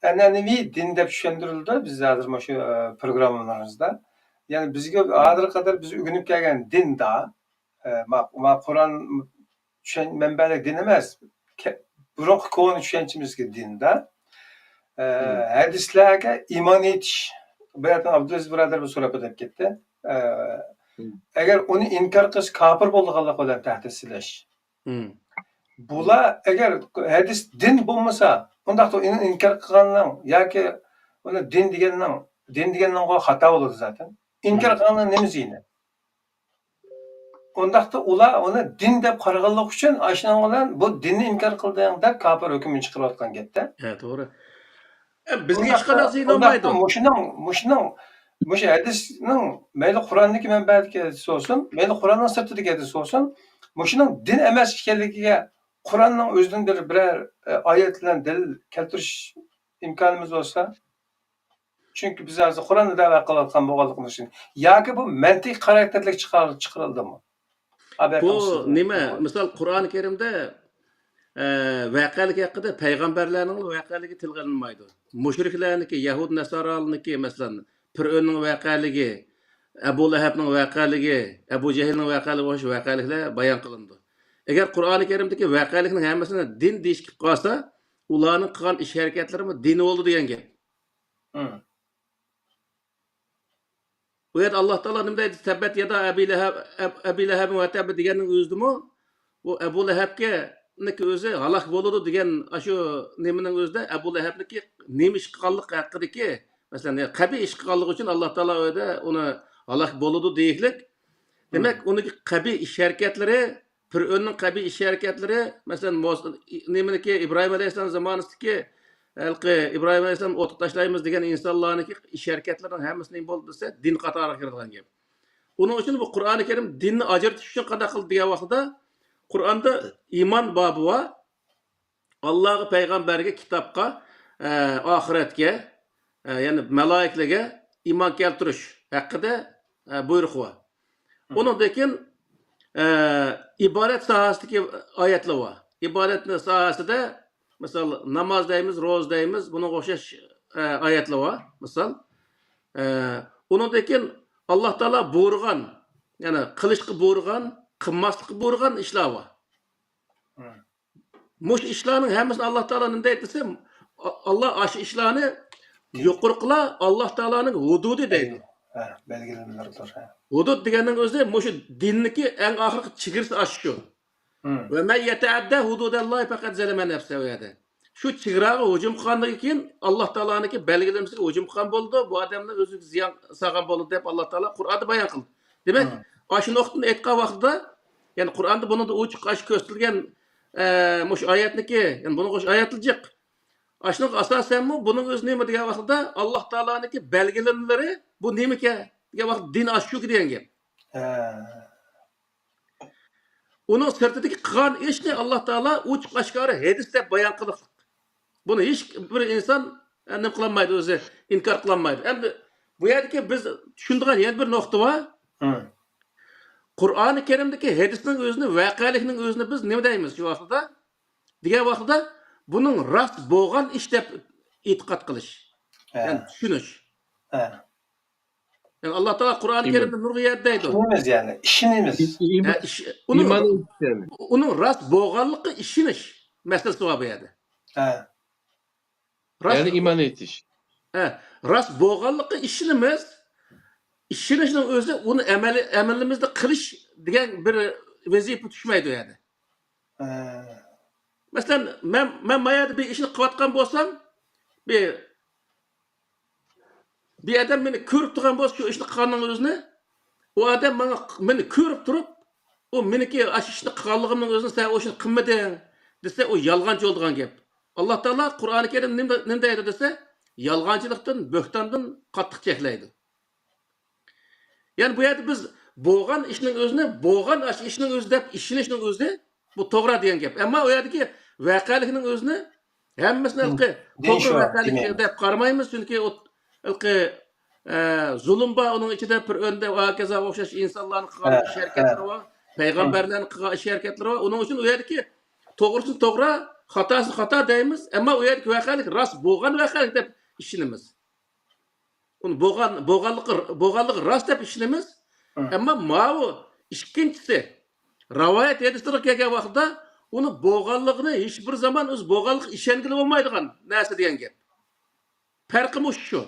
ئەنئەنىۋى دىن دەپ چۈشەندۈرۈلدى بىز ھازىر مۇشۇ، ئە، پروگراممىلىرىمىزدا. يەنى بىزگە ھازىرغا قەدەر بىز ئۆگىنىپ كەلگەن دىندا، ئە، ما-، ما-، قۇرئان چۈشەن-، مەنبەلىك دىن ئەمەس، كە-، بۇرۇنقى كونا چۈشەنچىمىزدىكى دىندا، ئە، مم. ھەدىسلەرگە ئىمان ئېيتىش، بۇ يەردىن ئابدۇلئەزىز بۇرادەر بىر سوراپ ئۆتۈپ كەتتى. ئە، مم. ئەگەر ئۇنى ئىنكار قىلسا كاپىر بولىدىغانلىق بىلەن تەھدىتلەش. مم. بۇلار ئەگەر ھەدىس دىن بولمىسا، ئۇنداقتا ئۇنى ئىنكار قىلغاننىڭ ياكى ئۇنى دىن دېگەننىڭ، دىن دېگەننىڭ خاتا بولىدۇ زاتەن. ئىنكار مم. قىلغاننىڭ نېمە زىيىنى؟ ئۇنداقتا ئۇلار ئۇنى دىن دەپ قارىغانلىقى ئۈچۈن، ئاشۇنىڭ بىلەن بۇ دىننى ئىنكار قىلدىڭ دەپ كاپىر ھۆكمىنى چىقىرىۋاتقان گەپتە. ھە، توغرا. ئە، بىزگە ھېچقانداق زىيىن بولمايدۇ. مۇشۇنىڭ، مۇشۇنىڭ، مۇشۇ ھەدىسنىڭ مەيلى قۇرئاندىكى مەنبەدىكى ھەدىس بولسۇن، مەيلى قۇرئاننىڭ سىرتىدىكى ھەدىس بولسۇن، مۇشۇنىڭ دىن ئەمەس ئىكەنلىكىگە قۇرئاننىڭ ئۆزىدىن بىر، بىرەر، ئە، ئايەت بىلەن دەلىل كەلتۈرۈش ئىمكانىمىز بولسا، چۈنكى بىز ھازىر قۇرئاننى دەۋا قىلىۋاتقان بولغانلىقىمىز ئۈچۈن. ياكى بۇ مەنتىق خاراكتېرلىك چىقار-، چىقىرىلدىمۇ؟ بۇ نېمە؟ مىسال، قۇرئان كەرىمدە، ئە، ۋەقەلىك ھەققىدە پەيغەمبەرلەرنىڭ ۋەقەلىكى تىلغا ئېلىنمايدۇ. مۇشرىكلەرنىڭكى، يەھۇد نەسارالىرنىڭكى، مەسىلەن، پىرئۆننىڭ ۋەقەلىكى، ئەبۇ لەھەبنىڭ ۋەقەلىكى، ئەبۇ جەھىلنىڭ ۋەقەلىكى، ئوخشاش ۋەقەلىكلەر بايان قىلىنىدۇ. ئەگەر قۇرئان كەرىمدىكى ۋەقەلىكنىڭ ھەممىسىنى دىن دېيىشكە قالسا، ئۇلارنىڭ قىلغان ئىش ھەرىكەتلىرىمۇ دىن بولىدۇ دېگەن گەپ. مم. بۇ يەردە ئاللا تائالا نېمە دەيدۇ؟ تەببەت يادا ئەبى لەھەب، ئەب-، ئەبى لەھەبىن ۋە تەببە دېگەننىڭ ئۆزىدىمۇ، بۇ ئەبۇ لەھەبكىنىڭكى ئۆزى ھالاك بولىدۇ دېگەن ئاشۇ نېمىنىڭ ئۆزىدە ئەبۇ لەھەبنىڭكى نېمە ئىش قىلغانلىقى ھەققىدىكى، مەسىلەن، قەبىھ ئىش قىلغانلىقى ئۈچۈن ئاللا تائالا ئۇ يەردە ئۇنى ھالاك بولىدۇ دېيىشلىك. دېمەك، مم. ئۇنىڭكى قەبىھ ئىش ھەرىكەتلىرى، پىرئۆننىڭ قەبىھ ئىش ھەرىكەتلىرى، مەسىلەن، موس-، نېمىنىڭكى، ئىبراھىم ئەلەيھىسسالام زامانىسىدىكى ھېلىقى ئىبراھىم ئەلەيھىسسالام ئوتقا تاشلايمىز دېگەن ئىنسانلارنىڭكى ئىش ھەرىكەتلىرىنىڭ ھەممىسى نېمە بولدى دېسە، دىن قاتارىغا كىرىدىغان گەپ. ئۇنىڭ ئۈچۈن بۇ قۇرئانى كەرىم دىننى ئاجرىتىش ئۈچۈن قانداق قىلدى دېگەن ۋاقتىدا، قۇرئاندا ئىمان بابى بار، ئاللاغا، پەيغەمبەرگە، كىتابقا، ئە، ئاخىرەتكە، ئە، يەنى مەلائىكىلەرگە ئىمان كەلتۈرۈش ھەققىدە، ئە، بۇيرۇق بار. مم. ئۇنىڭدىن كېيىن، ئە، ئىبادەت ساھەسىدىكى ئايەتلەر بار. ئىبادەتنى ساھەسىدە، مىسال، ناماز دەيمىز، روزا دەيمىز، بۇنىڭغا ئوخشاش، ئە، ئايەتلەر بار، مىسال. ئە، ئۇنىڭدىن كېيىن ئاللا تائالا بۇيرۇغان، يەنى قىلىشقا بۇيرۇغان، قىلماسلىققا بۇيرۇغان ئىشلار بار. مم. مۇشۇ ئىشلارنىڭ ھەممىسىنى ئاللا تائالا نېمە دەيدۇ دېسە، ئا-، ئاللا ئاشۇ ئىشلارنى يۇقىرىقىلار ئاللا تائالانىڭ ھۇدۇدى دەيدۇ. ھە، بەلگىلىمىلىرىدۇر، ھە. ھۇدۇد دېگەننىڭ ئۆزى مۇشۇ دىننىڭكى ئەڭ ئاخىرقى چېگرىسى ئاشۇ شۇ. مم. «ۋە مەن يەتەئەددە ھۇدۇدەللاھى پەقەد زەلەمە نەفسەھۇ» دېدى. شۇ چېگراغا ھۇجۇم قىلغاندىن كېيىن، ئاللا تائالانىڭكى بەلگىلىمىسىگە ھۇجۇم قىلغان بولىدۇ، بۇ ئادەملەر ئۆزىگە زىيان سالغان بولىدۇ دەپ ئاللا تائالا قۇرئاندا بايان قىلدى. دېمەك، مم. ئاشۇ نۇقتىنى ئېيتقان ۋاقتىدا، يەنى قۇرئاندا بۇنىڭدا ئوچۇق ئاشۇ كۆرسىتىلگەن، ئە، مۇشۇ ئايەتنىكى، يەنى بۇنىڭغا ئوخشاش ئايەتلەر جىق. ئاشۇنىڭغا ئاساسەنمۇ بۇنىڭ ئۆزى نېمە دېگەن ۋاقتىدا، ئاللاھ تائالانىڭكى بەلگىلىمىلىرى بۇ نېمىكەن دېگەن ۋاقىت، دىن ئاشۇكى دېگەن گەپ. ھە. ئۇنىڭ سىرتىدىكى قىلغان ئىشنى ئاللاھ تائالا ئوچۇق ئاشكارا ھەدىس دەپ بايان قىلىقلىق. بۇنى ھېچ بىر ئىنسان، ئە، نېمە قىلالمايدۇ، ئۆزى ئىنكار قىلالمايدۇ. ئەمدى بۇ يەردىكى بىز چۈشىنىدىغان يەنە بىر نۇقتا بار. ھە. قۇرئانى كەرىمدىكى ھەدىسنىڭ ئۆزىنى، ۋەقەلىكنىڭ ئۆزىنى بىز نېمە دەيمىز شۇ ۋاقتىدا؟ دېگەن ۋاقتىدا بۇنىڭ راست بولغان ئىش دەپ ئېتىقاد قىلىش. ھە. يەنى چۈشىنىش. ھە. يەنى ئاللاھ تائالا قۇرئانى كەرىمدە نۇرغۇن يەردە دەيدۇ. ئىشىنىمىز، يەنى ئىشىنىمىز. ھە، ئىش-، ئۇنىڭ، ئىمان ئېيتىش يەنى. ئۇنىڭ راست بولغانلىقىغا ئىشىنىش مەسىلىسى بار بۇ يەردە. ھە. راست، يەنى ئىمان ئېيتىش. ھە، راست بولغانلىقىغا ئىشىنىمىز. ئىشىنىشنىڭ ئۆزى ئۇنى ئەمەلىي، ئەمىلىمىزدە قىلىش دېگەن بىر ۋەزىپە چۈشمەيدۇ يەنى. ھە. مەسىلەن، مەن، مەن ما يەردە بىر ئىشنى قىلىۋاتقان بولسام، بىر، بىر ئادەم مېنى كۆرۈپ تۇرغان بولسا، شۇ ئىشنى قىلغاننىڭ ئۆزىنى، ئۇ ئادەم ماڭا، مېنى كۆرۈپ تۇرۇپ، ئۇ مېنىڭكى ئاشۇ ئىشنى قىلغانلىقىمنىڭ ئۆزىنى، سەن ئۇ ئىشنى قىلمىدىڭ دېسە، ئۇ يالغانچى بولىدىغان گەپ. ئاللاھ تائالا قۇرئانى كەرىمدە نېمە، نېمە دەيدۇ دېسە، يالغانچىلىقتىن، بۆھتاندىن قاتتىق چەكلەيدۇ. يەنى بۇ يەردە بىز بولغان ئىشنىڭ ئۆزىنى، بولغان ئاشۇ ئىشنىڭ ئۆزى دەپ ئىشىنىشنىڭ ئۆزى بۇ توغرا دېگەن گەپ. ئەمما ئۇ يەردىكى ۋەقەلىكنىڭ ئۆزىنى ھەممىسىنى ھېلىقى توغرا ۋەقەلىك دەپ قارىمايمىز. چۈنكى ئۇ ھېلىقى، ئە، زۇلۇم بار ئۇنىڭ ئىچىدە، پىرئۆندە ۋە ھاكازا ئوخشاش ئىنسانلارنىڭ قىلغان ئىش ھەرىكەتلىرى بار، پەيغەمبەرلەرنىڭ قىلغان ئىش ھەرىكەتلىرى بار. ئۇنىڭ ئۈچۈن ئۇ يەردىكى توغرىسىنى توغرا، خاتاسىنى خاتا دەيمىز. ئەمما ئۇ يەردىكى ۋەقەلىك راست بولغان ۋەقەلىك دەپ ئىشىنىمىز. ئۇنى بولغان، بولغانلىقى، بولغانلىقى راست دەپ ئىشىنىمىز. ئەمما ماۋۇ ئىككىنچىسى، رىۋايەت ھەدىسلىرىگە كەلگەن ۋاقىتتا، ئۇنى بولغانلىقىنى ھېچ بىر زامان ئۆزى بولغانلىقىغا ئىشەنگىلى بولمايدىغان نەرسە دېگەن گەپ. پەرقى مۇشۇ شۇ.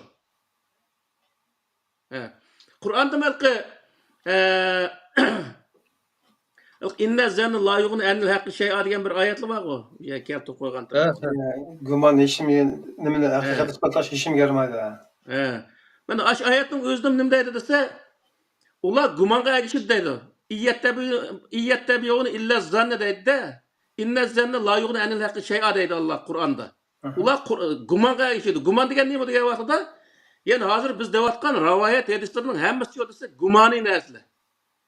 ھە. قۇرئاندا ھېلىقى، ئە، «ئىننە زەننە لا يۇغنى ئەنىل ھەققى شەيئا» دېگەن بىر ئايەتلا بارغۇ، يا كەلتۈرۈپ قويغان. ھە، ھە. گۇمان ھېچنېمە، نېمىنى، ھە، ھەقىقەتنى ئىسپاتلاش ھېچنېمىگە يارىمايدۇ. ھە. مانا ئاشۇ ئايەتنىڭ ئۆزىدە نېمە دەيدۇ دېسە، ئۇلار گۇمانغا ئەگىشىدۇ دەيدۇ. «ئىن يەتتەبىئۇ-، ئىن يەتتەبىئۇنە ئىللە زەننە» دەيدۇ-دە، «ئىننە زەننە لا يۇغنى ئەنىل ھەققى شەيئا» دەيدۇ ئاللا قۇرئاندا. ئۇلار قۇر-، گۇمانغا ئەگىشىدۇ. گۇمان دېگەن نېمە دېگەن ۋاقتىدا، يەنى ھازىر بىز دەۋاتقان رىۋايەت ھەدىسلىرىنىڭ ھەممىسى شۇ دېسە، گۇمانىي نەرسىلەر.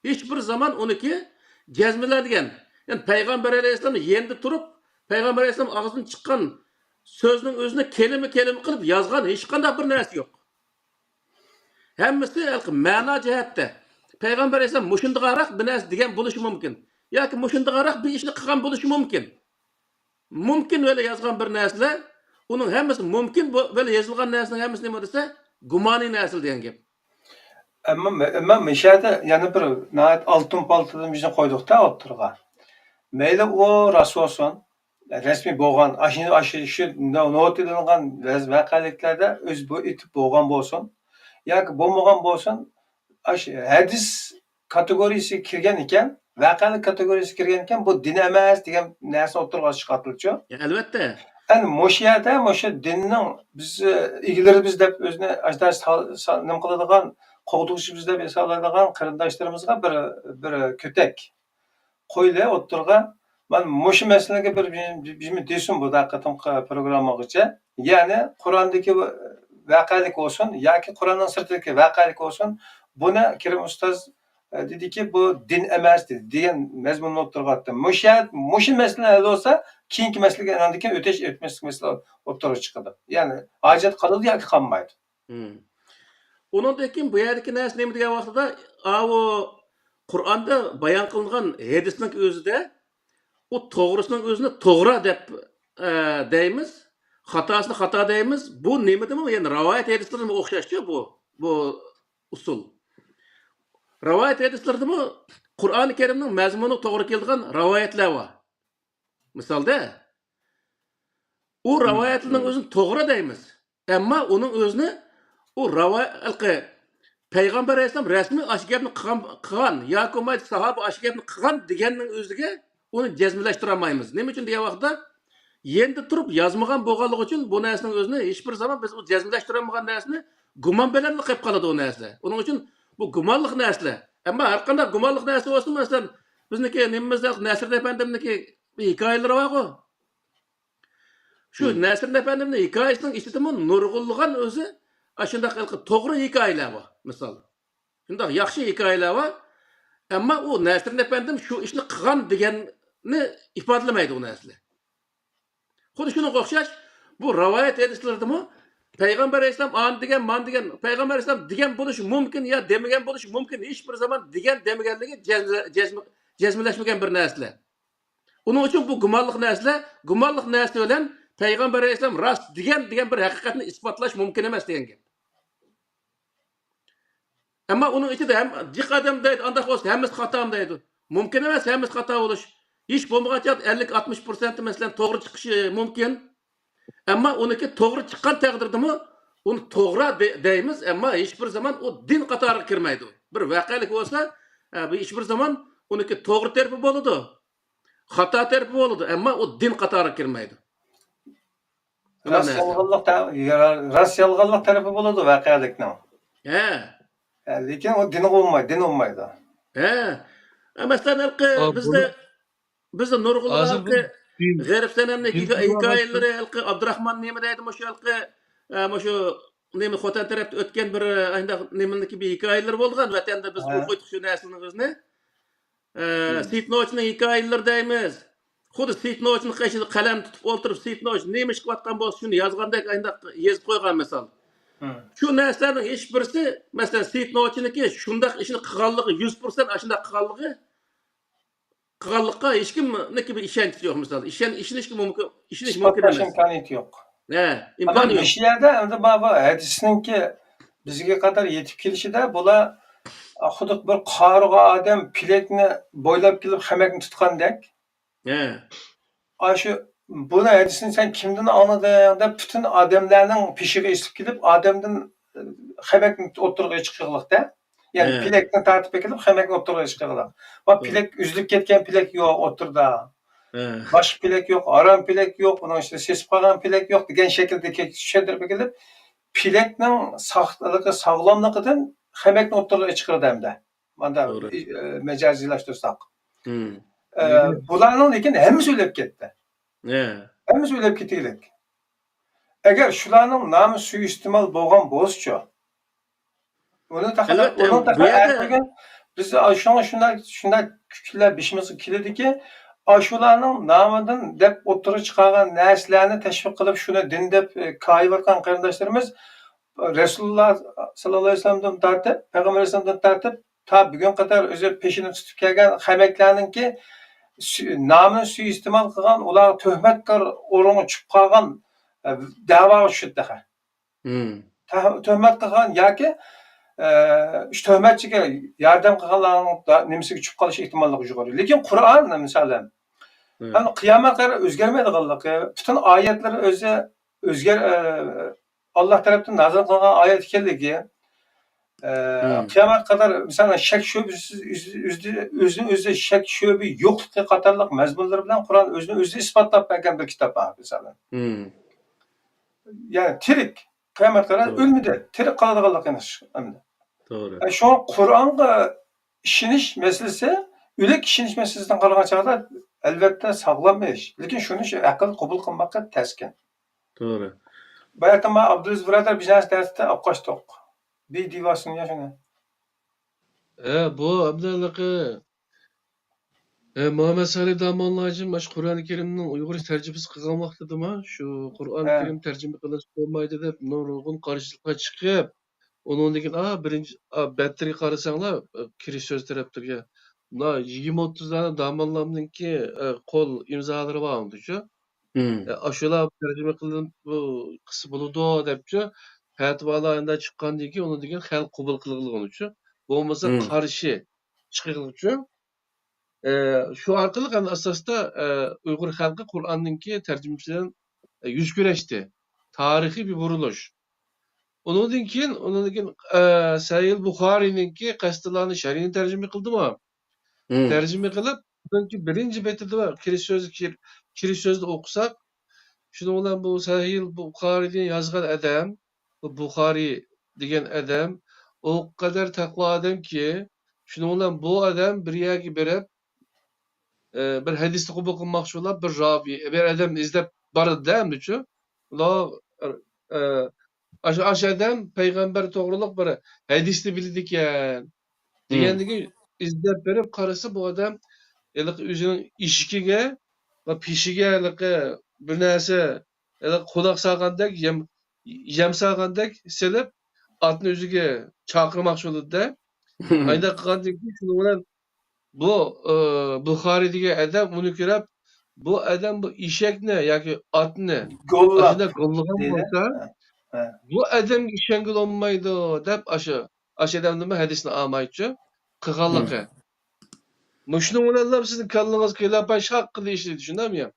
ھېچ بىر زامان ئۇنىكى جەزملەنگەن، يەنى پەيغەمبەر ئەلەيھىسسالام يېنىدا تۇرۇپ، پەيغەمبەر ئەلەيھىسسالام ئاغزىدىن چىققان سۆزنىڭ ئۆزىنى كەلىمە-كەلىمە قىلىپ يازغان ھېچقانداق بىر نەرسە يوق. ھەممىسى ھېلىقى مەنا جەھەتتە پەيغەمبەر ئەلەيھىسسالام مۇشۇندىغاراق بىر نەرسە دېگەن بولۇشى مۇمكىن. ياكى مۇشۇندىغاراق بىر ئىشنى قىلغان بولۇشى مۇمكىن. مۇمكىن ئۆيلە يازغان بىر نەرسىلەر، ئۇنىڭ ھەممىسى مۇمكىن، بۇ ئۆيلە يېزىلغان نەرسىنىڭ ھەممىسى نېمە دېسە، گۇمانىي نەرسىلەر دېگەن گەپ. ئەمما، ئەمما مۇشۇ يەردە يەنە بىر ناھايىتى ئالتۇن پالتىدىن بىزنى قويدۇقتا ئوتتۇرىغا. مەيلى ئۇ راست بولسۇن، رەسمىي بولغان، ئاشۇ، ئاشۇ، شۇ نوتىلانغان ۋەز-، ۋەقەلىكلەردە ئۆزى بۇ ئېيتىپ بولغان بولسۇن ياكى بولمىغان بولسۇن، ئاشۇ ھەدىس كاتېگورىيىسىگە كىرگەن ئىكەن، ۋەقەلىك كاتېگورىيىسىگە كىرگەن ئىكەن، بۇ دىن ئەمەس دېگەن نەرسە ئوتتۇرىغا چىقىۋاتىدۇچۇ. يا، ئەلۋەتتە. ئەنە مۇشۇ يەردە مۇشۇ دىننىڭ بىز، ئىگىلىرىمىز دەپ ئۆزىنى ئاجداش سال-، سال-، نېمە قىلىدىغان، قوغدىغۇچىمىز دەپ ھېسابلايدىغان قېرىنداشلىرىمىزغا بىر، بىر كۆتەك قويلى ئوتتۇرىغا. مانا مۇشۇ مەسىلىگە بىر، بىر، بىر دېسۇن بۇ قېتىمقى پروگراممىغىچە. يەنى قۇراندىكى ۋەقەلىك بولسۇن ياكى قۇراننىڭ سىرتىدىكى ۋەقەلىك بولسۇن، بۇنى كېرىم ئۇستاز، ئە، دېدىكى، بۇ دىن ئەمەس دېدى، دېگەن مەزمۇننى ئوتتۇرىغا ئاتتى. مۇشۇ يەر، مۇشۇ مەسىلە ھەل بولسا، كېيىنكى مەسىلىگە ئاندىن كېيىن ئۆتۈش، ئۆتمەسلىك مەسىلە ئوتتۇرىغا چىقىدۇ. يەنى ھاجەت قالىدۇ ياكى قالمايدۇ. مم. ئۇنىڭدىن كېيىن بۇ يەردىكى نەرسە نېمە دېگەن ۋاقتىدا، ئاۋۇ قۇرئاندا بايان قىلىنغان ھەدىسنىڭ ئۆزىدە ئۇ توغرىسىنىڭ ئۆزىنى توغرا دەپ، ئە، دەيمىز، خاتاسىنى خاتا دەيمىز. بۇ نېمىدىمۇ، يەنى رىۋايەت ھەدىسلىرىمۇ ئوخشاشچۇ بۇ، بۇ ئۇسۇل. رىۋايەت ھەدىسلىرىدىمۇ قۇرئانى كەرىمنىڭ مەزمۇنىغا توغرا كېلىدىغان رىۋايەتلەر بار. مىسالدا، ئۇ رىۋايەتلەرنىڭ ئۆزىنى توغرا دەيمىز. ئەمما ئۇنىڭ ئۆزىنى ئۇ رىۋا-، ھېلىقى پەيغەمبەر ئەلەيھىسسالام رەسمىي ئاشۇ گەپنى قىلغان، قىلغان ياكى بولمايدۇ ساھابە ئاشۇ گەپنى قىلغان دېگەننىڭ ئۆزىگە ئۇنى جەزملەشتۈرەلمەيمىز. نېمە ئۈچۈن دېگەن ۋاقىتتا، يېنىدا تۇرۇپ يازمىغان بولغانلىقى ئۈچۈن بۇ نەرسىنىڭ ئۆزىنى ھېچبىر زامان بىز ئۇ جەزملەشتۈرەلمىگەن نەرسىنى گۇمان بىلەنلا قېلىپ قالىدۇ ئۇ نەرسە. ئۇنىڭ ئۈچۈن بۇ گۇمانلىق نەرسىلەر. ئەمما ھەرقانداق گۇمانلىق نەرسە بولسىمۇ، مەسىلەن، بىزنىڭكى نېمىمىزدە نەسىردىن ئەپەندىمنىڭكى بىر ھېكايىلىرى بارغۇ. شۇ نەسىردىن ئەپەندىمنىڭ ھېكايىسىنىڭ ئىچىدىمۇ نۇرغۇنلىغان ئۆزى ئاشۇنداق ھېلىقى توغرا ھېكايىلەر بار، مىسال. شۇنداق ياخشى ھېكايىلەر بار. ئەمما ئۇ نەسىردىن ئەپەندىم شۇ ئىشنى قىلغان دېگەننى ئىپادىلىمەيدۇ ئۇ نەرسىلەر. خۇددى شۇنىڭغا ئوخشاش، بۇ رىۋايەت ھەدىسلىرىدىمۇ پەيغەمبەر ئەلەيھىسسالام ئانى دېگەن، مانى دېگەن، پەيغەمبەر ئەلەيھىسسالام دېگەن بولۇشى مۇمكىن يا دېمىگەن بولۇشى مۇمكىن، ھېچبىر زامان دېگەن دېمىگەنلىكى جەزمە-، جەزمە-، جەزملەشمىگەن بىر نەرسىلەر. ئۇنىڭ ئۈچۈن بۇ گۇمانلىق نەرسىلەر، گۇمانلىق نەرسە بىلەن پەيغەمبەر ئەلەيھىسسالام راست دېگەن، دېگەن بىر ھەقىقەتنى ئىسپاتلاش مۇمكىن ئەمەس دېگەن گەپ. ئەمما ئۇنىڭ ئىچىدە ھەم جىق ئادەم دەيدۇ، ئانداق بولسا ھەممىسى خاتامۇ دەيدۇ. مۇمكىن ئەمەس ھەممىسى خاتا بولۇش. ھېچ بولمىغان چاغدا ئەللىك، ئاتمىش پىرسەنتى مەسىلەن توغرا چىقىشى مۇمكىن. ئەمما ئۇنىڭكى توغرا چىققان تەقدىردىمۇ ئۇنى توغرا دە-، دەيمىز، ئەمما ھېچبىر زامان ئۇ دىن قاتارىغا كىرمەيدۇ. بىر ۋەقەلىك بولسا، ئە، بۇ ھېچبىر زامان ئۇنىڭكى توغرا تەرىپى بولىدۇ، خاتا تەرىپى بولىدۇ، ئەمما ئۇ دىن قاتارىغا كىرمەيدۇ. راست يالغانلىق تە-، يا-، راست يالغانلىق تەرىپى بولىدۇ ۋەقەلىكنىڭ. ھە. ھە، لېكىن ئۇ دىنغا بولمايدۇ، دىن بولمايدۇ. ھە. ھە، مەسىلەن، ھېلىقى بىزدە، بىزدە نۇرغۇنلىغان ھېلىقى غېرىب سەنەمنىڭ ھېكايىلىرى، ھېلىقى ئابدۇراخمان نېمە دەيدۇ، مۇشۇ ھېلىقى، ئە، مۇشۇ نېمە، خوتەن تەرەپتە ئۆتكەن بىر، ئە، ئانداق نېمىنىڭكى بىر ھېكايىلىرى بولغان، ۋەتەندە بىز ئوقۇيتتۇق شۇ نەرسىلىرىڭىزنى. ئە، سېيىت نوچىنىڭ ھېكايىلىرى دەيمىز. خۇددى سېيىت نوچىنىڭ قېشىدا قەلەم تۇتۇپ ئولتۇرۇپ، سېيىت نوچى نېمە ئىش قىلىۋاتقان بولسا، شۇنى يازغاندەك ئانداق يېزىپ قويغان مىسال. شۇ نەرسىلەرنىڭ ھېچ بىرسى، مەسىلەن، سېيىت نوچىنىڭكى شۇنداق ئىشنى قىلغانلىقى، يۈز پىرسەنت ئاشۇنداق قىلغانلىقى، قىلغانلىققا ھېچكىمنىڭكى بىر ئىشەنچى يوق، مىسال. ئىشەن-، ئىشىنىشكە مۇمكىن، ئىشىنىش مۇمكىن ئىسپاتلاش ئەمەس. ئىمكانىيىتى يوق. ھە، ئىمكانى يوق. مۇشۇ يەردە ئەمدى بابا ھەدىسنىڭكى بىزگە قەدەر يېتىپ كېلىشىدە بۇلار خۇددى بىر قارىغان ئادەم پېلەكنى بويلاپ كېلىپ خەمەكنى تۇتقاندەك. ھە. ئاشۇ بۇنى ھەدىسنى سەن كىمدىن ئاڭلىدىڭ دەپ پۈتۈن ئادەملەرنىڭ پېشىغا ئېسىلىپ كېلىپ ئادەمدىن، ئە، خەمەكنى ئوتتۇرىغا چىقىرغانلىقتا. يەنى ھە. پېلەكنى تارتىپ ئەكېلىپ خەمەكنى ئوتتۇرىغا چىقىرغانلىق. ۋە توغرا. پېلەك ئۈزۈلۈپ كەتكەن پېلەك يوق ئوتتۇرىدا. ھە. باشقا پېلەك يوق، ھارام پېلەك يوق، ئۇنىڭ ئىچىدە سېسىپ قالغان پېلەك يوق دېگەن شەكىلدە چۈشەندۈرۈپ ئەكېلىپ، پېلەكنىڭ ساقلىقى، ساغلاملىقىدىن خەمەكنى ئوتتۇرىغا چىقىرىدۇ ئەمدى. ماندا، توغرا. ئى، ئە، مەجازىيلاشتۇرساق. ئە، بۇلارنىڭ لېكىن ھەممىسى ئۆلۈپ كەتتى. ھە. ھەممىسى ئۆلۈپ كېتىگلىك. ئەگەر شۇلارنىڭ نامى سۇيىئىستېمال بولغان بولسىچۇ؟ ئۇنى تېخى، ئەلۋەتتە، ئۇنىڭ بۇ تېخى يەردە ئەتىگەن بىز شۇڭا شۇنداق، شۇنداق كۈنلەر بېشىمىزغا كېلىدۇكى، ئاشۇلارنىڭ نامىدىن دەپ ئوتتۇرىغا چىقارغان نەرسىلەرنى تەشۋىق قىلىپ، شۇنى دىن دەپ، ئە، كايىۋاتقان قېرىنداشلىرىمىز رەسۇلۇللا ساللاللاھۇ ئەلەيھى ۋەسەللەمدىن تارتىپ، پەيغەمبەر ئەلەيھىسسالامدىن تارتىپ، تا بۈگۈنگە قەدەر ئۆزى پېشىنى تۇتۇپ كەلگەن خەمەكلەرنىڭكى سۈ-، نامىنى سۇيىئىستېمال قىلغان، ئۇلارغا تۆھمەتكار ئورۇنغا چۈشۈپ قالغان، ئە، دەۋاغا چۈشىدۇ تېخى. تە-، تۆھمەت قىلغان ياكى، ئە، شۇ تۆھمەتچىگە ياردەم قىلغانلارنىڭ دا-، نېمىسىگە چۈشۈپ قېلىش ئېھتىماللىقى يۇقىرى. لېكىن قۇرئان، مىسالەن، ئەمما قىيامەتكە قەدەر ئۆزگەرمەيدىغانلىقى، پۈتۈن ئايەتلىرى ئۆزى ئۆزگەر-، ئە، ئاللا تەرەپتىن نازىل قىلغان ئايەت ئىكەنلىكى، ئە، قىيامەتكە قەدەر، مىسالەن، شەك شۈبھىسىز، ئۆز-، ئۆزىنى ئۆزى شەك شۈبھە يوقلۇقى قاتارلىق مەزمۇنلىرى بىلەن قۇرئان ئۆزىنى ئۆزى ئىسپاتلاپ بەرگەن بىر كىتاب بار، مىسالەن. يەنى تىرىك، قىيامەتكە قەدەر ئۆلمىدى، تىرىك قالىدىغانلىقىنى ئەمدى. توغرا. ئە، شۇڭا قۇرئانغا ئىشىنىش مەسىلىسى، ئۆلۈك ئىشىنىش مەسىلىسىدىن قارىغان چاغدا، ئەلۋەتتە، ساغلام ئىش. لېكىن شۇنى شۇ ئەقىل قوبۇل قىلماققا تەسكەن. توغرا. باياتىن مانا ئابدۇلئەزىز بۇرادەر بىر نەرسە دەۋاتتى، ئاققاچتۇق. بىر دېۋاسىنى يا شۇنى. ھە، بۇ ئابدۇللىقى، ھە، مۇھەممەد سالى داموللاجىم مانا شۇ قۇرئان كەرىمنىڭ ئۇيغۇرچە تەرجىمىسى قىلغان ۋاقتىدىما، شۇ قۇرئان ھە. كەرىم تەرجىمە قىلىنسا بولمايدۇ دەپ نۇرغۇن قارشىلىقلار چىقىپ، ئۇنىڭدىن كېيىن، ئا، بىرىنچى، ئا، بەتتىرىگە قارىساڭلار، ئا، كىرىش سۆزى تەرەپتىكى، مۇنا يىگىرمە ئوتتۇز دانە داموللامنىڭكى، ئا، قول ئىمزالىرى بار ئۇندىچۇ. ئا، ئاشۇلار تەرجىمە قىلىنىپ، بۇ قىلسا بولىدۇ دەپچۇ. پەتىۋالار ئەمدى چىققاندىن كېيىن، ئۇنىڭدىن كېيىن خەلق قوبۇل قىلغىلىغىنىچۇ. بولمىسا قارشى چىقىغىلىچۇ. ئە، شۇ ئارقىلىق ئەمدى ئاساستا، ئە، ئۇيغۇر خەلقى قۇرئاننىڭكى تەرجىمىسى بىلەن، ئە، يۈز كۆرۈشتى. تارىخىي بىر بۇرۇلۇش. ئۇنىڭدىن كېيىن، ئۇنىڭدىن كېيىن، ئە، سەھىھ بۇخارىينىڭكى قەستىلانى شەرھىنى تەرجىمە قىلدىمۇ؟ تەرجىمە قىلىپ، ئۇنىڭكى بىرىنچى بېتىدە بار، كىرىش سۆزى، كىر-، كىرىش سۆزىنى ئوقۇساق، شۇنىڭ بىلەن بۇ سەھىھ بۇخارىينى يازغان ئادەم، بۇ بۇخارىي دېگەن ئادەم ئۇ قەدەر تەقۋا ئادەمكى، شۇنىڭ بىلەن بۇ ئادەم بىر يەرگە بېرىپ، ئى، بىر ھەدىسنى قوبۇل قىلماقچى بولۇپ، بىر راۋى، بىر ئادەمنى ئىزدەپ بارىدۇ-دە ئەمدىچۇ. ئۇلار، ئە، ئاشۇ، ئاشۇ ئادەم پەيغەمبەر توغرۇلۇق بىر ھەدىسنى بىلىدىكەن، دېگەندىكىن ئىزدەپ بېرىپ قارىسا، بۇ ئادەم ھېلىقى ئۆزىنىڭ ئېشىكىگە ۋە پېشىگە ھېلىقى بىر نەرسە، ھېلىقى قوناق سالغاندەك، يەم، يەم سالغاندەك سېلىپ، ئاتنى ئۆزىگە چاقىرماقچى بولىدۇ-دە. ئانداق قىلغاندىن كېيىن شۇنىڭ بىلەن بۇ، ئى، بۇخارى دېگەن ئادەم ئۇنى كۆرۈپ، بۇ ئادەم بۇ ئېشەكنى ياكى ئاتنى گوللاپ ئاشۇنداق گوللىغان دېدى. بولسا، ھە، ھە. بۇ ئادەمگە ئىشەنگىلى بولمايدۇ، دەپ ئاشۇ، ئاشۇ ئادەمدىن بۇ ھەدىسنى ئالمايچۇ قىلغانلىقى. مۇشۇنىڭ بىلەنلا سىزنىڭ كاللىڭىز قىيلاپاي شاققىدە ئىشلەيدۇ، شۇنداقمۇ يا؟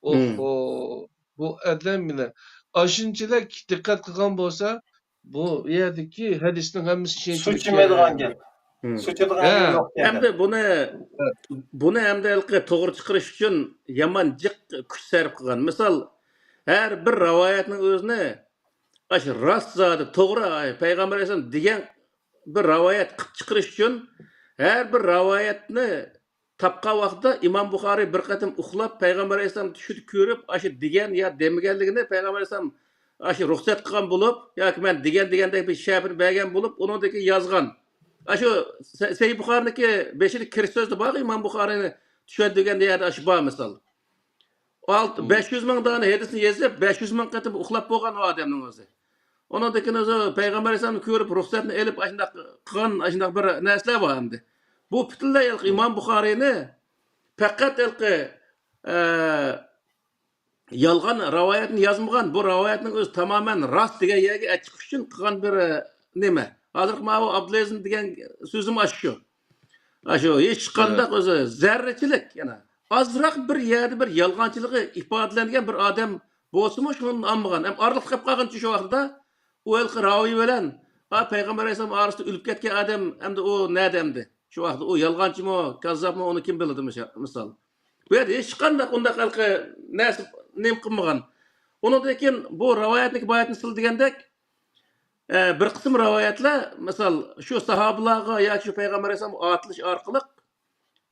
ئوھو، بۇ ئادەم مانا ئاشۇنچىلىك دىققەت قىلغان بولسا، بۇ يەردىكى ھەدىسنىڭ ھەممىسى سۇ چۈشەنچىلىك ئىكەن. سۇ ئىچىدىغان گەپ. ھە. سۇ ئىچىدىغان گەپ يوق ئەمدى ئىكەن. بۇنى، بۇنى ئەمدى ھېلىقى توغرا چىقىرىش ئۈچۈن يامان جىق كۈچ سەرپ قىلغان. مىسال، ھەر بىر رىۋايەتنىڭ ئۆزىنى ئاشۇ راست زادى، توغرا، ئاي، پەيغەمبەر ئەلەيھىسسالام دېگەن بىر رىۋايەت قىلىپ چىقىرىش ئۈچۈن ھەر بىر رىۋايەتنى تاپقان ۋاقتىدا ئىمام بۇخارىي بىر قېتىم ئۇخلاپ، پەيغەمبەر ئەلەيھىسسالام چۈشىدە كۆرۈپ، ئاشۇ دېگەن يا دېمىگەنلىكىنى پەيغەمبەر ئەلەيھىسسالام ئاشۇ رۇخسەت قىلغان بولۇپ، ياكى مەن دېگەن دېگەندەك بىر شەپىنى بەرگەن بولۇپ، ئۇنىڭدىن كېيىن يازغان. ئاشۇ سە-، سەھىھ بۇخارىنىڭكى بېشىدا كىرىش سۆزىدە بارغۇ، ئىمام بۇخارىينى چۈشەندۈرگەن يەردە ئاشۇ بار مىسال. ئالتە، بەش يۈز مىڭ دانە ھەدىسنى يېزىپ، بەش يۈز مىڭ قېتىم ئۇخلاپ بولغان ئۇ ئادەمنىڭ ئۆزى. ئۇنىڭدىن كېيىن ئۆزى پەيغەمبەر ئەلەيھىسسالامنى كۆرۈپ، رۇخسەتنى ئېلىپ، ئاشۇنداق قىلغان، ئاشۇنداق بىر نەرسىلەر بار ئەمدى. بۇ پۈتۈنلەي ھېلىقى ئىمام بۇخارىينى پەقەت ھېلىقى، ئە، يالغان رىۋايەتنى يازمىغان، بۇ رىۋايەتنىڭ ئۆزى تامامەن راست دېگەن يەرگە ئەچىقىش ئۈچۈن قىلغان بىر، ئە، نېمە. ھازىرقى ماۋۇ ئابدۇلئەزىز دېگەن سۆزۈم ئاشۇ. ئاشۇ ھېچقانداق ئۆزى زەررىچىلىك، يەنە ئازراق بىر يەردە بىر يالغانچىلىقى ئىپادىلەنگەن بىر ئادەم بولسىمۇ شۇنى ئالمىغان. ھەم ئارىلىقتا قېلىپ قالغىنى شۇ ۋاقتىدا ئۇ ھېلىقى راۋىي بىلەن، ئا، پەيغەمبەر ئەلەيھىسسالام ئارىسىدا ئۆلۈپ كەتكەن ئادەم ئەمدى ئۇ نەدە ئەمدى؟ شۇ ۋاقىتتا ئۇ يالغانچىمۇ، كاززاپمۇ، ئۇنى كىم بىلىدۇ، مىسال؟ بۇ يەردە ھېچقانداق ئۇنداق ھېلىقى نەرسە نېمە قىلمىغان. ئۇنىڭدىن كېيىن بۇ رىۋايەتنىڭكى باياتىنى سىلە دېگەندەك، ئە، بىر قىسىم رىۋايەتلەر، مىسال، شۇ ساھابىلارغا ياكى شۇ پەيغەمبەر ئەلەيھىسسالامغا ئاتىلىش ئارقىلىق،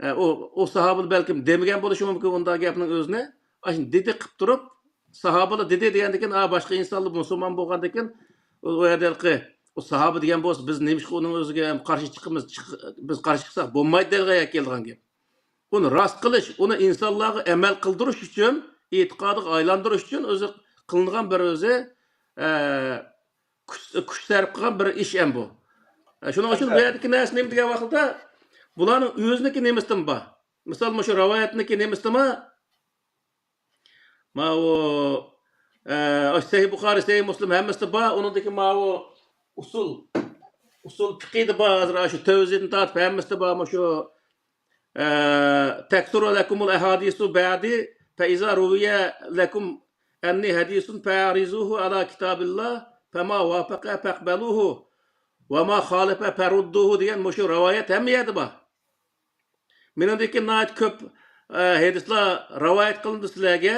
ئە، ئۇ، ئۇ ساھابىلەر بەلكىم دېمىگەن بولۇشى مۇمكىن ئۇنداق گەپنىڭ ئۆزىنى. ئاشۇنى دېدى قىپ تۇرۇپ، ساھابىلار دېدى دېگەندىن كېيىن، ئا، باشقا ئىنسانلار مۇسۇلمان بولغاندىن كېيىن، ئۇ، ئۇ يەردە ھېلىقى، ئۇ ساھابە دېگەن بولسا، بىز نېمىشقا ئۇنىڭ ئۆزىگە قارشى چىقىمىز؟ چىق-، بىز قارشى چىقساق بولمايدۇ دەيدىغان يەرگە كېلىدىغان گەپ. ئۇنى راست قىلىش، ئۇنى ئىنسانلارغا ئەمەل قىلدۇرۇش ئۈچۈن، ئېتىقادىغا ئايلاندۇرۇش ئۈچۈن ئۆزى قىلىنغان بىر ئۆزى، ئە، كۈچ، كۈچ سەرپ قىلغان بىر ئىش ئەم بۇ. ئە، شۇنىڭ ئۈچۈن بۇ يەردىكى نەرسە نېمە دېگەن ۋاقىتتا، بۇلارنىڭ ئۆزىنىڭكى نېمىسىدىمۇ بار. مىسال، مۇشۇ رىۋايەتنىڭكى نېمىسىدىمۇ، ماۋۇ، ئە، سەھىھ بۇخارى، سەھىھ مۇسلىم ھەممىسىدە بار. ئۇنىڭدىكى ماۋۇ ئۇسۇل، ئۇسۇل پىقىدا بار. ھازىر شۇ تەۋزىدىن تارتىپ ھەممىسىدە بار. مۇشۇ، ئە، تەكسۇرۇ لەكۇمۇل ئەھادىسۇ بەدى فەئىزا رۇۋىيە لەكۇم ئەننى ھەدىسۇن فەئەرىزۇھۇ ئەلا كىتابىللا فەما ۋافەقە فەقبەلۇھۇ ۋەما خالەفە فەرۇددۇھۇ دېگەن مۇشۇ رىۋايەت ھەممە يەردە بار. مېنىڭدىن كېيىن ناھايىتى كۆپ، ئە، ھەدىسلەر رىۋايەت قىلىندى سىلەرگە.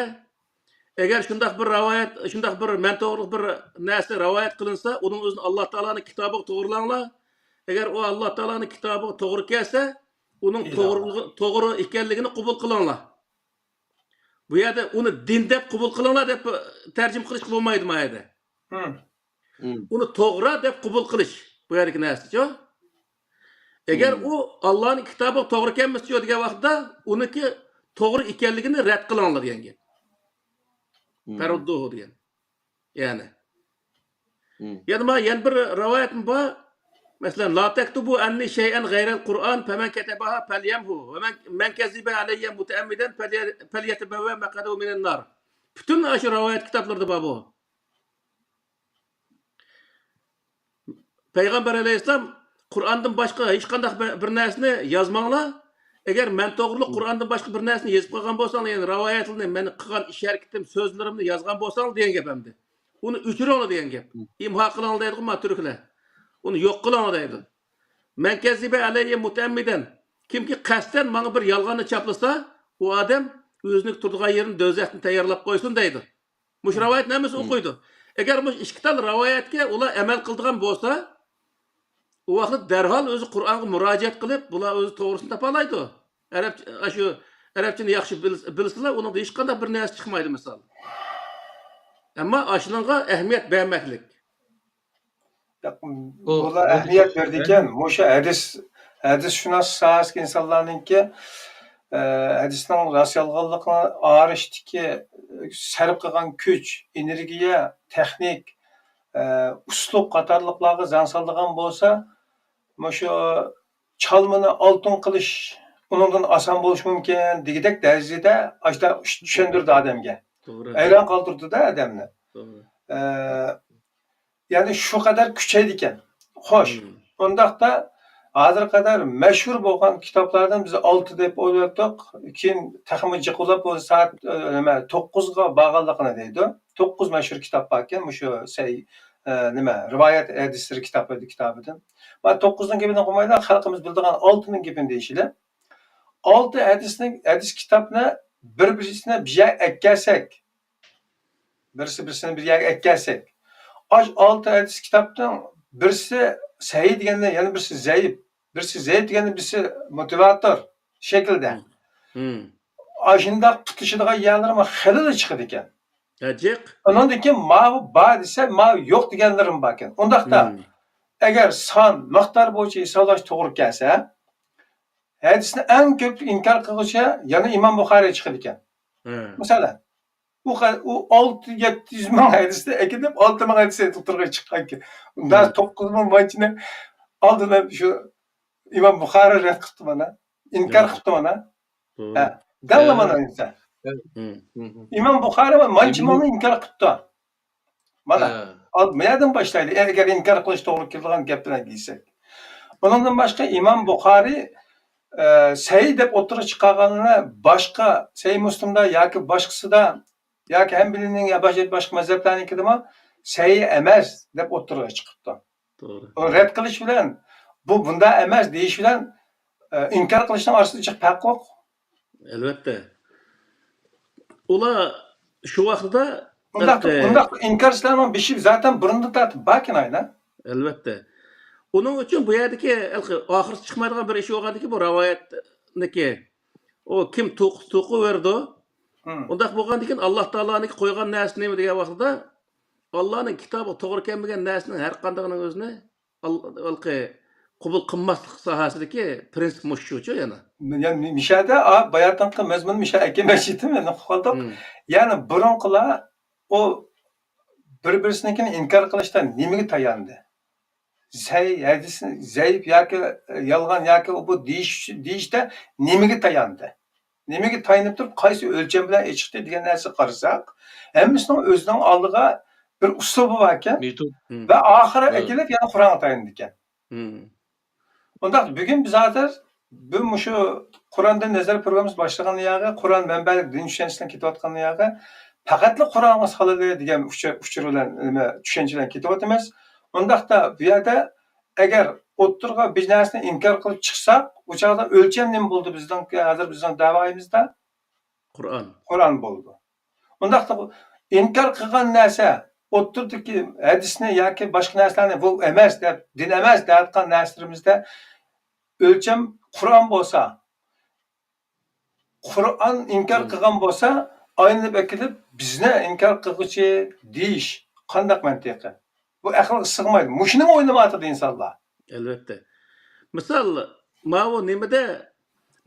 ئەگەر شۇنداق بىر رىۋايەت، شۇنداق بىر مەن توغرىلىق بىر نەرسە رىۋايەت قىلىنسا، ئۇنىڭ ئۆزىنى ئاللا تائالانىڭ كىتابىغا توغرىلاڭلار. ئەگەر ئۇ ئاللا تائالانىڭ كىتابىغا توغرا كەلسە، ئۇنىڭ توغرىلىقى، توغرا ئىكەنلىكىنى قوبۇل قىلىڭلار. بۇ يەردە ئۇنى دىن دەپ قوبۇل قىلىڭلار دەپ تەرجىمە قىلىشقا بولمايدۇ ما يەردە. مم. ئۇنى توغرا دەپ قوبۇل قىلىش بۇ يەردىكى نەرسىچۇ. ئەگەر ئۇ ئاللانىڭ كىتابىغا توغرا كەلمىسىچۇ دېگەن ۋاقىتتا، ئۇنىڭكى توغرا ئىكەنلىكىنى رەت قىلىڭلار دېگەن گەپ. مم. فەرۇددۇھۇ دېگەن. يەنى. مم. يەنە ما، يەنە بىر رىۋايەتمۇ بار. مەسىلەن، لا تەكتۇبۇ ئەننى شەيئەن غەيرەل قۇرئان، فەمەن كەتەبەھا فەليەمھۇ، ۋە مەن، مەن كەززىبە ئەلەييە مۇتەئەممىدەن فەليە-، فەليەتەبەۋۋە مەقئەدەھۇ مىنەن نار. پۈتۈن ئاشۇ رىۋايەت كىتابلىرىدا بار بۇ. پەيغەمبەر ئەلەيھىسسالام، قۇرئاندىن باشقا ھېچقانداق بىر، بىر نەرسىنى يازماڭلار. ئەگەر مەن توغرۇلۇق قۇرئاندىن باشقا بىر نەرسىنى يېزىپ قالغان بولساڭلار، يەنى رىۋايەتلىرىنى، مەن قىلغان ئىش-ھەرىكىتىم، سۆزلىرىمنى يازغان بولساڭلار دېگەن گەپ ئەمدى. ئۇنى ئۆچۈرۈڭلار دېگەن گەپ. ئىمھا قىلىڭلار دەيدىغۇ ما تۈركلەر. ئۇنى يوق قىلىڭلار دەيدۇ. مەن كەززىبە ئەلەييە مۇتەئەممىدەن. كىمكى قەستەن ماڭا بىر يالغاننى چاپلىسا، ئۇ ئادەم ئۆزىنىڭ تۇرىدىغان يېرىنى دوزاختىن تەييارلاپ قويسۇن دەيدۇ. مۇشۇ رىۋايەتنى ھەممىسى ئوقۇيدۇ. ئەگەر مۇشۇ ئىككى تال رىۋايەتكە ئۇلار ئەمەل قىلىدىغان بولسا، ئۇ ۋاقىت دەرھال ئۆزى قۇرئانغا مۇراجىئەت قىلىپ، بۇلار ئۆزى توغرىسىنى تاپالايدۇ. ئەرەب، ئاشۇ ئەرەبچىنى ياخشى بىل-، بىلسىلا، ئۇنىڭدا ھېچقانداق بىر نەرسە چىقمايدۇ، مىسال. ئەمما ئاشۇنىڭغا ئەھمىيەت بەرمەكلىك. بۇلار ئەھمىيەت بېرىدىكەن. مۇشۇ ھەدىس، ھەدىسشۇناس ساھەسىدىكى ئىنسانلارنىڭكى، ئە، ھەدىسنىڭ راست يالغانلىقىنى ئايرىشتىكى سەرپ قىلغان كۈچ، ئېنېرگىيە، تېخنىك، ئە، ئۇسلۇب قاتارلىقلارغا زەڭ سالىدىغان بولسا، مۇشۇ چالمىنى ئالتۇن قىلىش ئۇنىڭدىن ئاسان بولۇشى مۇمكىن دېگۈدەك دەرىجىدە ئاشۇنداق چۈشەندۈردى ئادەمگە. توغرا. ھەيران قالدۇردى-دە ئادەمنى. توغرا. ئە، يەنى شۇ قەدەر كۈچەيدىكەن. خوش، مم. ئۇنداقتا ھازىرغا قەدەر مەشھۇر بولغان كىتابلاردىن بىز ئالتە دەپ ئويلىدۇق. كېيىن تېخىمۇ جىقلاپ بۇ سائەت، ئە، نېمە، توققۇزغا بارغانلىقىنى دەيدۇ. توققۇز مەشھۇر كىتاب باركەن، مۇشۇ سەي-، ئە، نېمە، رىۋايەت ھەدىسلىرى كىتابى، كىتابىدىن. مانا توققۇزنىڭ گېپىنى قىلمايلا، خەلقىمىز بىلىدىغان ئالتىنىڭ گېپىنى دېيىشىلى. ئالتە ھەدىسنى، ھەدىس كىتابنى بىر-بىرسىنى بىر يەرگە ئەكەلسەك، بىرسى بىرسىنى بىر يەرگە ئەكەلسەك، ئاش ئالتە ھەدىس كىتابنىڭ بىرسى سەھىھ دېگەندە، يەنە بىرسى زەئىپ، بىرسى زەئىپ دېگەندە، بىرسى مۇتەۋاتىر شەكىلدە. مم. مم. ئاشۇنداق پۇتلىشىدىغان يەرلىرىمۇ خېلىلا چىقىدىكەن. ھە، جىق. ئۇنىڭدىن كېيىن ماۋۇ بار دېسە، ماۋۇ يوق دېگەنلىرىمۇ باركەن. ئۇنداقتا، مم. ئەگەر سان، مىقدار بويىچە ھېسابلاش توغرا كەلسە، ھەدىسنى ئەڭ كۆپ ئىنكار قىلغۇچى يەنە ئىمام بۇخارىي چىقىدىكەن. مم. مىسالەن، ئۇ خە-، ئۇ ئالتە يەتتە يۈز مىڭ ھەدىسنى ئەكېلىپ، ئالتە مىڭ ھەدىس ئوتتۇرىغا چىققانكەن. ئۇندا مم. توققۇز مىڭ مانچىنى ئالدىن شۇ ئىمام بۇخارىي رەت قىپتۇ مانا. ئىنكار قىپتۇ مانا. ھە. دەڭلا مانا ئىنسان. مم. مم. ئىمام بۇخارىي مانچە مىڭنى ئىنكار قىپتۇ. مانا، ھە. ئال-، مۇ يەردىن باشلايلى. ئەگەر ئىنكار قىلىش توغرا كېلىدىغان گەپلەرنى دېسەك. ئۇنىڭدىن باشقا ئىمام بۇخارىي، ئە، سەھىھ دەپ ئوتتۇرىغا چىقارغانلىرى باشقا سەھىھ مۇسلىمدا ياكى باشقىسىدا ياكى ھەمبىلىنىڭ يا باشقا، باشقا مەزھەپلەرنىڭكىدىمۇ سەھىھ ئەمەس دەپ ئوتتۇرىغا چىقىپتۇ. توغرا. ئۇ رەت قىلىش بىلەن، بۇ بۇنداق ئەمەس دېيىش بىلەن، ئە، ئىنكار قىلىشنىڭ ئارىسىدا جىق پەرق يوق. ئەلۋەتتە. ئۇلار شۇ ۋاقتىدا ئۇنداق، ئۇنداق ئىنكارچىلارنىڭ بېشى زاتەن بۇرۇندىن تارتىپ باركەن ئاينا. ئەلۋەتتە. ئۇنىڭ ئۈچۈن بۇ يەردىكى ئاخىرسى چىقمايدىغان بىر ئىش بولغاندىكى، بۇ رىۋايەتنىكى، ئۇ كىم توق-، توقۇۋېرىدۇ. مم. ئۇنداق بولغاندىكىن، ئاللا تائالانىڭكى قويغان نەرسە نېمە دېگەن ۋاقتىدا، ئاللانىڭ كىتابىغا توغرا كەلمىگەن نەرسىنىڭ ھەر قاندىقىنىڭ ئۆزىنى ھېلىقى قوبۇل قىلماسلىق ساھەسىدىكى پرىنسىپ مۇشۇچۇ يەنە. يەنى مىشەدە، ئا، باياتىنقى مەزمۇن مىشە ئەكەمەشىتىم، يەنە قالدۇق. مم. يەنى بۇرۇنقىلار ئۇ بىر-بىرسىنىڭكىنى ئىنكار قىلىشتا نېمىگە تاياندى؟ سەي-، ھەدىسنى زەئىپ ياكى يالغان ياكى بۇ دېيىش، دېيىشتە نېمىگە تاياندى؟ نېمىگە تايىنىپ تۇرۇپ، قايسى ئۆلچەم بىلەن ئېچىقتى دېگەن نەرسىگە قارىساق، ھەممىسىنىڭ ئۆزىنىڭ ئالدىغا بىر ئۇسلۇبى باركەن. مېتود. ۋە ئاخىرى ئەكېلىپ يەنە قۇرئانغا تايىنىدىكەن. مم. ئۇنداق بۈگۈن بىز ھازىر بۇ مۇشۇ قۇرئاندىن نەزەر پروگراممىسى باشلىغان يەرگە، قۇرئان مەنبەلىك دىن چۈشەنچىسىنىڭ كېتىۋاتقان يەرگە پەقەتلا قۇرئانغا سالىدۇ دېگەن ئۇچۇر، ئۇچۇر بىلەن، نېمە، چۈشەنچە بىلەن كېتىۋاتىمىز. ئۇنداقتا بۇ يەردە ئەگەر ئوتتۇرىغا بىر نەرسىنى ئىنكار قىلىپ چىقساق، ئۇ چاغدا ئۆلچەم نېمە بولدى بىزنىڭ ھازىر بىزنىڭ دەۋايىمىزدا؟ قۇرئان. قۇرئان بولىدۇ. ئۇنداقتا بۇ ئىنكار قىلغان نەرسە، ئوتتۇرىدىكى ھەدىسنى ياكى باشقا نەرسىلەرنى بۇ ئەمەس دەپ، دىن ئەمەس دەۋاتقان نەرسىلىرىمىزدە ئۆلچەم قۇرئان بولسا، قۇرئان ئىنكار مم. قىلغان بولسا، ئايلىنىپ ئەكېلىپ بىزنى ئىنكار قىلغۇچى دېيىش قانداق مەنتىقى؟ بۇ ئەقىلگە سىغمايدۇ. مۇشۇنىڭ ئوينىۋاتىدۇ ئىنسانلار. ئەلۋەتتە. مىسال، ماۋۇ نېمىدە،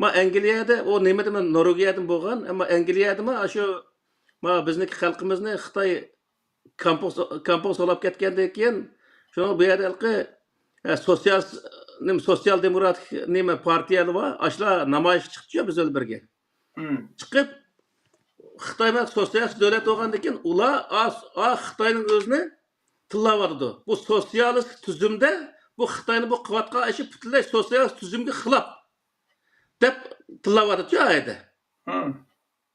ما ئەنگلىيەدە، ئۇ نېمىدە، ما نورۋېگىيەدىمۇ بولغان، ئەمما ئەنگلىيەدىمۇ ئاشۇ، ما بىزنىڭكى خەلقىمىزنى خىتاي كامپوڭ، كامپوڭ سولاپ كەتكەندىن كېيىن، شۇنىڭ بۇ يەردە ھېلىقى، ئە، سوتسىيال، نېمە، سوتسىيال دېموكراتىك نېمە پارتىيەلەر بار، ئاشۇلار نامايىشقا چىقتىچۇ بىز بىلەن بىرگە. مم. چىقىپ، خىتاي بىلەن سوتسىيالىستىك دۆلەت بولغاندىن كېيىن، ئۇلار ئا، ئا، خىتاينىڭ ئۆزىنى تىللاۋاتىدۇ. بۇ سوتسىيالىستىك تۈزۈمدە بۇ خىتاينىڭ بۇ قىلىۋاتقان ئىشى پۈتۈنلەي سوتسىيالىستىك تۈزۈمگە خىلاپ، دەپ تىللاۋاتىدۇ ئۇ يەردە. مم.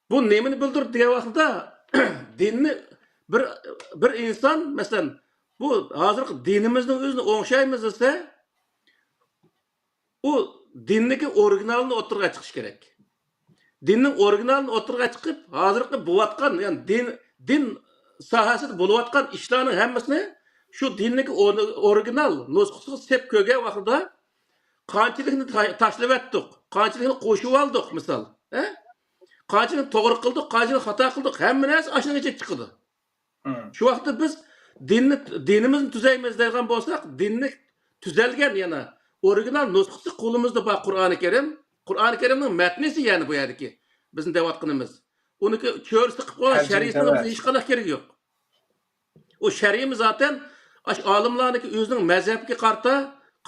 بۇ نېمىنى بىلدۈرىدۇ دېگەن ۋاقتىدا، دىننى بىر، بىر ئىنسان، مەسىلەن، بۇ ھازىرقى دىنىمىزنىڭ ئۆزىنى ئوڭشايمىز دېسە، ئۇ دىننىڭكى ئورىگىنالىنى ئوتتۇرىغا چىقىشى كېرەك. دىننىڭ ئورىگىنالىنى ئوتتۇرىغا چىقىپ، ھازىرقى بولۇۋاتقان، يەنى دىن، دىن ساھەسىدە بولۇۋاتقان ئىشلارنىڭ ھەممىسىنى شۇ دىننىڭكى ئور-، ئورىگىنال نۇسخىسىغا سېلىپ كۆرگەن ۋاقتىدا، قانچىلىكنى تا-، تاشلىۋەتتۇق، قانچىلىكنى قوشۇۋالدۇق، مىسال. ھە؟ قانچىنى توغرا قىلدۇق، قانچىنى خاتا قىلدۇق، ھەممە نەرسە ئاشۇنىڭ ئىچىدىن چىقىدۇ. مم. شۇ ۋاقىتتا بىز دىننى، دىنىمىزنى تۈزەيمىز دەيدىغان بولساق، دىننى تۈزەلگەن، يەنە ئورىگىنال نۇسخىسى قولىمىزدا بار، قۇرئانى كەرىم. قۇرئانى كەرىمنىڭ مەتنىسى، يەنى بۇ يەردىكى بىزنىڭ دەۋاتقىنىمىز. ئۇنىڭكى چۆرىسى قىلىپ قويغان شەرھىسىنىڭ بىزگە ھېچقانداق كېرىكى يوق. ئۇ شەرھىمۇ زاتەن ئاشۇ ئالىملارنىڭكى ئۆزىنىڭ مەزھەپكە قارىتا،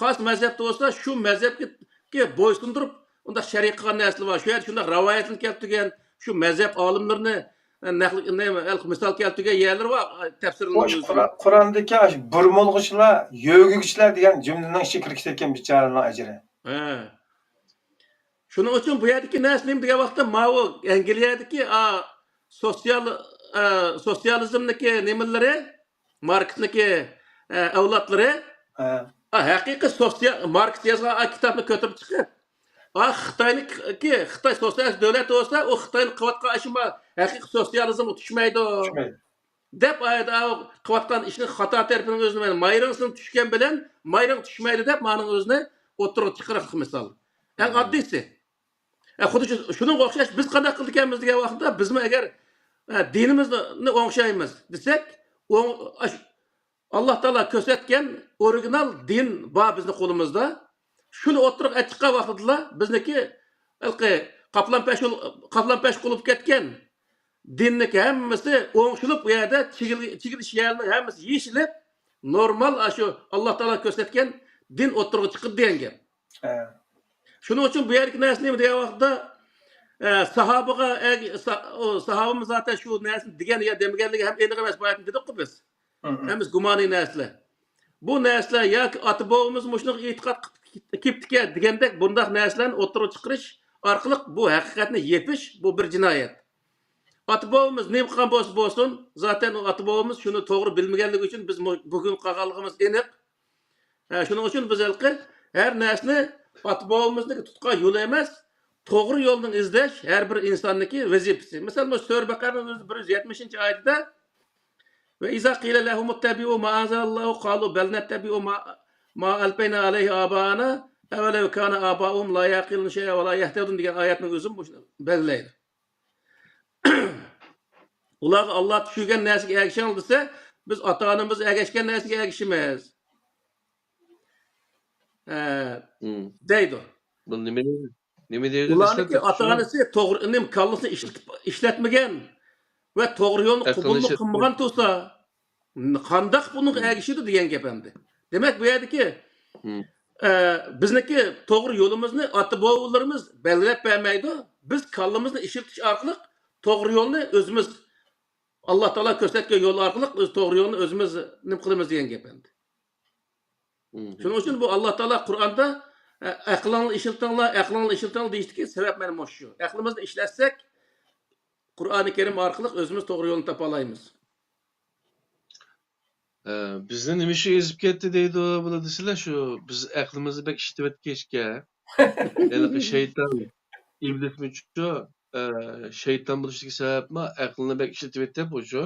قايسى مەزھەپتە بولسا شۇ مەزھەپكە بويسۇندۇرۇپ ئۇنداق شەرھ قىلغان نەرسىلەر بار. شۇ يەردە شۇنداق رىۋايەتلەرنى كەلتۈرگەن، شۇ مەزھەپ ئالىملىرىنى، ئە، نەقل، نېمە، مىسال كەلتۈرگەن يەرلىرى بار، ئە، تەپسىرنىڭ ئۆزىدە. قۇرئاندىكى ئاشۇ بۇرمىلىغۇچىلار، يۆگىگۈچىلەر دېگەن جۈملىنىڭ ئىچىگە كىرىپ كېتىۋەتكەن بىچارىنىڭ ئەجرى. ھە. شۇنىڭ ئۈچۈن بۇ يەردىكى نەرسە نېمە دېگەن ۋاقىتتا، ماۋۇ ئەنگلىيەدىكى، ئا، سوتسىيال-، ئا، سوتسىيالىزمنىڭكى نېمىلىرى، ماركسنىڭكى، ئا، ئەۋلادلىرى، ھە. ئا، ھەقىقىي سوتسىيال-، ماركس يازغان ئا كىتابنى كۆتۈرۈپ چىقىپ، ئا، خىتاينىڭكى، خىتاي سوتسىيالىست دۆلەت بولسا، ئۇ خىتاينىڭ قىلىۋاتقان ئىشى ھەقىقىي سوتسىيالىزمغا چۈشمەيدۇ. چۈشمەيدۇ. دەپ، ئايدا قىلىۋاتقان ئىشنىڭ خاتا تەرىپىنىڭ ئۆزىنى، مايرىڭسىنىڭ چۈشكەن بىلەن مايرىڭ چۈشمەيدۇ دەپ، مانىڭ ئۆزىنى ئوتتۇرىغا چىقىرىقلىق مىسال. ئەڭ ئاددىيسى. ئە، خۇددى شۇ، شۇنىڭغا ئوخشاش، بىز قانداق قىلىدىكەنمىز دېگەن ۋاقىتتا، بىزمۇ ئەگەر، ئە، دىنىمىزنى ئوڭشايمىز دېسەك، ئوڭ-، ئاش-، ئاللا تائالا كۆرسەتكەن ئورىگىنال دىن بار بىزنىڭ قولىمىزدا. شۇنى ئوتتۇرىغا ئەچىققان ۋاقتىدىلا بىزنىڭكى ھېلىقى قاپلان پەش، قاپلان پەش قىلىپ كەتكەن دىننىڭكى ھەممىسى ئوڭشىلىپ، ئۇ يەردە چىگىل-، چىگىلىش يەرلىرىنىڭ ھەممىسى يېشىلىپ، نورمال ئاشۇ ئاللا تائالا كۆرسەتكەن دىن ئوتتۇرىغا چىقىدۇ دېگەن گەپ. ھە. شۇنىڭ ئۈچۈن بۇ يەردىكى نەرسە نېمە دېگەن ۋاقىتتا، ئە، ساھابىغا ئەگ-، سا-، ئۇ ساھابىمىز زاتەن شۇ نەرسىنى دېگەن يا دېمىگەنلىكى ھەم ئېنىق ئەمەس، بۇ ئايەتنى دېدۇققۇ بىز. ھەممىسى گۇمانىي نەرسىلەر. بۇ نەرسىلەر ياكى ئاتا-بوۋىمىز مۇشۇنىڭغا ئېتىقاد قىلىپ كېپتىكەن دېگەندەك بۇنداق نەرسىلەرنى ئوتتۇرىغا چىقىرىش ئارقىلىق بۇ ھەقىقەتنى يېپىش، بۇ بىر جىنايەت. ئاتا-بوۋىمىز نېمە قىلغان بولسا بولسۇن، زاتەن ئۇ ئاتا-بوۋىمىز شۇنى توغرا بىلمىگەنلىكى ئۈچۈن بىز مۇ-، بۈگۈن قالغانلىقىمىز ئېنىق. ھە، شۇنىڭ ئۈچۈن بىز ھېلىقى ھەر نەرسىنى ئاتا-بوۋىمىزنىڭ تۇتقان يولى ئەمەس، توغرا يولنى ئىزدەش ھەر بىر ئىنساننىڭكى ۋەزىپىسى. مىسال، مۇشۇ سۈرە بەقەرىنىڭ ئۆزى بىر يۈز يەتمىشىنچى ئايىتىدە، وَإِذَا قِيلَ لَهُمُ اتَّبِعُوا مَا أَنزَلَ اللَّهُ قَالُوا بَلْ نَتَّبِعُ مَا، مَا أَلْفَيْنَا عَلَيْهِ آبَاءَنَا أَوَلَوْ كَانَ آبَاؤُهُمْ لَا يَعْقِلُونَ شَيْئًا وَلَا يَهْتَدُونَ دېگەن ئايەتنىڭ ئۆزى مۇشۇنى بەلگىلەيدۇ. ئۇلارغا ئاللا چۈشۈرگەن نەرسىگە ئەگىشىڭ دېسە، بىز ئاتا-ئانىمىز ئەگەشكەن نەرسىگە ئەگىشىمىز. ھە، دەيدۇ. بۇ نېمە، نېمە دەيدۇ؟ ئۇلارنىڭكى ئاتا-ئانىسى توغرا، نېمە، كاللىسىنى ئىشلىتىپ، ئىشلەتمىگەن ۋە توغرا يولنى قوبۇل قىلمىغان تۇرسا، قانداق بۇنىڭغا ئەگىشىدۇ دېگەن گەپ ئەمدى. دېمەك، بۇ يەردىكى، ئە، بىزنىڭكى توغرا يولىمىزنى ئاتا-بوۋىلىرىمىز بەلگىلەپ بەرمەيدۇ. بىز كاللىمىزنى ئىشلىتىش ئارقىلىق توغرا يولنى ئۆزىمىز، ئاللا تائالا كۆرسەتكەن يول ئارقىلىق ئۆز توغرا يولنى ئۆزىمىز نېمە قىلىمىز دېگەن گەپ ئەمدى. شۇنىڭ ئۈچۈن بۇ ئاللا تائالا قۇرئاندا، ئە، ئەقلىڭلارنى ئىشلىتىڭلار، ئەقلىڭلارنى ئىشلىتىڭلار دېيىشتىكى سەۋەب مانا مۇشۇ. ئەقلىمىزنى ئىشلەتسەك، قۇرئانى كەرىم ئارقىلىق ئۆزىمىز توغرا يولنى تاپالايمىز. ئە، بىزنى نېمە ئىشى ئېزىپ كەتتى دەيدۇ بۇلار دېسىلە، شۇ بىز ئەقلىمىزنى بەك ئىشلىتىۋەتكەچكە، ھېلىقى شەيتان، ئىبلىسمۇچۇ، ئە، شەيتان بولۇشتىكى سەۋەبمۇ ئەقلىنى بەك ئىشلىتىۋېتىپ، ئۇچۇ.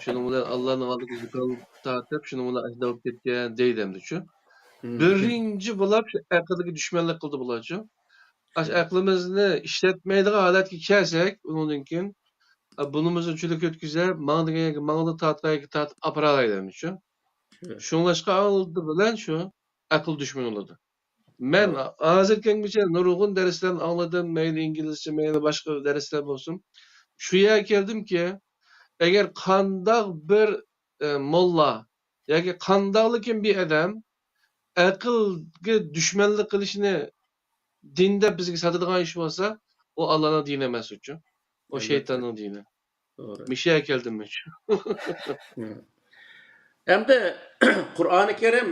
شۇنىڭ بىلەن ئاللانىڭ ئالدىغا زۇكام تارتىپ، شۇنىڭ بىلەن ئاشۇنداق بولۇپ كەتكەن دەيدۇ ئەمدىچۇ. بىرىنچى بولاپ شۇ ئەقىلگە دۈشمەنلىك قىلدى بۇلارچۇ. ئاشۇ ئەقلىمىزنى ئىشلەتمەيدىغان ھالەتكە كەلسەك، ئۇنىڭدىن كېيىن، ئا، بۇنىمىزنى چۆلەككە ئۆتكۈزە، ماڭا دېگەن يەرگە ماڭىدۇ، تارتقان يەرگە تارتىپ ئاپىرالايدۇ ئەمدىچۇ. شۇڭلاشقا ئالدى بىلەن شۇ ئەقىل دۈشمىنى بولىدۇ. مەن ھازىر كەلگۈچە نۇرغۇن دەرسلەرنى ئاڭلىدىم، مەيلى ئىنگلىزچە، مەيلى باشقا دەرسلەر بولسۇن. شۇ يەرگە كەلدىمكى، ئەگەر قانداق بىر، ئە، موللا ياكى قانداقلىكىن بىر ئادەم ئەقىلگە دۈشمەنلىك قىلىشنى دىن دەپ بىزگە ساتىدىغان ئىش بولسا، ئۇ ئاللانىڭ دىنى ئەمەس ئۇچۇ. ئۇ شەيتاننىڭ دىنى. توغرا. مىشەگە كەلدىم مەن شۇ. ھە. ئەمدى قۇرئانى كەرىم،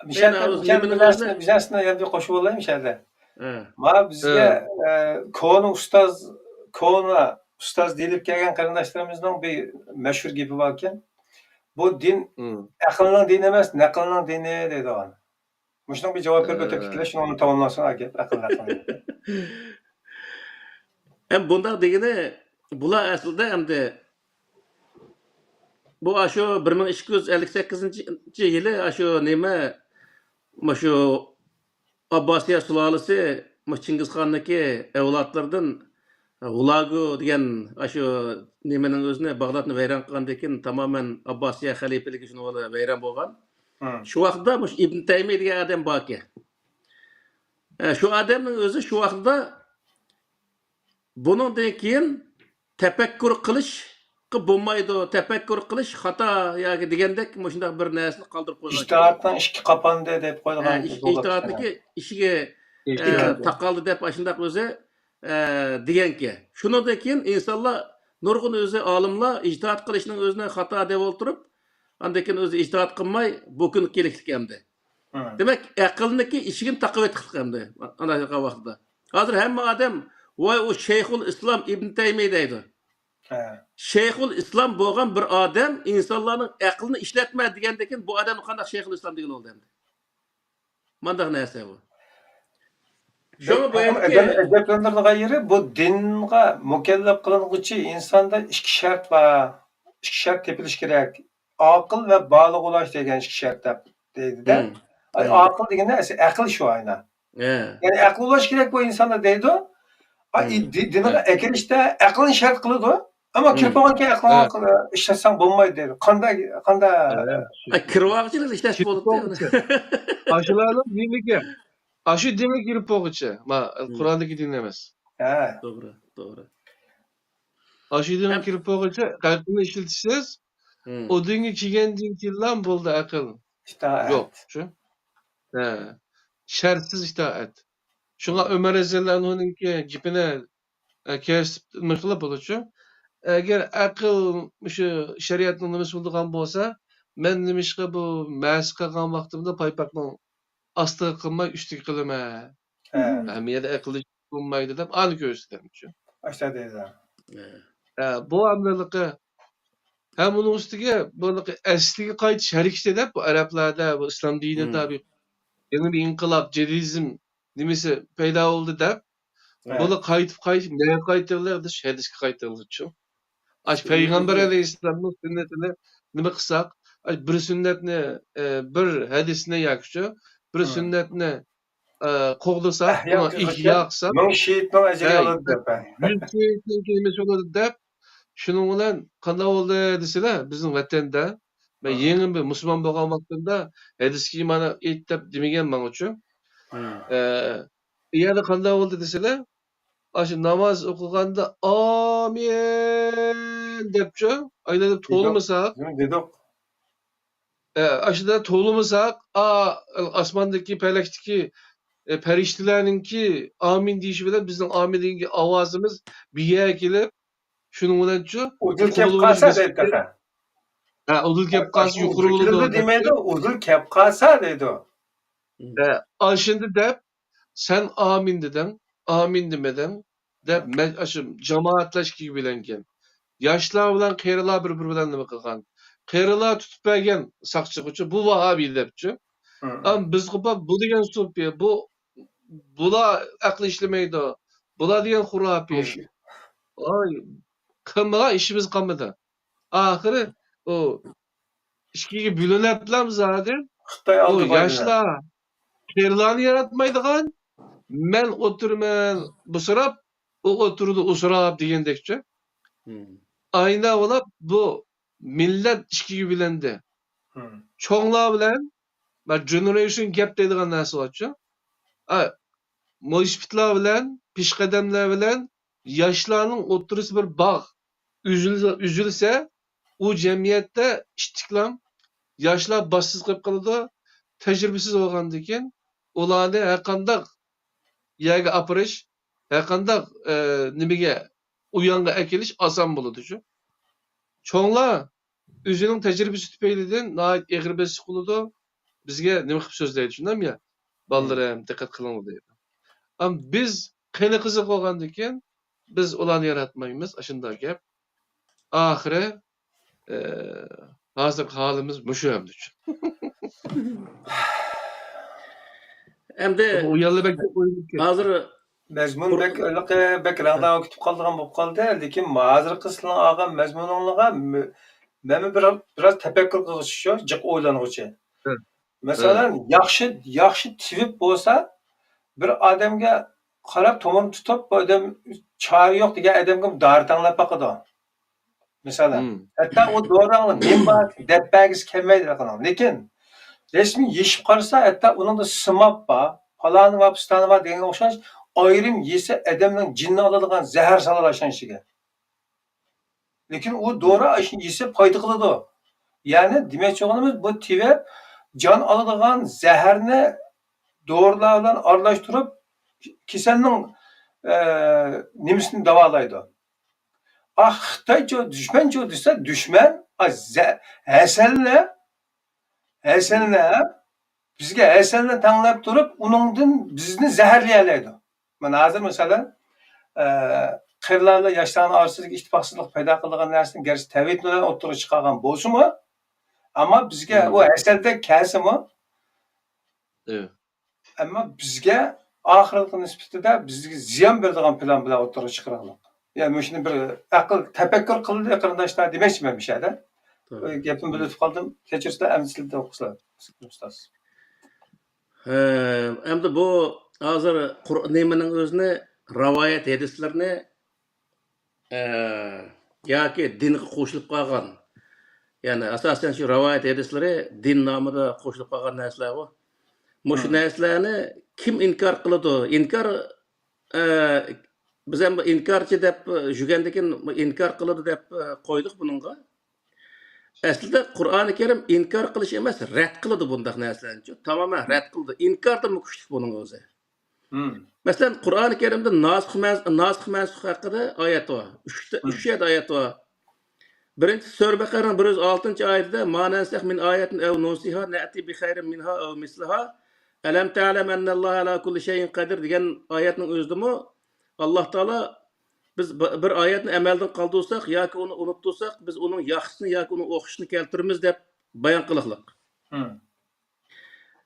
مىشە ئەكەم، مىشە ئەكەم، بىر نەرسىنى، بىر نەرسىنى يەنە بىر قوشۇپ ئالايمۇ مىشەدە. ھە. مانا بىزگە، ھە. ئە، كونا ئۇستاز، كونا ئۇستاز دېيىلىپ كەلگەن قېرىنداشلىرىمىزنىڭ بىر مەشھۇر گېپى باركەن. بۇ دىن ئەقىلنىڭ دىنى ئەمەس، نەقىلنىڭ دىنى دەيدىغان. مۇشۇنىڭغا بىر جاۋاب بېرىپ ئۆتۈپ كېتىلە، شۇنىڭ بىلەن تاماملانسۇن گەپ، ئەقىل، ئەقىل. ھەم بۇنداق دېگىنى، بۇلار ئەسلىدە ئەمدى بۇ ئاشۇ بىر مىڭ ئىككى يۈز ئەللىك سەككىزىنچى يىلى ئاشۇ نېمە، مۇشۇ ئابباسىيە سۇلالىسى، مۇشۇ چىڭگىزخاننىڭكى ئەۋلادلىرىدىن ھۇلاگۇ دېگەن ئاشۇ نېمىنىڭ ئۆزىنى، باغدادنى ۋەيران قىلغاندىن كېيىن، تامامەن ئابباسىيە خەلىپىلىكى شۇنىڭ بىلەن ۋەيران بولغان. شۇ ۋاقىتتا مۇشۇ ئىبن تەيمىيە دېگەن ئادەم باركەن. ئە، شۇ ئادەمنىڭ ئۆزى شۇ ۋاقىتتا بۇنىڭدىن كېيىن تەپەككۇر قىلىشقا بولمايدۇ، تەپەككۇر قىلىش خاتا ياكى دېگەندەك مۇشۇنداق بىر نەرسىنى قالدۇرۇپ قويغان. ئىجتىھادنىڭ ئىشىكى قاپاندى دەپ قويغان. ھە، ئىش-، ئىجتىھادنىڭكى ئىشىكى، ئە، تاقالدى دەپ ئاشۇنداق ئۆزى، ئە، دېگەنكەن. شۇنىڭدىن كېيىن ئىنسانلار نۇرغۇن ئۆزى ئالىملار ئىجتىھاد قىلىشنىڭ ئۆزىنى خاتا دەپ ئولتۇرۇپ، ئاندىن كېيىن ئۆزى ئىجتىھاد قىلماي بۇ كۈنگە كېلىشلىك ئەمدى. دېمەك، ئەقىلنىڭكى ئىشىكىنى تاقىۋېتىقلىق ئەمدى ئانداق ۋاقىتتا. ھازىر ھەممە ئادەم، ۋاي، ئۇ شەيخۇل ئىسلام ئىبن تەيمىيە دەيدۇ. شەيخۇل ئىسلام بولغان بىر ئادەم ئىنسانلارنىڭ ئەقلىنى ئىشلەتمە دېگەندىكىن، بۇ ئادەم قانداق شەيخۇل ئىسلام دېگىلى بولدى ئەمدى؟ مانداق نەرسە بۇ. شۇڭا بۇ يەردىكى ئەجەب-، ئەجەبلەندۈرىدىغان يېرى، بۇ دىنغا مۇكەللەپ قىلىنغۇچى ئىنساندا ئىككى شەرت بار. ئىككى شەرت تېپىلىشى كېرەك. ئاقىل ۋە بالىغ بولاش دېگەن ئىككى شەرت دەپ دەيدۇ-دە. ئاي، ئاقىل دېگەندە ئەسلى ئەقىل شۇ ئاينا. يەنى ئەقىل بولۇش كېرەك بۇ ئىنساندا دەيدۇ. ئاي، دى-، دىنغا ئەكىرىشتە ئەقىلنى شەرت قىلىدۇ. ئەمما كىرىپ بولغاندىن كېيىن ئەقلىڭ ئىشلەتسەڭ بولمايدۇ دەيدۇ. قانداق، قانداق؟ ئە، كىرىۋالغۇچىلىق ئىشلەش بولۇپتۇ. ئاشۇلارنىڭ دىنىگە، ئاشۇ دىنگە كىرىپ بولغۇچە، ما، قۇراندىكى دىن ئەمەس. ھە. توغرا، توغرا. ئاشۇ دىنغا كىرىپ بولغۇچە ئەقىلنى ئىشلىتىشسىز، ئۇ دىنگە كىرگەندىن كېيىنلا بولدى ئەقىل. ئىتائەت. يوق، شۇ. ھە. شەرتسىز ئىتائەت. شۇڭا ئۆمەر رەزىياللاھۇ ئەنھۇنىڭكى گېپىنى، ئە، كەسىپ نېمە قىلىپ بولىدۇ. ئەگەر ئەقىل مۇشۇ شەرىئەتنىڭ نېمىسى بولىدىغان بولسا، مەن نېمىشقا بۇ مەسى قىلغان ۋاقتىمدا پايپاقنىڭ ئاستىغا قىلماي ئۈستىگە قىلىمەن؟ ھە. ھەممە يەردە ئەقىل بولمايدۇ دەپ ئانى كۆرسىتەمچۇ. ئاشتا دەيدۇ. ھە، بۇ ئامراقلىقى ھەم ئۇنىڭ ئۈستىگە بۇ ئەسلىگە قايتىش ھەرىكىتى دەپ، بۇ ئەرەبلەردە بۇ ئىسلام دىنىدا بىر يېڭى بىر ئىنقىلاب، جېدىدىزم نېمىسى پەيدا بولدى دەپ، بۇلار قايتىپ، قايتىپ، نەگە قايتىدىلەر دېسە، ھەدىسكە قايتىدىلەرچۇ. ئاش پەيغەمبەر ئەلەيھىسسالامنىڭ سۈننىتىنى نېمە قىلساق، ئاش بىر سۈننەتنى، ئە، بىر ھەدىسنى ياكىچۇ، بىر سۈننەتنى ئە، قوغدىساق، ئەھيا ئۇنى قىلغۇچە ئىھيا قىلساق، مىڭ شېھىتنىڭ ئەجرى ھەي، ئالىدۇ دەپ، ھە. يۈز شېھىتنىڭ كېلىمىسى بولىدۇ دەپ، شۇنىڭ بىلەن قانداق بولدى دېسىلە، بىزنىڭ ۋەتەندە، مەن يېڭى بىر مۇسۇلمان بولغان ۋاقتىمدا، ھەدىسكە ئىمان ئېيت دەپ دېمىگەن ماڭىچۇ. ئە، ئۇ يەردە قانداق بولدى دېسىلە، ئاشۇ ناماز ئوقۇغاندا «ئامىن» دەپچۇ، ئايلىنىپ دېدۇق. تولىمىساق، دېدۇق. ئە، ئاشۇنداق تولىمىساق، ئا، ئاسماندىكى، پەلەكتىكى، ئە، پەرىشتىلەرنىڭكى «ئامىن» دېيىشى بىلەن بىزنىڭ «ئامىن» دېگەن ئاۋازىمىز بىر يەرگە كېلىپ، شۇنىڭ بىلەنچۇ، ئۇدۇل كەپ قالسا دەيدۇ تېخى. ھە، ئۇدۇل كەپ قالسا يۇقىرى بولىدۇ دېمەيدۇ، ئۇدۇل كەپ قالسا دەيدۇ. ھە، ئاشۇندى دەپ، سەن «ئامىن» دېدىڭ، «ئامىن» دېمىدىڭ دەپ، مەن، ئاشۇ جامائەتلەر ئىككىگە بۆلۈنگەن. ياشلار بىلەن قېرىلار بىر-بىرى بىلەن نېمە قىلغان؟ قېرىلار تۇتۇپ بەرگەن ساقچىغىچۇ، بۇ ۋاھابىي دەپچۇ. ئەمما بىز قوپاپ، بۇ دېگەن سوپىيە، بۇ، بۇلار ئەقلى ئىشلىمەيدۇ، بۇلار دېگەن خۇراپىي. ئاي، قىلمىغان ئىشىمىز قالمىدى. ئاخىرى ئۇ ئىككىگە بۆلۈنەپلا زادى. خىتاي ئۇ ئالدى بايدىلا. ياشلار قېرىلارنى ياراتمايدىغان، مەن ئولتۇرىمەن بۇسراپ، ئۇ ئولتۇرىدۇ ئۇسراپ دېگەندەكچۇ. ئاينا بولاپ بۇ مىللەت ئىككىگە بۆلۈندى. چوڭلار بىلەن، ما، جېنېرېيشن گەپ دەيدىغان نەرسە بارچۇ. ئا، مۇشپىتلار بىلەن، پېشقەدەملەر بىلەن ياشلارنىڭ ئوتتۇرىسى بىر باغ. ئۈزۈلسە، ئۈزۈلسە، ئۇ جەمئىيەتتە ئىتتىكلام، ياشلار باشسىز قېلىپ قالىدۇ. تەجرىبىسىز بولغاندىكىن، ئۇلارنى ھەرقانداق يەرگە ئاپىرىش، ھەرقانداق، ئە، نېمىگە، ئۇيانغا ئەكېلىش ئاسان بولىدۇ شۇ. چوڭلار ئۆزىنىڭ تەجرىبىسى تۈپەيلىدىن ناھايىتى ئېغىر بېسىش قىلىدۇ. بىزگە نېمە قىلىپ سۆزلەيدۇ، شۇنداقمۇ يا؟ بالىلىرىم، دىققەت قىلىڭلار دەيدۇ. ئەمما بىز قېنى قىزىق بولغاندىكىن، بىز ئۇلارنى ياراتمايمىز، ئاشۇنداق گەپ. ئاخىرى، ئە، ھازىرقى ھالىمىز مۇشۇ ئەمدى. ئەمدى ئۇ يەرلەر بەك كۆپ ئويلىنىپ كەتتى. ھازىر مەزمۇن بەك، ھېلىقى بەك راڭداڭ كېتىپ قالىدىغان بولۇپ قالدى. لېكىن ھازىرقى سىلەرنىڭ ئالغان مەزمۇنۇڭلارغا مە-، مەنمۇ بىر، بىراز تەپەككۇر قىلغۇچى شۇ، جىق ئويلانغۇچى. مەسىلەن، ياخشى، ياخشى تېۋىپ بولسا، بىر ئادەمگە قاراپ تومۇرنى تۇتۇپ، بۇ ئادەم چارە يوق دېگەن ئادەمگە دورا تەڭلەپ باقىدۇ. مىسالەن، ھەتتا ئۇ دورىنىڭ نېمە بار دەپ بەرگۈسى كەلمەيدۇ. لېكىن رەسمىي يېشىپ قارىسا، ھەتتا ئۇنىڭدا سىماب بار، پالانى بار، پىستانى بار دېگەنگە ئوخشاش، ئايرىم يېسە ئادەمنىڭ جېنىنى ئالىدىغان زەھەر سالىدۇ ئىچىگە. لېكىن ئۇ دورا شۇنى يېسە پايدا قىلىدۇ. يەنى دېمەكچى بولغىنىمىز، بۇ تېۋىپ جان ئالىدىغان زەھەرنى دورىلار بىلەن ئارىلاشتۇرۇپ كېسەلنىڭ، ئە، نېمىسىنى داۋالايدۇ. ئا، خىتايچۇ، دۈشمەنچۇ دېسە، دۈشمەن، ئا، زە-، ھەسەلنى، ھەسەلنى، بىزگە ھەسەلنى تەڭلەپ تۇرۇپ، ئۇنىڭدىن بىزنى زەھەرلىيەلەيدۇ. مانا ھازىر مىسالەن، ئە، قېرىلار بىلەن ياشلارنىڭ ئارىسىدىكى ئىتتىپاقسىزلىق پەيدا قىلىدىغان نەرسىنى گەرچە تەۋھىد بىلەن ئوتتۇرىغا چىقارغان بولسىمۇ، ئەمما بىزگە ئۇ ھەسەلدەك كەلسىمۇ، ئەمما بىزگە ئاخىرقى نىسبىتىدە بىزگە زىيان بېرىدىغان پىلان بىلەن ئوتتۇرىغا چىقىرىڭلار. يا مۇشۇنى بىر ئەقىل، تەپەككۇر قىلدى قېرىنداشلار دېمەكچىمەن مۇشۇ يەردە. توغرا. گېپىمنى بۆلۈپ قالدىم. كەچۈرسىلەر، ئەمدى سىلەردە ئوقۇسىلەر، ئۇستاز. ھە، ئەمدى بۇ ھازىر قۇر-، نېمىنىڭ ئۆزىنى، رىۋايەت ھەدىسلىرىنى، ئە، ياكى دىنغا قوشۇلۇپ قالغان، يەنى ئاساسەن شۇ رىۋايەت ھەدىسلىرى دىن نامىدا قوشۇلۇپ قالغان نەرسىلەرغۇ. مۇشۇ نەرسىلەرنى كىم ئىنكار قىلىدۇ؟ ئىنكار، ئە، بىز ھەم ئىنكارچى دەپ يۈرگەندىكىن، ئىنكار قىلىدۇ دەپ قويدۇق بۇنىڭغا. ئەسلىدە قۇرئانى كەرىم ئىنكار قىلىش ئەمەس، رەت قىلىدۇ بۇنداق نەرسىلەرنىچۇ. تامامەن رەت قىلىدۇ. ئىنكاردىنمۇ كۈچلۈك بۇنىڭ ئۆزى. مەسىلەن، قۇرئانى كەرىمدە ناسىخ مەنس-، ناسىخ مەنسۇخ ھەققىدە ئايەت بار. ئۈچتە، ئۈچ يەردە ئايەت بار. بىرىنچىسى سۈرە بەقەرەنىڭ بىر يۈز ئالتىنچى ئايىتىدە، ما نەنسەخ مىن ئايەتىن ئەۋ نۇنسىھا نەئتى بىخەيرىن مىنھا ئەۋ مىسلىھا ئەلەم تەئلەم ئەننەللاھە ئەلا كۇللى شەيئىن قەدىر دېگەن ئايەتنىڭ ئۆزىدىمۇ ئاللاھ تائالا بىز ب-، بىر ئايەتنى ئەمەلدىن قالدۇرساق ياكى ئۇنى ئۇنتۇرساق، بىز ئۇنىڭ ياخشىسىنى ياكى ئۇنىڭ ئوخشىشىنى كەلتۈرىمىز دەپ بايان قىلىقلىق.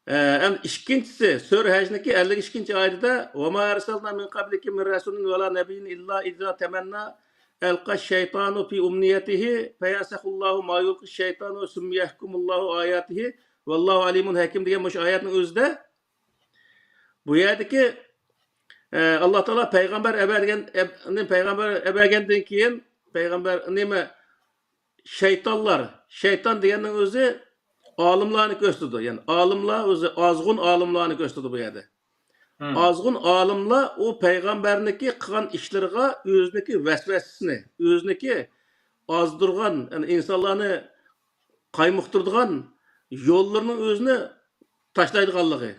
ئە، ئەمدى ئىككىنچىسى، سۈرە ھەجنىڭكى ئەللىك ئىككىنچى ئايىتىدە، ۋە ما ئەرسەلنا مىن قەبلىكە مىن رەسۇلىن ۋە لا نەبىييىن ئىللا ئىزا تەمەننا ئەلقەش شەيتانۇ فى ئۇمنىيەتىھى فەيەنسەخۇللاھۇ ما يۇلقىش شەيتانۇ سۈممە يەھكۇمۇللاھۇ ئاياتىھى ۋەللاھۇ ئەلىمۇن ھەكىم دېگەن مۇشۇ ئايەتنىڭ ئۆزىدە بۇ يەردىكى، ئە، ئاللاھ تائالا پەيغەمبەر ئەبەرگەن، ئەب-، نېمە، پەيغەمبەر ئەبەرگەندىن كېيىن، پەيغەمبەر نېمە، شەيتانلار، شەيتان دېگەننىڭ ئۆزى ئالىملارنى كۆرسىتىدۇ. يەنى ئالىملار ئۆزى ئازغۇن ئالىملارنى كۆرسىتىدۇ بۇ يەردە. ئازغۇن ئالىملار ئۇ پەيغەمبەرنىڭكى قىلغان ئىشلىرىغا ئۆزىنىڭكى ۋەسۋەسىسىنى، ئۆزىنىڭكى ئازدۇرغان، يەنى ئىنسانلارنى قايمۇقتۇرىدىغان يوللىرىنىڭ ئۆزىنى تاشلايدىغانلىقى.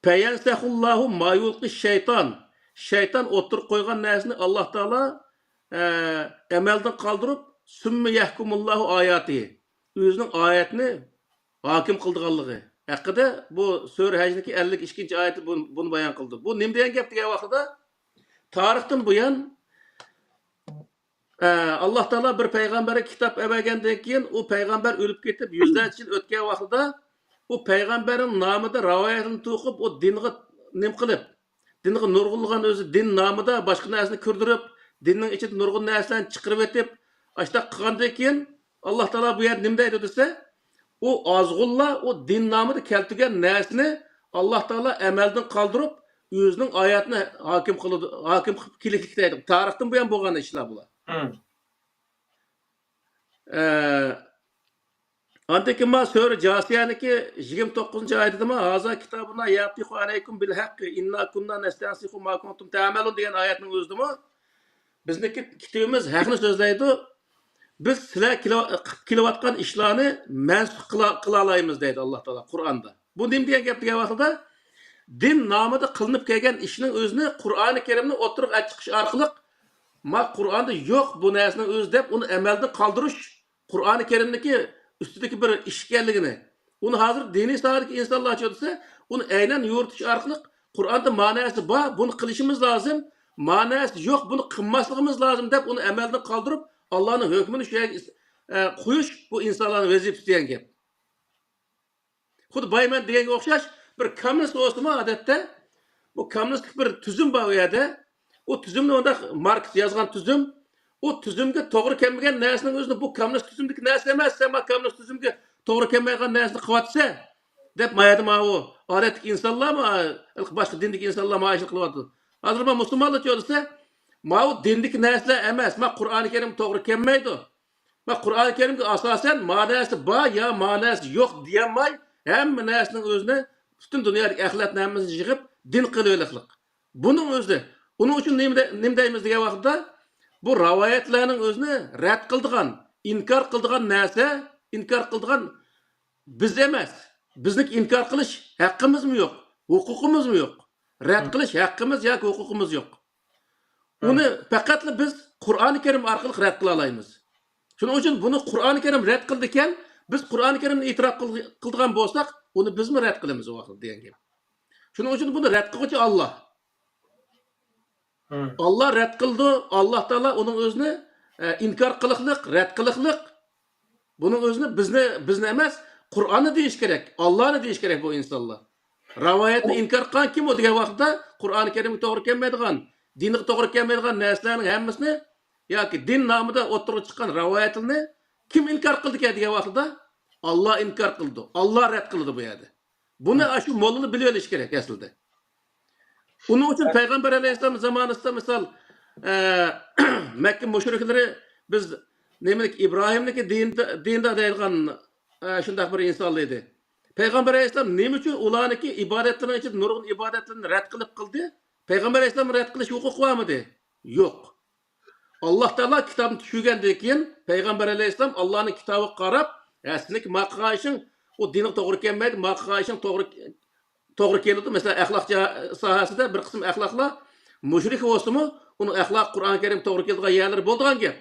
فەيەنسەخۇللاھۇ ما يۇلقىش شەيتان. شەيتان ئوتتۇرىغا قويغان نەرسىنى ئاللاھ تائالا، ئە، ئەمەلدىن قالدۇرۇپ، سۈممە يەھكۇمۇللاھۇ ئاياتىھى. ئۆزىنىڭ ئايەتنى ھاكىم قىلىدىغانلىقى ھەققىدە بۇ سۈرە ھەجنىڭكى ئەللىك ئىككىنچى ئايىتى بۇ-، بۇنى بايان قىلدى. بۇ نېمە دېگەن گەپ دېگەن ۋاقتىدا، تارىختىن بۇيان ئە، ئاللاھ تائالا بىر پەيغەمبەرگە كىتاب ئەبەرگەندىن كېيىن، ئۇ پەيغەمبەر ئۆلۈپ كېتىپ، يۈزلەرچە يىل ئۆتكەن ۋاقتىدا، ئۇ پەيغەمبەرنىڭ نامىدا رىۋايەتنى توقۇپ، ئۇ دىنغا نېمە قىلىپ، دىنغا نۇرغۇنلىغان ئۆزى دىن نامىدا باشقا نەرسىنى كىردۈرۈپ، دىننىڭ ئىچىدە نۇرغۇن نەرسىلەرنى چىقىرىۋېتىپ، ئاشۇنداق قىلغاندىن كېيىن، ئاللاھ تائالا بۇ يەردە نېمە دەيدۇ دېسە، ئۇ ئازغۇنلار ئۇ دىن نامىدا كەلتۈرگەن نەرسىنى ئاللاھ تائالا ئەمەلدىن قالدۇرۇپ، ئۆزىنىڭ ئايەتىنى ھاكىم قىلىدۇ، ھاكىم قىلىپ كېلىكلىك دەيدۇ. تارىختىن بۇيان بولغان ئىشلار بۇلار. ئە، ئاندىن كېيىن ما سۈرە جاسىيەنىڭكى يىگىرمە توققۇزىنچى ئايىتىدىمۇ، ھازا كىتابۇنا يەنتىقۇ ئەلەيكۇم بىل ھەققى ئىننا كۇننا نەستەنسىخۇ ما كۇنتۇم تەمەلۇن دېگەن ئايەتنىڭ ئۆزىدىمۇ، بىزنىڭكى كىتابىمىز ھەقنى سۆزلەيدۇ. بىز سىلەر كېلىۋ-، قىلىۋاتقان ئىشلارنى مەنسۇخ قىلا-، قىلالايمىز دەيدۇ ئاللاھ تائالا قۇرئاندا. بۇ نېمە دېگەن گەپ دېگەن ۋاقتىدا، دىن نامىدا قىلىنىپ كەلگەن ئىشنىڭ ئۆزىنى قۇرئانى كەرىمنى ئوتتۇرىغا ئەپ چىقىش ئارقىلىق، ما قۇرئاندا يوق بۇ نەرسىنىڭ ئۆزى دەپ، ئۇنى ئەمەلدىن قالدۇرۇش قۇرئانى كەرىمنىڭكى ئۈستىدىكى بىر ئىش ئىكەنلىكىنى، ئۇنى ھازىر دىنىي ساھەدىكى ئىنسانلارچۇ دېسە، ئۇنى ئەينەن يورۇتۇش ئارقىلىق قۇرئاندا ما نەرسە بار، بۇنى قىلىشىمىز لازىم، ما نەرسە يوق، بۇنى قىلماسلىقىمىز لازىم دەپ، ئۇنى ئەمەلدىن قالدۇرۇپ، ئاللانىڭ ھۆكمىنى شۇ يەرگە ئىس-، ئە، قويۇش، بۇ ئىنسانلارنىڭ ۋەزىپىسى دېگەن گەپ. خۇددى بايمەن دېگەنگە ئوخشاش، بىر كوممۇنىست بولسىمۇ، ئادەتتە بۇ كوممۇنىستلىق بىر تۈزۈم بار ئۇ يەردە. ئۇ تۈزۈمنى مۇنداق ماركس يازغان تۈزۈم. ئۇ تۈزۈمگە توغرا كەلمىگەن نەرسىنىڭ ئۆزىنى بۇ كوممۇنىست تۈزۈمدىكى نەرسە ئەمەس، سەن ما كوممۇنىست تۈزۈمگە توغرا كەلمەيدىغان نەرسىنى قىلىۋاتىسەن. دەپ، ما يەردە ماۋۇ ئادەتتىكى ئىنسانلارمۇ، باشقا دىندىكى ئىنسانلار ماۋۇ ئىشنى قىلىۋاتىدۇ. ھازىر ما مۇسۇلمانلارچە دېسە، ماۋۇ دىندىكى نەرسىلەر ئەمەس، ما قۇرئانى كەرىم توغرا كەلمەيدۇ. ما قۇرئانى كەرىمگە ئاساسەن ما نەرسە بار يا ما نەرسە يوق دېيەلمەي، ھەممە نەرسىنىڭ ئۆزىنى، پۈتۈن دۇنيادىكى ئەخلەتنى ھەممىسىنى يىغىپ دىن قىلىۋېلىقلىق. بۇنىڭ ئۆزى، ئۇنىڭ ئۈچۈن نېمە دە-، نېمە دەيمىز دېگەن ۋاقىتتا، بۇ رىۋايەتلەرنىڭ ئۆزىنى رەت قىلىدىغان، ئىنكار قىلىدىغان نەرسە، ئىنكار قىلىدىغان بىز ئەمەس، بىزنىڭ ئىنكار قىلىش ھەققىمىزمۇ يوق، ھوقۇقىمىزمۇ يوق. رەت قىلىش ھەققىمىز ياكى ھوقۇقىمىز يوق. ئۇنى پەقەتلا بىز قۇرئانى كەرىم ئارقىلىق رەت قىلالايمىز. شۇنىڭ ئۈچۈن بۇنى قۇرئانى كەرىم رەت قىلىدىكەن، بىز قۇرئانى كەرىمنى ئېتىراپ قىل-، قىلىدىغان بولساق، ئۇنى بىزمۇ رەت قىلىمىز ۋاقىت دېگەن گەپ. شۇنىڭ ئۈچۈن بۇنى رەت قىلغۇچى ئاللا. ئاللا رەت قىلىدۇ، ئاللا تائالا ئۇنىڭ ئۆزىنى، ئە، ئىنكار قىلىقلىق، رەت قىلىقلىق. بۇنىڭ ئۆزىنى بىزنى، بىزنى ئەمەس، قۇرئاننى دېيىش كېرەك، ئاللانى دېيىش كېرەك بۇ ئىنسانلار. رىۋايەتنى ئىنكار قىلغان كىم ئۇ دېگەن ۋاقىتتا، قۇرئانى كەرىمگە توغرا كەلمەيدىغان، دىنغا توغرا كەلمەيدىغان نەرسىلەرنىڭ ھەممىسىنى ياكى دىن نامىدا ئوتتۇرىغا چىققان رىۋايەتلەرنى كىم ئىنكار قىلىدىكەن دېگەن ۋاقتىدا، ئاللا ئىنكار قىلىدۇ، ئاللا رەت قىلىدۇ بۇ يەردە. بۇنى ئاشۇ موللىلار بىلىۋېلىشى كېرەك ئەسلىدە. ئۇنىڭ ئۈچۈن پەيغەمبەر ئەلەيھىسسالام زامانىسىدا مىسال، ئە، مەككە مۇشرىكلىرى بىز نېمىلىك ئىبراھىمنىڭكى دىنىدا، دىنىدا دەيدىغان، ئە، شۇنداق بىر ئىنسانلار ئىدى. پەيغەمبەر ئەلەيھىسسالام نېمە ئۈچۈن ئۇلارنىڭكى ئىبادەتلىرىنىڭ ئىچىدە نۇرغۇن ئىبادەتلەرنى رەت قىلىپ قىلدى؟ پەيغەمبەر ئەلەيھىسسالام رەت قىلىش ھوقۇقى بارمىدى؟ يوق. ئاللا تائالا كىتابنى چۈشۈرگەندىن كېيىن پەيغەمبەر ئەلەيھىسسالام ئاللانىڭ كىتابىغا قاراپ، ھە، سېنىڭكى ما قىلغان ئىشىڭ ئۇ دىنغا توغرا كەلمەيدۇ، ما قىلغان ئىشىڭ توغرا، توغرا كېلىدۇ. مەسىلەن، ئەخلاق جا-، ساھەسىدە بىر قىسىم ئەخلاقلار مۇشرىك بولسىمۇ، ئۇنىڭ ئەخلاقى قۇرئان كەرىم توغرا كېلىدىغان يەرلىرى بولىدىغان گەپ.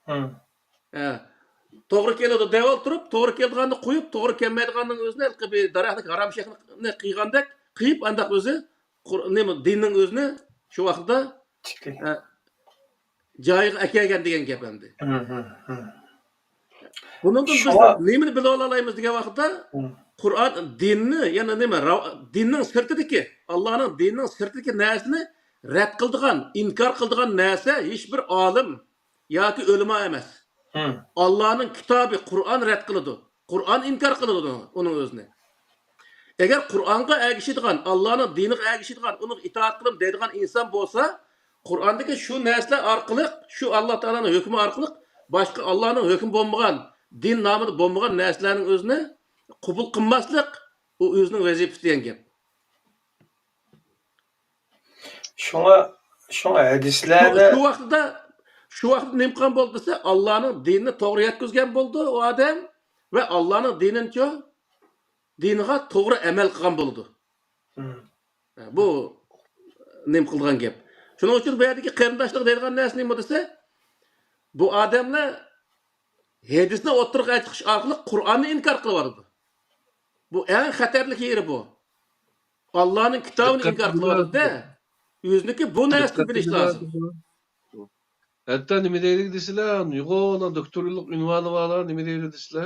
ھە. توغرا كېلىدۇ دەۋاتۇرۇپ، توغرا كېلىدىغاننى قويۇپ، توغرا كەلمەيدىغاننىڭ ئۆزىنى ھېلىقى بىر دەرەخنىڭ ھارام شېخىنى قىلغاندەك قىلىپ، ئانداق ئۆزى قۇر-، نېمە، دىننىڭ ئۆزىنى شۇ ۋاقىتتا، ئە، جايىغا ئەكەلگەن دېگەن گەپ ئەمدى. بۇنىڭدىن بىز نېمىنى بىلىۋالالايمىز دېگەن ۋاقىتتا، قۇرئان دىننى، يەنى نېمە، را-، دىننىڭ سىرتىدىكى، ئاللانىڭ دىنىنىڭ سىرتىدىكى نەرسىنى رەت قىلىدىغان، ئىنكار قىلىدىغان نەرسە ھېچبىر ئالىم ياكى ئۆلىما ئەمەس. ئاللانىڭ كىتابى قۇرئان رەت قىلىدۇ. قۇرئان ئىنكار قىلىدۇ ئۇنىڭ ئۆزىنى. ئەگەر قۇرئانغا ئەگىشىدىغان، ئاللانىڭ دىنىغا ئەگىشىدىغان، ئۇنىڭغا ئىتائەت قىلىمەن دەيدىغان ئىنسان بولسا، قۇرئاندىكى شۇ نەرسىلەر ئارقىلىق، شۇ ئاللا تائالانىڭ ھۆكمى ئارقىلىق باشقا ئاللانىڭ ھۆكمى بولمىغان، دىن نامىدا بولمىغان نەرسىلەرنىڭ ئۆزىنى قوبۇل قىلماسلىق، ئۇ ئۆزىنىڭ ۋەزىپىسى دېگەن گەپ. شۇڭا، شۇڭا شۇ، ھەدىسلەردە شۇ ۋاقىتتا، شۇ ۋاقىتتا نېمە قىلغان بولدى دېسە، ئاللانىڭ دىنىنى توغرا يەتكۈزگەن بولدى ئۇ ئادەم ۋە ئاللانىڭ دىنىنىچۇ، دىنىغا توغرا ئەمەل قىلغان بولىدۇ. بۇ نېمە قىلىدىغان گەپ. شۇنىڭ ئۈچۈن بۇ يەردىكى قېرىنداشلار دەيدىغان نەرسە نېمە دېسە، بۇ ئادەملەر ھەدىسنى ئوتتۇرىغا چىقىش ئارقىلىق قۇرئاننى ئىنكار قىلىۋاتىدۇ. بۇ ئەڭ خەتەرلىك يېرى بۇ. ئاللانىڭ كىتابىنى ئىنكار قىلىۋاتىدۇ-دە. ئۆزىنىڭكى بۇ نەرسىنى بىلىش لازىم. ھەتتا نېمە دەيدۇ دېسىلە، يوغان دوكتورلۇق ئۇنۋانى بارلار نېمە دەيدۇ دېسىلە،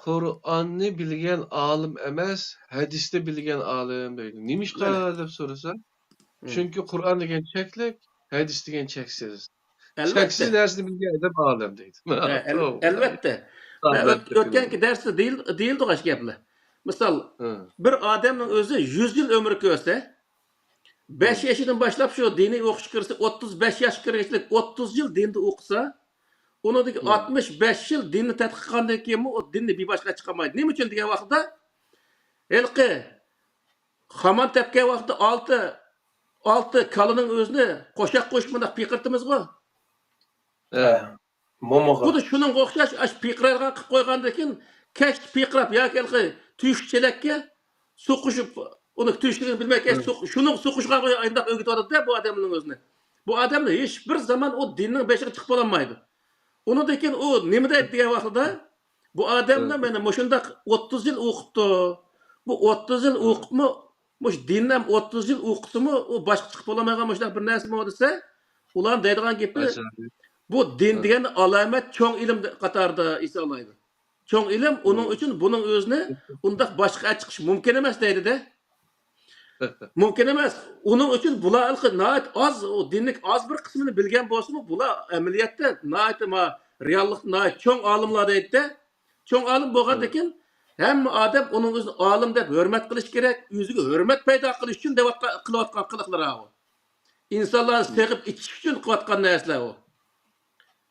قۇرئاننى بىلگەن ئالىم ئەمەس، ھەدىستە بىلگەن ئالىم دەيدۇ. نېمىشقا دەپ سورىسا، چۈنكى قۇرئان دېگەن چەكلىك، ھەدىس دېگەن چەكسىز. چەكسىز نەرسىنى بىلگەن ئادەم ئالىم دەيدۇ. ئەلۋەتتە. ئۆتكەنكى دەرستە دېيىلدىغان گەپلەر. مىسال، بىر ئادەمنىڭ ئۆزى يۈز يىل ئۆمۈر كۆرسە، بەش يېشىدىن باشلاپ شۇ دىنىي ئوقۇشقا كىرسە، ئوتتۇز بەش ياشقا كىرگۈچىلىك ئوتتۇز يىل دىندا ئوقۇسا، ئۇنىڭدىكى ئاتمىش بەش يىل دىننى تەتقىق قىلغاندىن كېيىنمۇ ئۇ دىننى بىباشقا چىقالمايدۇ. نېمە ئۈچۈن دېگەن ۋاقىتتا، ھېلىقى خامان تەپكەن ۋاقىتتا ئالتە، ئالتە كالىنىڭ ئۆزىنى قوشاق قوشۇپ مۇنداق پىقىرتىمىزغۇ؟ مومىغا. خۇددى شۇنىڭغا ئوخشاش، ئاشۇ پىقىرايدىغان قىلىپ قويغاندىن كېيىن، كەچتە پىقىراپ ياكى ھېلىقى تۆشۈك چېلەككە سۇ قوشۇپ، ئۇنى تۆشلۈكىنى بىلمەي كەچتە سۇ، شۇنىڭغا سۇ قوشقانغا ئاينداق ئۆگىتىۋاتىدۇ-دە بۇ ئادەمنىڭ ئۆزىنى. بۇ ئادەمنى ھېچ بىر زامان ئۇ دىننىڭ بېشىغا چىقىپ بولالمايدۇ. ئۇنىڭدىن كېيىن ئۇ نېمە دەيدۇ دېگەن ۋاقتىدا، بۇ ئادەمنى مانا مۇشۇنداق ئوتتۇز يىل ئوقۇپتۇ. بۇ ئوتتۇز يىل ئوقۇپمۇ، مۇشۇ دىننى ھەم ئوتتۇز يىل ئوقۇسىمۇ، ئۇ باشقا چىقىپ بولالمايدىغان مۇشۇنداق بىر نەرسىمۇ دېسە، ئۇلارنىڭ دەيدىغان گېپى، بۇ دىن دېگەن ئالامەت چوڭ ئىلىم قاتارىدا ئېسىلىۋالايدۇ. چوڭ ئىلىم، ئۇنىڭ ئۈچۈن بۇنىڭ ئۆزىنى ئۇنداق باشقا ئەچىقىش مۇمكىن ئەمەس دەيدۇ-دە. مۇمكىن ئەمەس. ئۇنىڭ ئۈچۈن بۇلار ھېلىقى ناھايىتى ئاز، ئۇ دىننىڭ ئاز بىر قىسمىنى بىلگەن بولسىمۇ، بۇلار ئەمەلىيەتتە ناھايىتى ما-، رېئاللىقتا ناھايىتى چوڭ ئالىملار دەيدۇ-دە. چوڭ ئالىم بولغاندىكىن، ھەممە ئادەم ئۇنىڭ ئۆزىنى ئالىم دەپ ھۆرمەت قىلىشى كېرەك، ئۆزىگە ھۆرمەت پەيدا قىلىش ئۈچۈن دەۋاتقان، قىلىۋاتقان قىلىقلىرى ئۇ. ئىنسانلارنى سېغىپ ئېچىش ئۈچۈن قىلىۋاتقان نەرسىلەر ئۇ.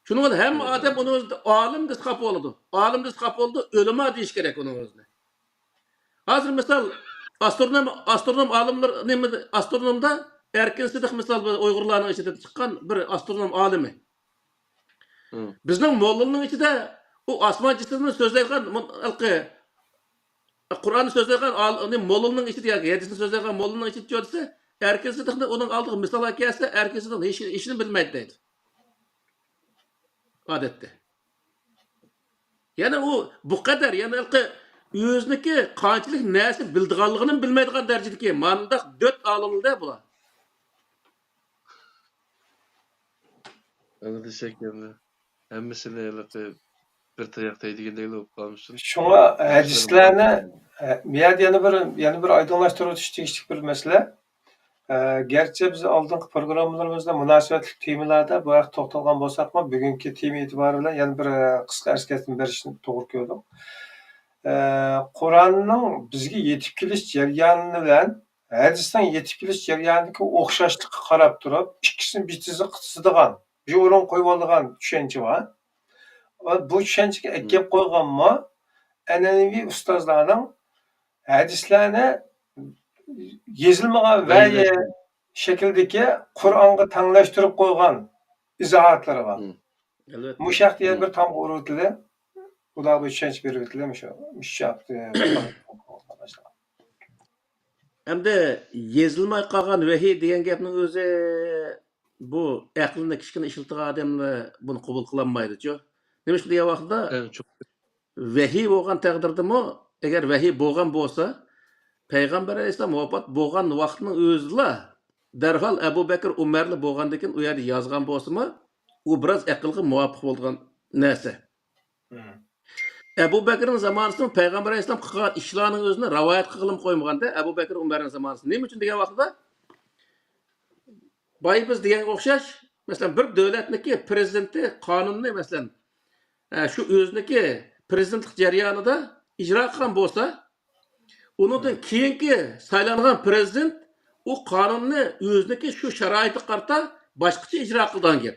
شۇنىڭ بىلەن ھەممە ئادەم ئۇنىڭ ئۆزىنى ئالىم دېسە خاپا بولىدۇ. ئالىم دېسە خاپا بولىدۇ، ئۆلىما دېيىش كېرەك ئۇنىڭ ئۆزىنى. ھازىر مىسال، ئاسترونوم، ئاسترونوم ئالىملار، نېمە، ئاسترونومدا ئەركىن سىدىق مىسال، بىر ئۇيغۇرلارنىڭ ئىچىدىن چىققان بىر ئاسترونوم ئالىمى. بىزنىڭ موللىنىڭ ئىچىدە ئۇ ئاسمان جىسمىنى سۆزلەيدىغان مۇ-، ھېلىقى، قۇرئاننى سۆزلەيدىغان ئال-، موللىنىڭ ئىچىدە ياكى ھەدىسنى سۆزلەيدىغان موللىنىڭ ئىچىدە چۆ دېسە، ئەركىن سىدىقنى ئۇنىڭ ئالدىغا مىسالغا كەلسە، ئەركىن سىدىق ھېچ ئىشنى بىلمەيدۇ دەيدۇ. ئادەتتە. يەنى ئۇ بۇ قەدەر، يەنى ھېلىقى ئۆزىنىڭكى قانچىلىك نەرسە بىلىدىغانلىقىنى بىلمەيدىغان دەرىجىدىكى مانداق دۆت ئالىملىدە بۇلار. ئەمدى شەكلىنى ھەممىسىنى ھېلىقى بىر تاياق دەيدىگەندەكلا بولۇپ قالمىسۇن. شۇڭا ھەدىسلەرنى، ئە، بۇ يەردە يەنە بىر، يەنە بىر ئايدىڭلاشتۇرۇۋېتىش تېگىشلىك بىر مەسىلە. ئە، گەرچە بىز ئالدىنقى پروگراممىلىرىمىزدا مۇناسىۋەتلىك تېمىلاردا بۇ ھەقتە توختالغان بولساقمۇ، بۈگۈنكى تېما ئېتىبارى بىلەن يەنە بىر، ئە، قىسقا ئەسكەرتمە بېرىشنى توغرا كۆردۇق. ئە، قۇرئاننىڭ بىزگە يېتىپ كېلىش جەريانى بىلەن ھەدىسنىڭ يېتىپ كېلىش جەريانىدىكى ئوخشاشلىققا قاراپ تۇرۇپ، ئىككىسىنى بىر تىزىققا تىزىدىغان، بىر ئورۇنغا قويۇۋالىدىغان چۈشەنچە بار. ۋە بۇ چۈشەنچىگە ئەكىپ قويغانمۇ، ئەنئەنىۋى ئۇستازلارنىڭ ھەدىسلەرنى يېزىلمىغان ۋەھىي شەكلىدىكى قۇرئانغا تەڭلەشتۈرۈپ قويغان ئىزاھاتلىرى بار. ئەلۋەتتە. مۇشۇ ھەقتە يەنە بىر تامغا ئۇرۇۋېتىلى، ئۇلارغا بىر چۈشەنچە بېرىۋېتىلى، مۇشۇ، مۇشۇ ھەقتە. ئەمدى يېزىلماي قالغان ۋەھىي دېگەن گەپنىڭ ئۆزى، بۇ ئەقلىنى كىچىككىنە ئىشلىتىدىغان ئادەملەر بۇنى قوبۇل قىلالمايدۇچۇ. نېمىشقا دېگەن ۋاقىتتا، ۋەھىي بولغان تەقدىردىمۇ، ئەگەر ۋەھىي بولغان بولسا، پەيغەمبەر ئەلەيھىسسالام ۋاپات بولغان ۋاقىتنىڭ ئۆزىلا دەرھال ئەبۇ بەكرى، ئۇمەرلا بولغاندىكىن ئۇ يەردە يازغان بولسىمۇ، ئۇ بىراز ئەقىلگە مۇۋاپىق بولىدىغان نەرسە. ئەبۇ بەكرىنىڭ زامانىسىدا پەيغەمبەر ئەلەيھىسسالام قىلغان ئىشلارنىڭ ئۆزىنى رىۋايەت قىلغىلىمۇ قويمىغاندا، ئەبۇ بەكرى، ئۇمەرنىڭ زامانىسىدا. نېمە ئۈچۈن دېگەن ۋاقتىدا، بايا بىز دېگەنگە ئوخشاش، مەسىلەن، بىر دۆلەتنىڭكى پرېزىدېنتى قانۇننى، مەسىلەن، ئە، شۇ ئۆزىنىڭكى پرېزىدېنتلىق جەريانىدا ئىجرا قىلغان بولسا، ئۇنىڭدىن كېيىنكى سايلانغان پرېزىدېنت ئۇ قانۇننى ئۆزىنىڭكى شۇ شارائىتىغا قارىتا باشقىچە ئىجرا قىلىدىغان گەپ.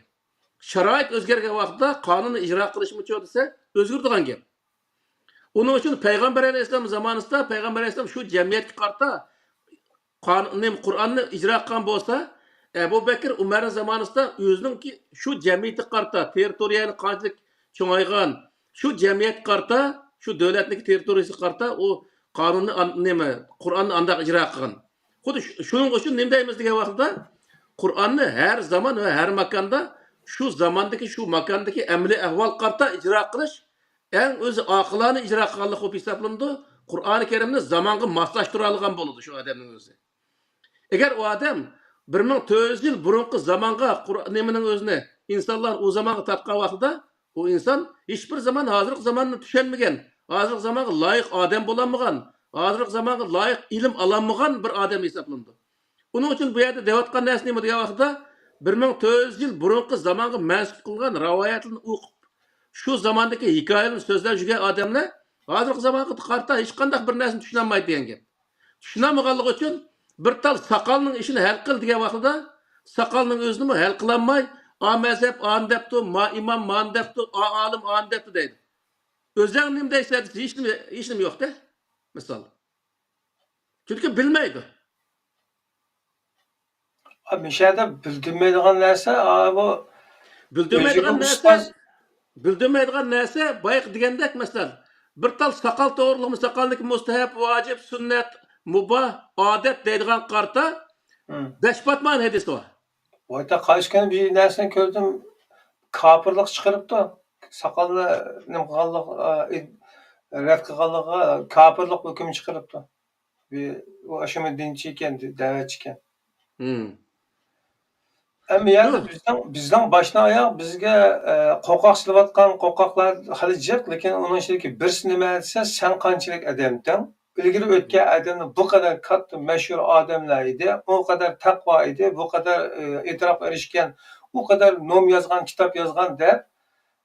شارائىت ئۆزگەرگەن ۋاقىتتا قانۇننى ئىجرا قىلىشمۇچۇ دېسە، ئۆزگىرىدىغان گەپ. ئۇنىڭ ئۈچۈن پەيغەمبەر ئەلەيھىسسالام زامانىسىدا پەيغەمبەر ئەلەيھىسسالام شۇ جەمئىيەتكە قارىتا قان-، نېمە، قۇرئاننى ئىجرا قىلغان بولسا، ئەبۇ بەكىر، ئۇمەرنىڭ زامانىسىدا ئۆزىنىڭكى شۇ جەمئىيەتكە قارىتا، تېررىتورىيەنى قانچىلىك چوڭايغان، شۇ جەمئىيەتكە قارىتا، شۇ دۆلەتنىڭكى تېررىتورىيىسىگە قارىتا ئۇ قانۇننى ئان-، نېمە، قۇرئاننى ئانداق ئىجرا قىلغان. خۇددى شۇ-، شۇنىڭ ئۈچۈن نېمە دەيمىز دېگەن ۋاقىتتا، قۇرئاننى ھەر زامان ۋە ھەر ماكاندا، شۇ زاماندىكى، شۇ ماكاندىكى ئەمەلىي ئەھۋالغا قارىتا ئىجرا قىلىش ئەڭ ئۆزى ئاقىلانە ئىجرا قىلغانلىق بولۇپ ھېسابلىنىدۇ. قۇرئانى كەرىمنى زامانغا ماسلاشتۇرالىغان بولىدۇ شۇ ئادەمنىڭ ئۆزى. ئەگەر ئۇ ئادەم بىر مىڭ تۆت يۈز يىل بۇرۇنقى زامانغا قۇر-، نېمىنىڭ ئۆزىنى، ئىنسانلار ئۇ زامانغا تارتقان ۋاقتىدا، ئۇ ئىنسان ھېچبىر زامان ھازىرقى زاماننى چۈشەنمىگەن، ھازىرقى زامانغا لايىق ئادەم بولالمىغان، ھازىرقى زامانغا لايىق ئىلىم ئالالمىغان بىر ئادەم ھېسابلىنىدۇ. ئۇنىڭ ئۈچۈن بۇ يەردە دەۋاتقان نەرسە نېمە دېگەن ۋاقىتتا، بىر مىڭ تۆت يۈز يىل بۇرۇنقى زامانغا مەنسۇپ قىلغان رىۋايەتلەرنى ئوقۇپ، شۇ زاماندىكى ھېكايىلەرنى سۆزلەپ يۈرگەن ئادەملەر ھازىرقى زامانغا قارىتا ھېچقانداق بىر نەرسىنى چۈشىنەلمەيدۇ دېگەن گەپ. چۈشىنەلمىگەنلىكى ئۈچۈن بىر تال ساقالنىڭ ئىشىنى ھەل قىل دېگەن ۋاقتىدا، ساقالنىڭ ئۆزىنىمۇ ھەل قىلالماي، «ئا مەزھەپ ئانى دەپتۇ، ما ئىمام مانى دەپتۇ، ئا ئالىم ئانى دەپتۇ» دەيدۇ. «ئۆزەڭ نېمە دەيسەن؟» دېسە، ھېچنېمە، ھېچنېمە يوق-دە، مىسال. چۈنكى بىلمەيدۇ. ئا، مۇشۇ يەردە بىلدۈرمەيدىغان نەرسە، ئا، بۇ بىلدۈرمەيدىغان نەرسە، بىلدۈرمەيدىغان نەرسە، بايىقى دېگەندەك، مەسىلەن، بىر تال ساقال توغرىلىقمۇ، ساقالنىڭكى مۇستەھەپ، ۋاجىپ، سۈننەت، مۇباھ، ئادەت دەيدىغان قارىتا، بەش پاتمان ھەدىسى بار. ۋايتا، قايسى كۈنى بىر نەرسىنى كۆردۈم، كاپىرلىق چىقىرىپتۇ. ساقالنى نېمە قىلغانلىق، ئا، رەت قىلغانلىقىغا كاپىرلىق ھۆكۈمى چىقىرىپتۇ. بىر، ئۇ ئاشۇمۇ دىنچى ئىكەن، دەۋەتچى ئىكەن. ئەمما يەنى بىزنىڭ، بىزنىڭ باشتىن ئاياغ بىزگە، ئە، قوقاق سېلىۋاتقان قوقاقلار خېلى جىق، لېكىن ئۇنىڭ ئىچىدىكى بىرسى نېمە دېسە، سەن قانچىلىك ئادەمدىڭ؟ ئىلگىرى ئۆتكەن ئادەملەر بۇ قەدەر كاتتا مەشھۇر ئادەملەر ئىدى، ئۇ قەدەر تەقۋا ئىدى، بۇ قەدەر، ئە، ئېتىراپقا ئېرىشكەن، ئۇ قەدەر نوم يازغان، كىتاب يازغان دەپ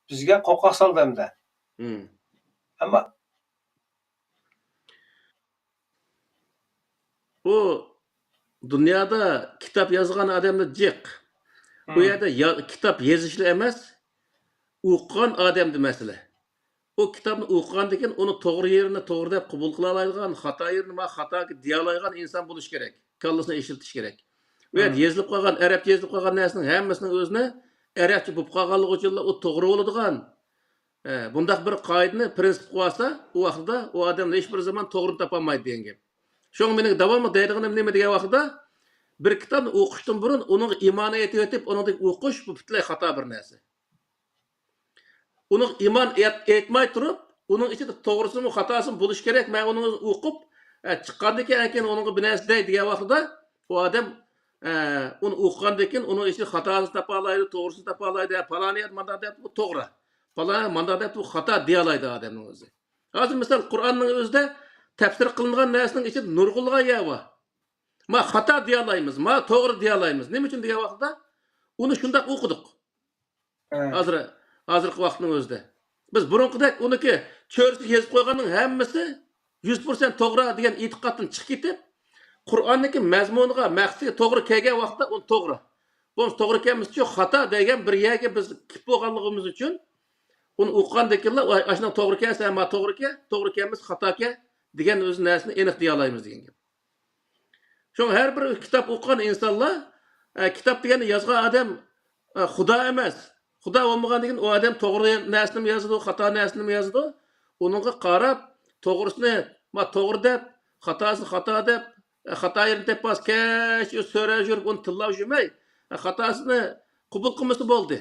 بىزگە قوقاق سالدى ئەمدى. ئەمما بۇ دۇنيادا كىتاب يازغان ئادەملەر جىق. ئۇ يەردە يا-، كىتاب يېزىشلا ئەمەس، ئوقۇغان ئادەمدە مەسىلە. ئۇ كىتابنى ئوقۇغاندىن كېيىن ئۇنى توغرا يېرىنى توغرا دەپ قوبۇل قىلالايدىغان، خاتا يېرىنى ما خاتا دېيەلايدىغان ئىنسان بولۇش كېرەك. كاللىسىنى ئىشلىتىش كېرەك. ئۇ يەردە يېزىلىپ قالغان، ئەرەبچە يېزىلىپ قالغان نەرسىنىڭ ھەممىسىنىڭ ئۆزىنى ئەرەبچە بولۇپ قالغانلىقى ئۈچۈنلا ئۇ توغرا بولىدىغان، ئە، بۇنداق بىر قائىدىنى، پىرىنسىپ قىلىۋالسا، ئۇ ۋاقىتتا ئۇ ئادەم ھېچ بىر زامان توغرىنى تاپالمايدۇ دېگەن گەپ. شۇڭا مېنىڭ داۋاملىق دەيدىغىنىم نېمە دېگەن ۋاقتىدا، بىر كىتابنى ئوقۇشتىن بۇرۇن ئۇنىڭغا ئىمانى ئېيتىۋېتىپ، ئۇنىڭدىن ئوقۇش، بۇ پۈتۈنلەي خاتا بىر نەرسە. ئۇنىڭغا ئىمان ئېيت-، ئېيتماي تۇرۇپ، ئۇنىڭ ئىچىدە توغرىسىمۇ، خاتاسىمۇ بولۇشى كېرەك. مەن ئۇنى ئوقۇپ، ئە، چىققاندىن كېيىن، ئەنكىيىن ئۇنىڭغا بىر نەرسە دەي دېگەن ۋاقتىدا، ئۇ ئادەم، ئە، ئۇنى ئوقۇغاندىن كېيىن ئۇنىڭ ئىچىدە خاتاسىنى تاپالايدۇ، توغرىسىنى تاپالايدۇ. ھە، پالانى مانداق دەپتۇ، بۇ توغرا. پالانى مانداق دەپتۇ، بۇ خاتا دېيەلەيدۇ ئادەمنىڭ ئۆزى. ھازىر مىسال، قۇرئاننىڭ ئۆزىدە تەپسىر قىلىنغان نەرسىنىڭ ئىچىدە نۇرغۇنلىغان يەر بار. ما خاتا دېيەلەيمىز، ما توغرا دېيەلەيمىز. نېمە ئۈچۈن دېگەن ۋاقىتتا، ئۇنى شۇنداق ئوقۇدۇق. ھە. ھازىر، ھازىرقى ۋاقىتنىڭ ئۆزىدە. بىز بۇرۇنقىدەك ئۇنىكى چۆرىسىگە يېزىپ قويغاننىڭ ھەممىسى يۈز پىرسەنت توغرا دېگەن ئېتىقادتىن چىقىپ كېتىپ، قۇرئاننىڭكى مەزمۇنىغا، مەقسىتىگە توغرا كەلگەن ۋاقىتتا ئۇ توغرا. بولمىسا توغرا كەلمىسىچۇ، خاتا دېگەن بىر يەرگە بىز كېلىپ بولغانلىقىمىز ئۈچۈن، ئۇنى ئوقۇغاندىن كېيىنلا، ۋاي، ئاشۇنداق توغرا كەلسە، ما توغرا كەل، توغرا كەلمىسە خاتا كەل دېگەن ئۆزى نەرسىنى ئېنىق دېيەلەيمىز دېگەن گەپ. شۇڭا ھەر بىر كىتاب ئوقۇغان ئىنسانلار، ئە، كىتاب دېگەننى يازغان ئادەم، ئە، خۇدا ئەمەس. خۇدا بولمىغاندىن كېيىن ئۇ ئادەم توغرا نەرسىنىمۇ يازىدۇ، خاتا نەرسىنىمۇ يازىدۇ. ئۇنىڭغا قاراپ، توغرىسىنى، ما، توغرا دەپ، خاتاسىنى خاتا دەپ، ئە، خاتا يېرىنى تېپىپ، كەچ سۆرەپ يۈرۈپ، ئۇنى تىللاپ يۈرمەي، ئە، خاتاسىنى قوبۇل قىلمىسا بولدى.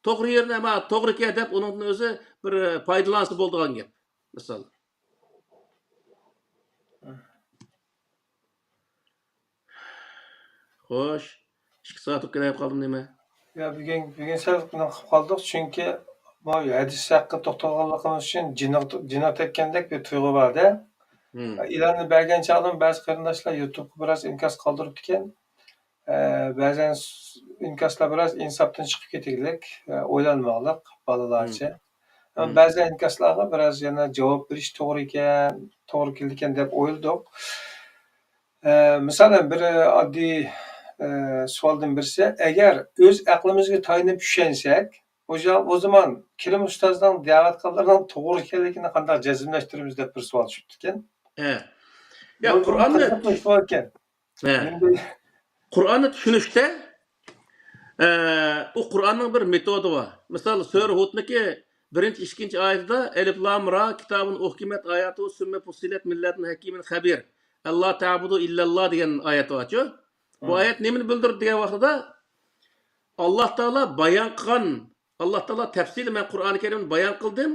توغرا يېرىنى، ما، توغرا ئىكەن دەپ، ئۇنىڭدىن ئۆزى بىر، ئە، پايدىلانسا بولىدىغان گەپ. مىسال. خوش. ئىككى سائەت بولۇپ كېلىپ قالدىم نېمە؟ يا، بۈگۈن، بۈگۈن سەل قىلىپ قالدۇق، چۈنكى بۇ ھەدىس ھەققىدە توختالغانلىقىمىز ئۈچۈن جىنىغا، جىنىغا تەگكەندەك بىر تۇيغۇ بار-دە. ھىم. ئېلاننى بەرگەن چاغدىمۇ بەزى قېرىنداشلار يۇتۇبقا بىراز ئىنكاس قالدۇرۇپتىكەن. ئە، بەزەن س-، ئىنكاسلار بىراز ئىنساپتىن چىقىپ كېتىگلىك، ئە، ئويلانماقلىق، بالىلارچە. ھىم. ئەمما ھىم. بەزى ئىنكاسلارغا بىراز يەنە جاۋاب بېرىش توغرا ئىكەن، توغرا كېلىدىكەن دەپ ئويلىدۇق. ئە، مىسالەن، بىر ئاددىي، ئە، سوئالدىن بىرسى، ئەگەر ئۆز ئەقلىمىزگە تايىنىپ چۈشەنسەك، ئۇ جا-، ئۇ زامان كېرىم ئۇستازنىڭ دەۋاتقانلىرىنىڭ توغرا ئىكەنلىكىنى قانداق جەزملەشتۈرىمىز دەپ بىر سوئال چۈشۈپتىكەن. ھە. يا، بۇ قۇرئاننى قىزىق بىر سوئال ئىكەن. ھە. مەن بىر قۇرئاننى چۈشىنىشتە، ئە، ئۇ قۇرئاننىڭ بىر مېتودى بار. مىسال، سۈرە ھۇدنىڭكى بىرىنچى، ئىككىنچى ئايىتىدا، «ئەلىف لام را، كىتابۇن ئۇھكىمەت ئاياتۇ، سۈممە پۇسسىلەت مىن لەدۇن ھەكىمىن خەبىر. ئەللا تەبۇدۇ ئىللەللا» دېگەن ئايەت بارچۇ. بۇ ھە. ئايەت نېمىنى بىلدۈرىدۇ دېگەن ۋاقتىدا، ئاللا تائالا بايان قىلغان، ئاللا تائالا تەپسىلىي مەن قۇرئانى كەرىمدە بايان قىلدىم.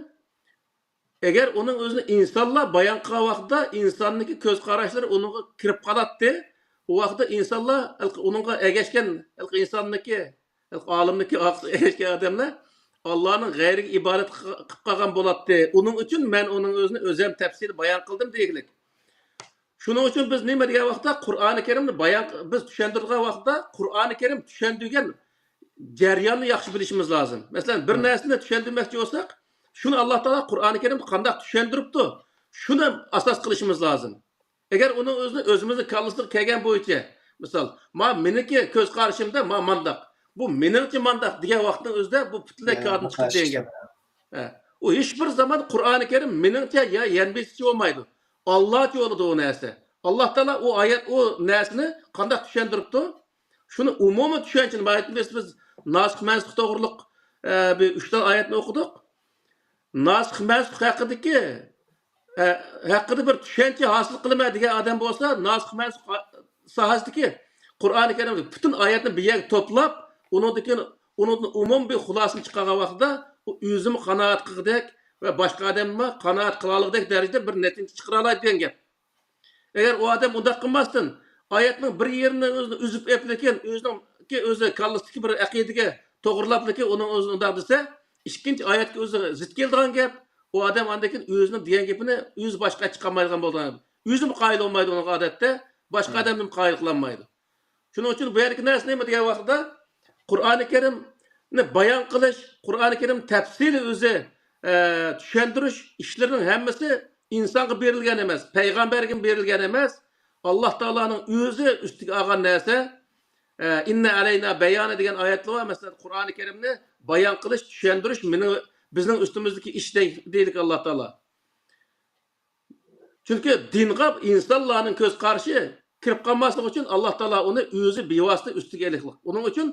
ئەگەر ئۇنىڭ ئۆزىنى ئىنسانلار بايان قىلغان ۋاقتىدا ئىنساننىڭكى كۆز قاراشلىرى ئۇنىڭغا كىرىپ قالاتتى. ئۇ ۋاقىتتا ئىنسانلار ھېلىقى ئۇنىڭغا ئەگەشكەن، ھېلىقى ئىنساننىڭكى، ھېلىقى ئالىمنىڭكى ئارقىسىغا ئەگەشكەن ئادەملەر ئاللانىڭ غەيرىگە ئىبادەت قىلغا-، قىلىپ قالغان بولاتتى. ئۇنىڭ ئۈچۈن مەن ئۇنىڭ ئۆزىنى ئۆزۈم تەپسىلىي بايان قىلدىم دېگۈلۈك. شۇنىڭ ئۈچۈن بىز نېمە دېگەن ۋاقىتتا قۇرئانى كەرىمنى بايان، بىز چۈشەندۈرىدىغان ۋاقىتتا قۇرئانى كەرىم چۈشەندۈرگەن جەرياننى ياخشى بىلىشىمىز لازىم. مەسىلەن، بىر ھە. نەرسىنى چۈشەندۈرمەكچى بولساق، شۇنى ئاللا تائالا قۇرئانى كەرىمدە قانداق چۈشەندۈرۈپتۇ، شۇنى ئاساس قىلىشىمىز لازىم. ئەگەر ئۇنىڭ ئۆزىنى ئۆزىمىزنىڭ كاللىسىغا كەلگەن بويىچە، مىسال، ما مېنىڭكى كۆز قارىشىمدا ما مانداق، بۇ مېنىڭچە مانداق دېگەن ۋاقىتنىڭ ئۆزىدە بۇ پۈتۈنلەي يا، كادىن چىقىپ دېگەن گەپ. ھە. ئۇ ھېچ بىر زامان قۇرئانى كەرىم مېنىڭچە يا يەنبىچىچە بولمايدۇ. ئاللاچە بولىدۇ ئۇ نەرسە. ئاللا تائالا ئۇ ئايەت، ئۇ نەرسىنى قانداق چۈشەندۈرۈپتۇ؟ شۇنى ئومۇمىي چۈشەنچىنى، بۇ ئايەتنى بىز، بىز ناسىخ مەنسۇخ توغرۇلۇق، ئە، بىر ئۈچ دانە ئايەتنى ئوقۇدۇق. ناسىخ مەنسۇخ ھەققىدىكى، ئە، ھەققىدە بىر چۈشەنچە ھاسىل قىلىمەن دېگەن ئادەم بولسا، ناسىخ مەنسۇخ ھا-، ساھەسىدىكى قۇرئانى كەرىمدىكى پۈتۈن ئايەتنى بىر يەرگە توپلاپ، ئۇنىڭدىن كېيىن ئۇنىڭدىن ئومۇمىي بىر خۇلاسىنى چىقارغان ۋاقتىدا، ئۇ ئۆزىمۇ قانائەت قىلغۇدەك ۋە باشقا ئادەممۇ قانائەت قىلالايدىغۇدەك دەرىجىدە بىر نەتىجە چىقىرالايدۇ دېگەن گەپ. ئەگەر ئۇ ئادەم ئۇنداق قىلماستىن، ئايەتنىڭ بىر يېرىنى ئۆزىنى ئۈزۈپ ئېلىپلىكىن، ئۆزىنىڭكى ئۆزى كاللىسىدىكى بىر ئەقىدىگە توغرىلاپلىكى ئۇنىڭ ئۆزىنى ئۇنداق دېسە، ئىككىنچى ئايەتكە ئۆزى زىت كېلىدىغان گەپ. ئۇ ئادەم ئاندىن كېيىن ئۆزىنىڭ دېگەن گېپىنى ئۆزى باشقا چىقارمايدىغان بولىدىغان. ئۆزىمۇ قايىل بولمايدۇ ئۇنىڭغا ئادەتتە، باشقا ئادەمنىمۇ قايىل قىلالمايدۇ. شۇنىڭ ئۈچۈن بۇ يەردىكى نەرسە نېمە دېگەن ۋاقتىدا، قۇرئانى كەرىمنى بايان قىلىش، قۇرئانى كەرىم تەپسىلىي ئۆزى، ئە، چۈشەندۈرۈش ئىشلىرىنىڭ ھەممىسى ئىنسانغا بېرىلگەن ئەمەس، پەيغەمبەرگىمۇ بېرىلگەن ئەمەس، ئاللاھ تائالانىڭ ئۆزى ئۈستىگە ئالغان نەرسە، ئە، «ئىننە ئەلەينا بەيانى» دېگەن ئايەتلەر بار. مەسىلەن، قۇرئانى كەرىمنى بايان قىلىش، چۈشەندۈرۈش مېنىڭ، بىزنىڭ ئۈستىمىزدىكى ئىش دەي-، دەيدىكەن ئاللاھ تائالا. چۈنكى دىنغا ئىنسانلارنىڭ كۆز قارىشى كىرىپ قالماسلىقى ئۈچۈن ئاللاھ تائالا ئۇنى ئۆزى بىۋاسىتە ئۈستىگە ئېلىقلىق. ئۇنىڭ ئۈچۈن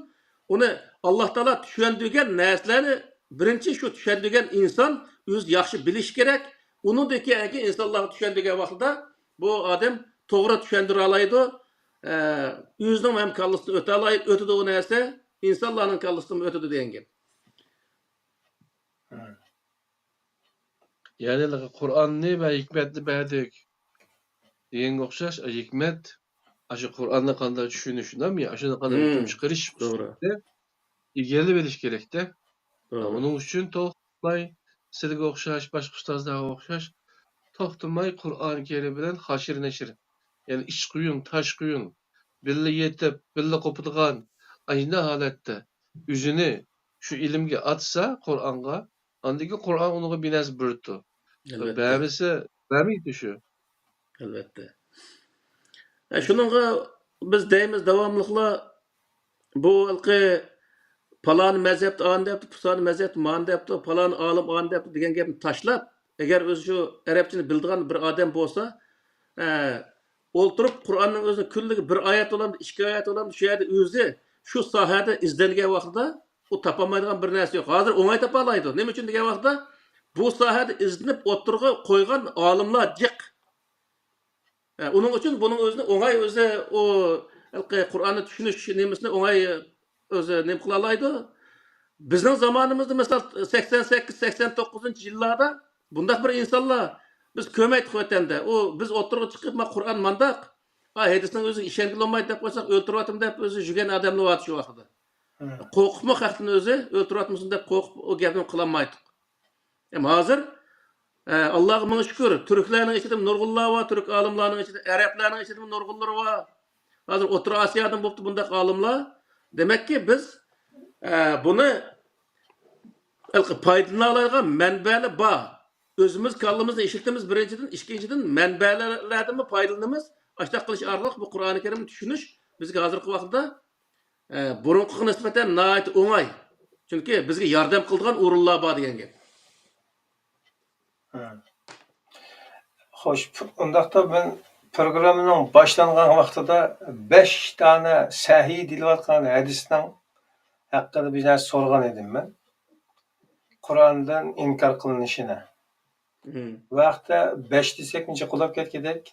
ئۇنى ئاللاھ تائالا چۈشەندۈرگەن نەرسىلەرنى بىرىنچى شۇ چۈشەندۈرگەن ئىنسان ئۆزى ياخشى بىلىشى كېرەك. ئۇنىڭدىن كېيىن ئىنسانلارغا چۈشەندۈرگەن ۋاقتىدا بۇ ئادەم توغرا چۈشەندۈرەلايدۇ. ئە، ئۆزىنىڭ ھەم كاللىسىدىن ئۆتەلاي-، ئۆتىدۇ ئۇ نەرسە، ئىنسانلارنىڭ كاللىسىدىنمۇ ئۆتىدۇ دېگەن گەپ. يەنى قۇرئاننى ۋە ھېكمەتنى بەردۇق دېگەنگە ئوخشاش، ھېكمەت، ئاشۇ قۇرئاننى قانداق چۈشىنىش، ئاشۇنى قانداق ھۆكۈم چىقىرىش توغرا. ئۈستىدە ئىگىلىۋېلىش كېرەكتە. توغرا. ئۇنىڭ ئۈچۈن توختىماي سىلىگە ئوخشاش، باشقا ئۇستازلارغا ئوخشاش توختىماي قۇرئان كەرىم بىلەن ھاشىر نەشىر، يەنى ئىچ قۇيۇن، تاش قۇيۇن، بىللە يېتىپ، بىللە قوپىدىغان ئاشۇنداق ھالەتتە ئۆزىنى شۇ ئىلىمگە ئاتسا، قۇرئانغا، ئاندىن كېيىن قۇرئان ئۇنىڭغا بىر نەرسە بېرىدۇ. ئەلۋەتتە. بەرمىسە، بەرمەيدۇ شۇ. ئەلۋەتتە. ئە، شۇنىڭغا بىز دەيمىز داۋاملىقلا، بۇ ھېلىقى پالان مەزھەپتە ئانى دەپتۇ، پۇسان مەزھەپتە مانى دەپتۇ، پالان ئالىم ئانى دەپتۇ دېگەن گەپنى تاشلاپ، ئەگەر ئۆزى شۇ ئەرەبچىنى بىلىدىغان بىر ئادەم بولسا، ئە، ئولتۇرۇپ قۇرئاننىڭ ئۆزىنى كۈنلۈكى بىر ئايەت بولامدۇ، ئىككى ئايەت بولامدۇ، شۇ يەردە ئۆزى شۇ ساھەدە ئىزدەنگەن ۋاقتىدا ئۇ تاپالمايدىغان بىر نەرسە يوق. ھازىر ئوڭاي تاپالايدۇ. نېمە ئۈچۈن دېگەن ۋاقىتتا، بۇ ساھەدە ئىزدىنىپ ئوتتۇرىغا قويغان ئالىملار جىق. ئە، ئۇنىڭ ئۈچۈن بۇنىڭ ئۆزىنى ئوڭاي ئۆزى ئۇ ھېلىقى قۇرئاننى چۈشىنىش نېمىسىنى ئوڭاي ئۆزى نېمە قىلالايدۇ. بىزنىڭ زامانىمىزدا، مىسال، سەكسەن سەككىز، سەكسەن توققۇزىنچى يىللاردا بۇنداق بىر ئىنسانلار بىز كۆرمەيتتۇق ۋەتەندە. ئۇ، بىز ئوتتۇرىغا چىقىپ، ما، قۇرئان مانداق، ئا، ھەدىسنىڭ ئۆزىگە ئىشەنگىلى بولمايدۇ دەپ قويساق، ئۆلتۈرۈۋاتىمەن دەپ ئۆزى يۈرگەن ئادەملەر بار شۇ ۋاقىتتا. قورقۇپمۇ خەقتىن ئۆزى ئۆلتۈرۈۋاتمىسۇن دەپ قورقۇپ ئۇ گەپنى قىلالمايتتۇق. ئەمما ھازىر، ئە، ئاللاغا مىڭ شۈكۈر، تۈركلەرنىڭ ئىچىدىمۇ نۇرغۇنلار بار، تۈرك ئالىملارنىڭ ئىچىدە، ئەرەبلەرنىڭ ئىچىدىمۇ نۇرغۇنلىرى بار. ھازىر ئوتتۇرا ئاسىيادىن بوپتۇ بۇنداق ئالىملار. دېمەككى، بىز، ئە، بۇنى پايدىلىنالايدىغان مەنبەلەر بار. ئۆزىمىز كاللىمىزنى ئىشلىتىمىز بىرىنچىدىن، ئىككىنچىدىن مەنبەلەردىنمۇ پايدىلىنىمىز. ئاشۇنداق قىلىش ئارقىلىق بۇ قۇرئانى كەرىمنى چۈشىنىش بىزگە ھازىرقى ۋاقىتتا ئە، بۇرۇنقىغا نىسبەتەن ناھايىتى ئوڭاي. چۈنكى بىزگە ياردەم قىلىدىغان ئورۇنلار بار دېگەن گەپ. ھە. خوش، ئۇنداقتا مەن پروگراممىنىڭ باشلانغان ۋاقتىدا بەش دانە سەھىھ دېيىلىۋاتقان ھەدىسنىڭ ھەققىدە بىر نەرسە سورىغان ئىدىم مەن. قۇرئاندىن ئىنكار قىلىنىشىنى. ھىم. بۇ ھەقتە بەش دېسەك نېچە قولاپ كەتكۈدەك؟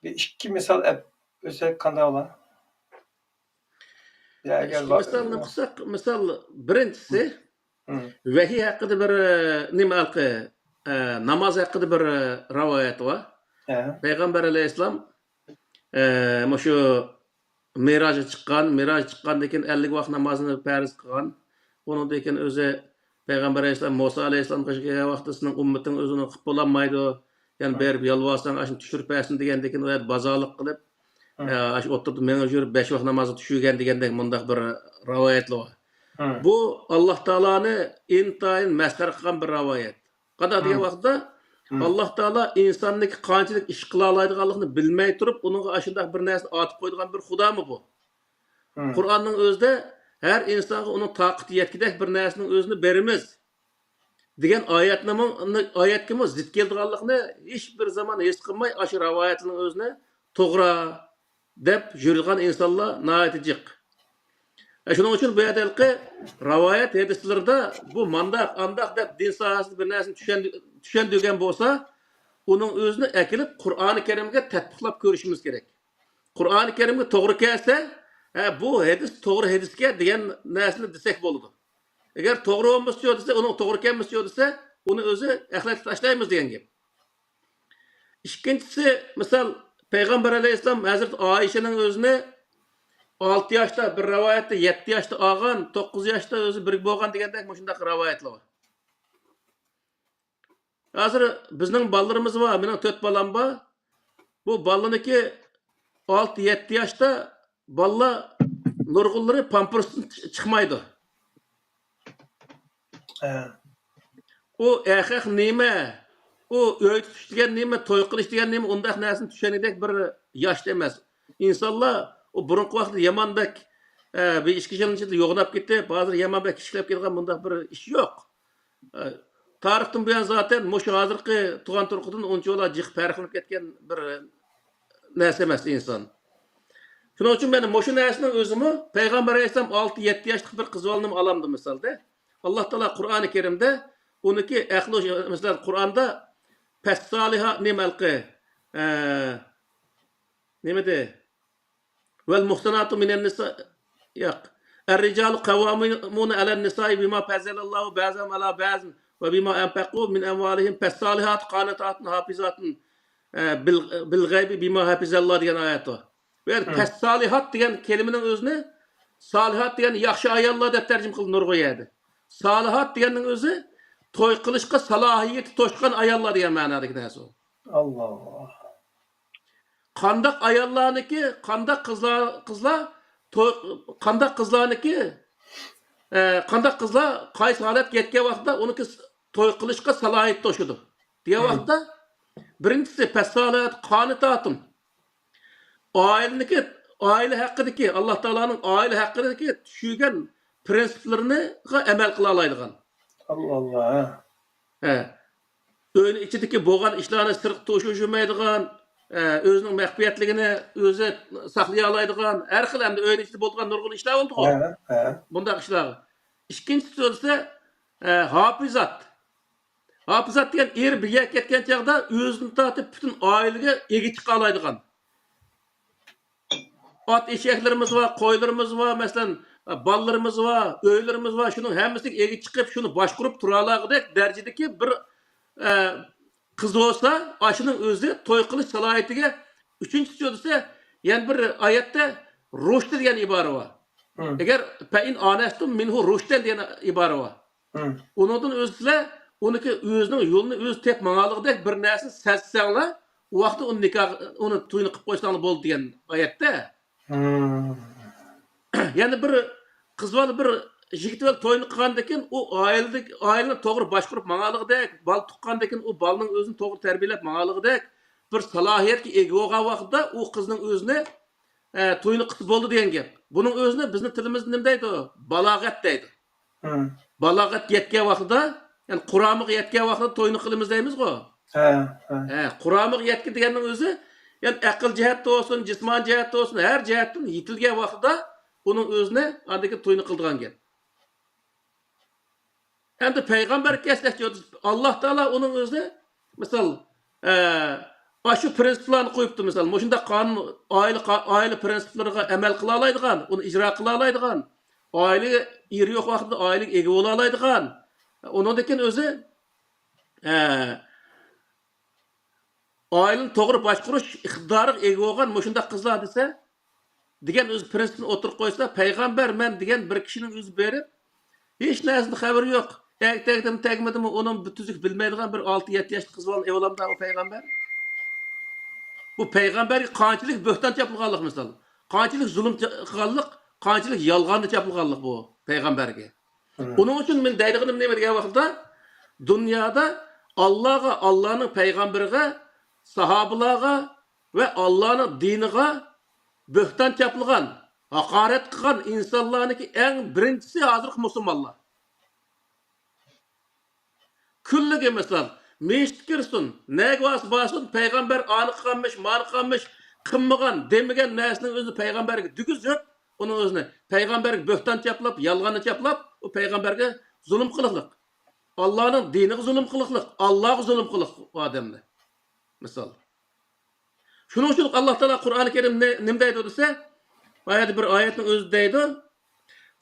بىر ئىككى مىسال ئەپ ئۆتسەك قانداق بولار؟ يا، ئىككى ئەگەر با-، مىسالنى قىلساق، مىسال بىرىنچىسى، ھىم. ۋەھىي ھەققىدە بىر، ئە، نېمە ھەققى، ئە، ناماز ھەققىدە بىر، ئە، رىۋايەت بار. ھە. پەيغەمبەر ئەلەيھىسسالام، ئە، مۇشۇ مىراجغا چىققان، مىراجغا چىققاندىن كېيىن ئەللىك ۋاق نامازىنى پەرز قىلغان. ئۇنىڭدىن كېيىن ئۆزى پەيغەمبەر ئەلەيھىسسالام مۇسا ئەلەيھىسسالامغا كەلگەن ۋاقىتتا، سېنىڭ ئۈممىتىڭ ئۆزىنى قىلىپ بولالمايدۇ. يەنى ھە. بېرىپ يالۋارساڭ، ئاشۇنى چۈشۈرۈپ بەرسۇن دېگەندىن كېيىن، ئۇ يەردە بازارلىق قىلىپ، ھە. ئە، ئاشۇ ئوتتۇرىدا مېڭىپ يۈرۈپ، بەش ۋاق نامازغا چۈشۈرگەن دېگەندەك مۇنداق بىر رىۋايەتلەر بار. ھە. بۇ ئاللاھ تائالانى ئىنتايىن مەسخىرە قىلغان بىر رىۋايەت. قانداق دېگەن ھە. ۋاقىتتا، ھە. ئاللاھ تائالا ئىنساننىڭكى قانچىلىك ئىش قىلالايدىغانلىقىنى بىلمەي تۇرۇپ، ئۇنىڭغا ئاشۇنداق بىر نەرسىنى ئاتىپ قويىدىغان بىر خۇدامۇ بۇ؟ ھە. قۇرئاننىڭ ئۆزىدە ھەر ئىنسانغا ئۇنىڭ تاقىتى يەتكۈدەك بىر نەرسىنىڭ ئۆزىنى بېرىمىز دېگەن ئايەتنىمۇ، ئايەتكىمۇ زىت كېلىدىغانلىقىنى ھېچبىر زامان ھېس قىلماي، ئاشۇ رىۋايەتنىڭ ئۆزىنى توغرا دەپ يۈرىدىغان ئىنسانلار ناھايىتى جىق. ئە، شۇنىڭ ئۈچۈن بۇ يەردە ھېلىقى رىۋايەت ھەدىسلىرىدە بۇ مانداق، ئانداق دەپ دىن ساھەسىدە بىر نەرسىنى چۈشەندۈ-، چۈشەندۈرگەن بولسا، ئۇنىڭ ئۆزىنى ئەكېلىپ قۇرئانى كەرىمگە تەتبىقلاپ كۆرۈشىمىز كېرەك. قۇرئانى كەرىمگە توغرا كەلسە، ھە، بۇ ھەدىس توغرا ھەدىسكەن دېگەن نەرسىنى دېسەك بولىدۇ. ئەگەر توغرا بولمىسىچۇ دېسە، ئۇنىڭ توغرا كەلمىسىچۇ دېسە، ئۇنى ئۆزى ئەخلەتكە تاشلايمىز دېگەن گەپ. ئىككىنچىسى، مىسال، پەيغەمبەر ئەلەيھىسسالام ھەزرىتى ئائىشىنىڭ ئۆزىنى ئالتە ياشتا، بىر رىۋايەتتە يەتتە ياشتا ئالغان، توققۇز ياشتا ئۆزى بىرگە بولغان دېگەندەك مۇشۇنداق رىۋايەتلەر بار. ھازىر بىزنىڭ بالىلىرىمىز بار، مېنىڭ تۆت بالام بار. بۇ بالىنىڭكى ئالتە، يەتتە ياشتا بالىلار نۇرغۇنلىرى پامپېرستىن چىقمايدۇ. ھە. ئۇ ئەخەق نېمە؟ ئۇ ئۆي تۇتۇش دېگەن نېمە، توي قىلىش دېگەن نېمە، ئۇنداق نەرسىنى چۈشەنگۈدەك بىر ياشتا ئەمەس. ئىنسانلار ئۇ بۇرۇنقى ۋاقىتتا يامان بەك، ئە، بىر ئىچكى ئىشلارنىڭ ئىچىدە يوغىناپ كېتىپ، ھازىر يامان بەك كىچىكلەپ كېتىدىغان بۇنداق بىر ئىش يوق. ئە، تارىختىن بۇيان زاتەن مۇشۇ ھازىرقى تۇغان تۇرقىدىن ئۇنچىۋالا جىق پەرقلىنىپ كەتكەن بىر نەرسە ئەمەس ئىنسان. شۇنىڭ ئۈچۈن مەن مۇشۇ نەرسىنىڭ ئۆزىمۇ پەيغەمبەر ئەلەيھىسسالام ئالتە، يەتتە ياشلىق بىر قىز بالىنىمۇ ئالامدۇ مىسالدا. ئاللا تائالا قۇرئانى كەرىمدە ئۇنىڭكى ئەقلى، مەسىلەن، قۇرئاندا پەسسالىھا نېمە ھېلىقى، ئە، نېمىدى؟ ۋەل مۇھساناتۇ مىنەن نىسا، ياق. ئەر رىجالۇ قەۋۋامۇنە ئەلەن نىسائى بىما پەززەلەللاھۇ بەزەھۇم ئەلا بەزىن ۋە بىما ئەنفەقۇ مىن ئەمۋالىھىم پەسسالىھاتۇ قانىتاتۇن ھاپىزاتۇن، ئە، بىل، بىل غەيبى بىما ھەپىزەللا دېگەن ئايەت بار. بۇ يەردە پەسسالىھات دېگەن كەلىمىنىڭ ئۆزىنى سالىھات دېگەن ياخشى ئاياللار دەپ تەرجىمە قىلىپ نۇرغۇن يەردە. سالىھات دېگەننىڭ ئۆزى توي قىلىشقا سالاھىيىتى توشقان ئاياللار دېگەن مەنادىكى نەرسە ئۇ. ئاللا. قانداق ئاياللارنىكى، قانداق قىزلار، قىزلار توي، قانداق قىزلارنىكى، ئە، قانداق قىزلار قايسى ھالەتكە يەتكەن ۋاقىتتا ئۇنىڭكى توي قىلىشقا سالاھىيىتى توشىدۇ دېگەن ۋاقىتتا، بىرىنچىسى پەسسالىھات قانىتاتۇن. ئائىلىنىڭكى، ئائىلە ھەققىدىكى، ئاللا تائالانىڭ ئائىلە ھەققىدىكى چۈشۈرگەن پرىنسىپلىرىغا ئەمەل قىلالايدىغان. ئاللا ئاللا. ھە. ئۆينىڭ ئىچىدىكى بولغان ئىشلارنى سىرتقا توشۇشمايدىغان، ئە، ئۆزىنىڭ مەخپىيەتلىكىنى ئۆزى ساقلىيالايدىغان، ھەر خىل ئەمدى ئۆينىڭ ئىچىدە بولىدىغان نۇرغۇن ئىشلار بولىدىغۇ. ھە، ھە. بۇنداق ئىشلارغا. ئىككىنچىسى بولسا، ئە، ھاپىزات. ھاپىزات دېگەن ئېرى بىر يەرگە كەتكەن چاغدا ئۆزىدىن تارتىپ پۈتۈن ئائىلىگە ئىگە چىقالايدىغان. ئات ئېشەكلىرىمىز بار، قويلىرىمىز بار، مەسىلەن، بالىلىرىمىز بار، ئۆيلىرىمىز بار، شۇنىڭ ھەممىسىگە ئىگە چىقىپ، شۇنى باشقۇرۇپ تۇرالايدىغۇدەك دەرىجىدىكى بىر، ئە، قىز بولسا، ئاشۇنىڭ ئۆزى توي قىلىش سالاھىيىتىگە ئۈچىنچى سۈرىدىسى يەنە بىر ئايەتتە رۇشدى دېگەن ئىبارە بار. مم. ئەگەر فەئىن ئانەستۇم مىنھۇ رۇشدەن دېگەن ئىبارە بار. مم. ئۇنىڭدىن ئۆزى سىلەر ئۇنىڭكى ئۆزىنىڭ يولىنى ئۆزى تېپىپ ماڭالىغۇدەك بىر نەرسىنى سەزسەڭلار، ئۇ ۋاقىتتا ئۇنى نىكاھ، ئۇنى توينى قىلىپ قويساڭلار بولدى دېگەن ئايەتتە. مم. يەنە بىر قىز بالا بىر يىگىت بىلەن توينى قىلغاندىن كېيىن، ئۇ ئائىلىدىكى، ئائىلىنى توغرا باشقۇرۇپ ماڭالىغۇدەك، بالا تۇغقاندىن كېيىن ئۇ بالىنىڭ ئۆزىنى توغرا تەربىيەلەپ ماڭالىغۇدەك بىر سالاھىيەتكە ئىگە بولغان ۋاقىتتا ئۇ قىزنىڭ ئۆزىنى، ئە، توينى قىلسا بولدى دېگەن گەپ. بۇنىڭ ئۆزىنى بىزنىڭ تىلىمىزدا نېمە دەيدۇ؟ بالاغەت دەيدۇ. مم. بالاغەت يەتكەن ۋاقتىدا، يەنى قۇرامىغا يەتكەن ۋاقتىدا توينى قىلىمىز دەيمىزغۇ. ھە، ھە. ھە، قۇرامىغا يەتكەن دېگەننىڭ ئۆزى، يەنى ئەقىل جەھەتتە بولسۇن، جىسمانىي جەھەتتە بولسۇن، ھەر جەھەتتىن يېتىلگەن ۋاقتىدا ئۇنىڭ ئۆزىنى ئاندىن كېيىن توينى قىلىدىغان گەپ. ئەمدى پەيغەمبەرگە كەلسەكچۇ، ئاللا تائالا ئۇنىڭ ئۆزىنى، مىسال، ئە، ئاشۇ پرىنسىپلارنى قويۇپتۇ، مىسال، مۇشۇنداق قانۇن، ئائىلە، ئائىلە پرىنسىپلىرىغا ئەمەل قىلالايدىغان، ئۇنى ئىجرا قىلالايدىغان، ئائىلىگە ئېرى يوق ۋاقتىدا ئائىلىگە ئىگە بولالايدىغان، ئۇنىڭدىن كېيىن ئۆزى، ئە، ئائىلىنى توغرا باشقۇرۇش ئىقتىدارىغا ئىگە بولغان مۇشۇنداق قىزلار دېسە، دېگەن ئۆزى پرىنسىپنى ئوتتۇرىغا قويسا، پەيغەمبەر مەن دېگەن بىر كىشىنىڭ ئۆزى بېرىپ، ھېچ نەرسىدىن خەۋىرى يوق. ئەگدى تەگدىمۇ تەگمىدىمۇ، ئۇنىڭ بىر تۈزۈك بىلمەيدىغان بىر ئالتە يەتتە ياشلىق قىز بالىنى ئېۋالامدا ئۇ پەيغەمبەر؟ بۇ پەيغەمبەرگە قانچىلىك بۆھتان چاپلىغانلىق مىسال، قانچىلىك زۇلۇم چا-، قىلغانلىق، قانچىلىك يالغاننى چاپلىغانلىق بۇ پەيغەمبەرگە. مم. ئۇنىڭ ئۈچۈن مەن دەيدىغىنىم نېمە دېگەن ۋاقىتتا، دۇنيادا ئاللاغا، ئاللانىڭ پەيغەمبىرىغا، ساھابىلارغا ۋە ئاللانىڭ دىنىغا بۆھتان چاپلىغان، ھاقارەت قىلغان ئىنسانلارنىڭكى ئەڭ بىرىنچىسى ھازىرقى مۇسۇلمانلار. كۈنلۈكى مىسال، مەسچىتكە كىرسۇن، نەگە بارسا بارسۇن، پەيغەمبەر ئانى قىلغانمىش، مانى قىلغانمىش، قىلمىغان، دېمىگەن نەرسىنىڭ ئۆزىنى پەيغەمبەرگە دېگۈزۈپ، ئۇنىڭ ئۆزىنى پەيغەمبەرگە بۆھتان چاپلاپ، يالغاننى چاپلاپ، ئۇ پەيغەمبەرگە زۇلۇم قىلىقلىق. ئاللانىڭ دىنىغا زۇلۇم قىلىقلىق، ئاللاغا زۇلۇم قىلىقلىق ئۇ ئادەمنى. مىسال. شۇنىڭ ئۈچۈن ئاللا تائالا قۇرئانى كەرىم نېمە دەيدۇ دېسە، ئايەتتە بىر ئايەتنىڭ ئۆزى دەيدۇ،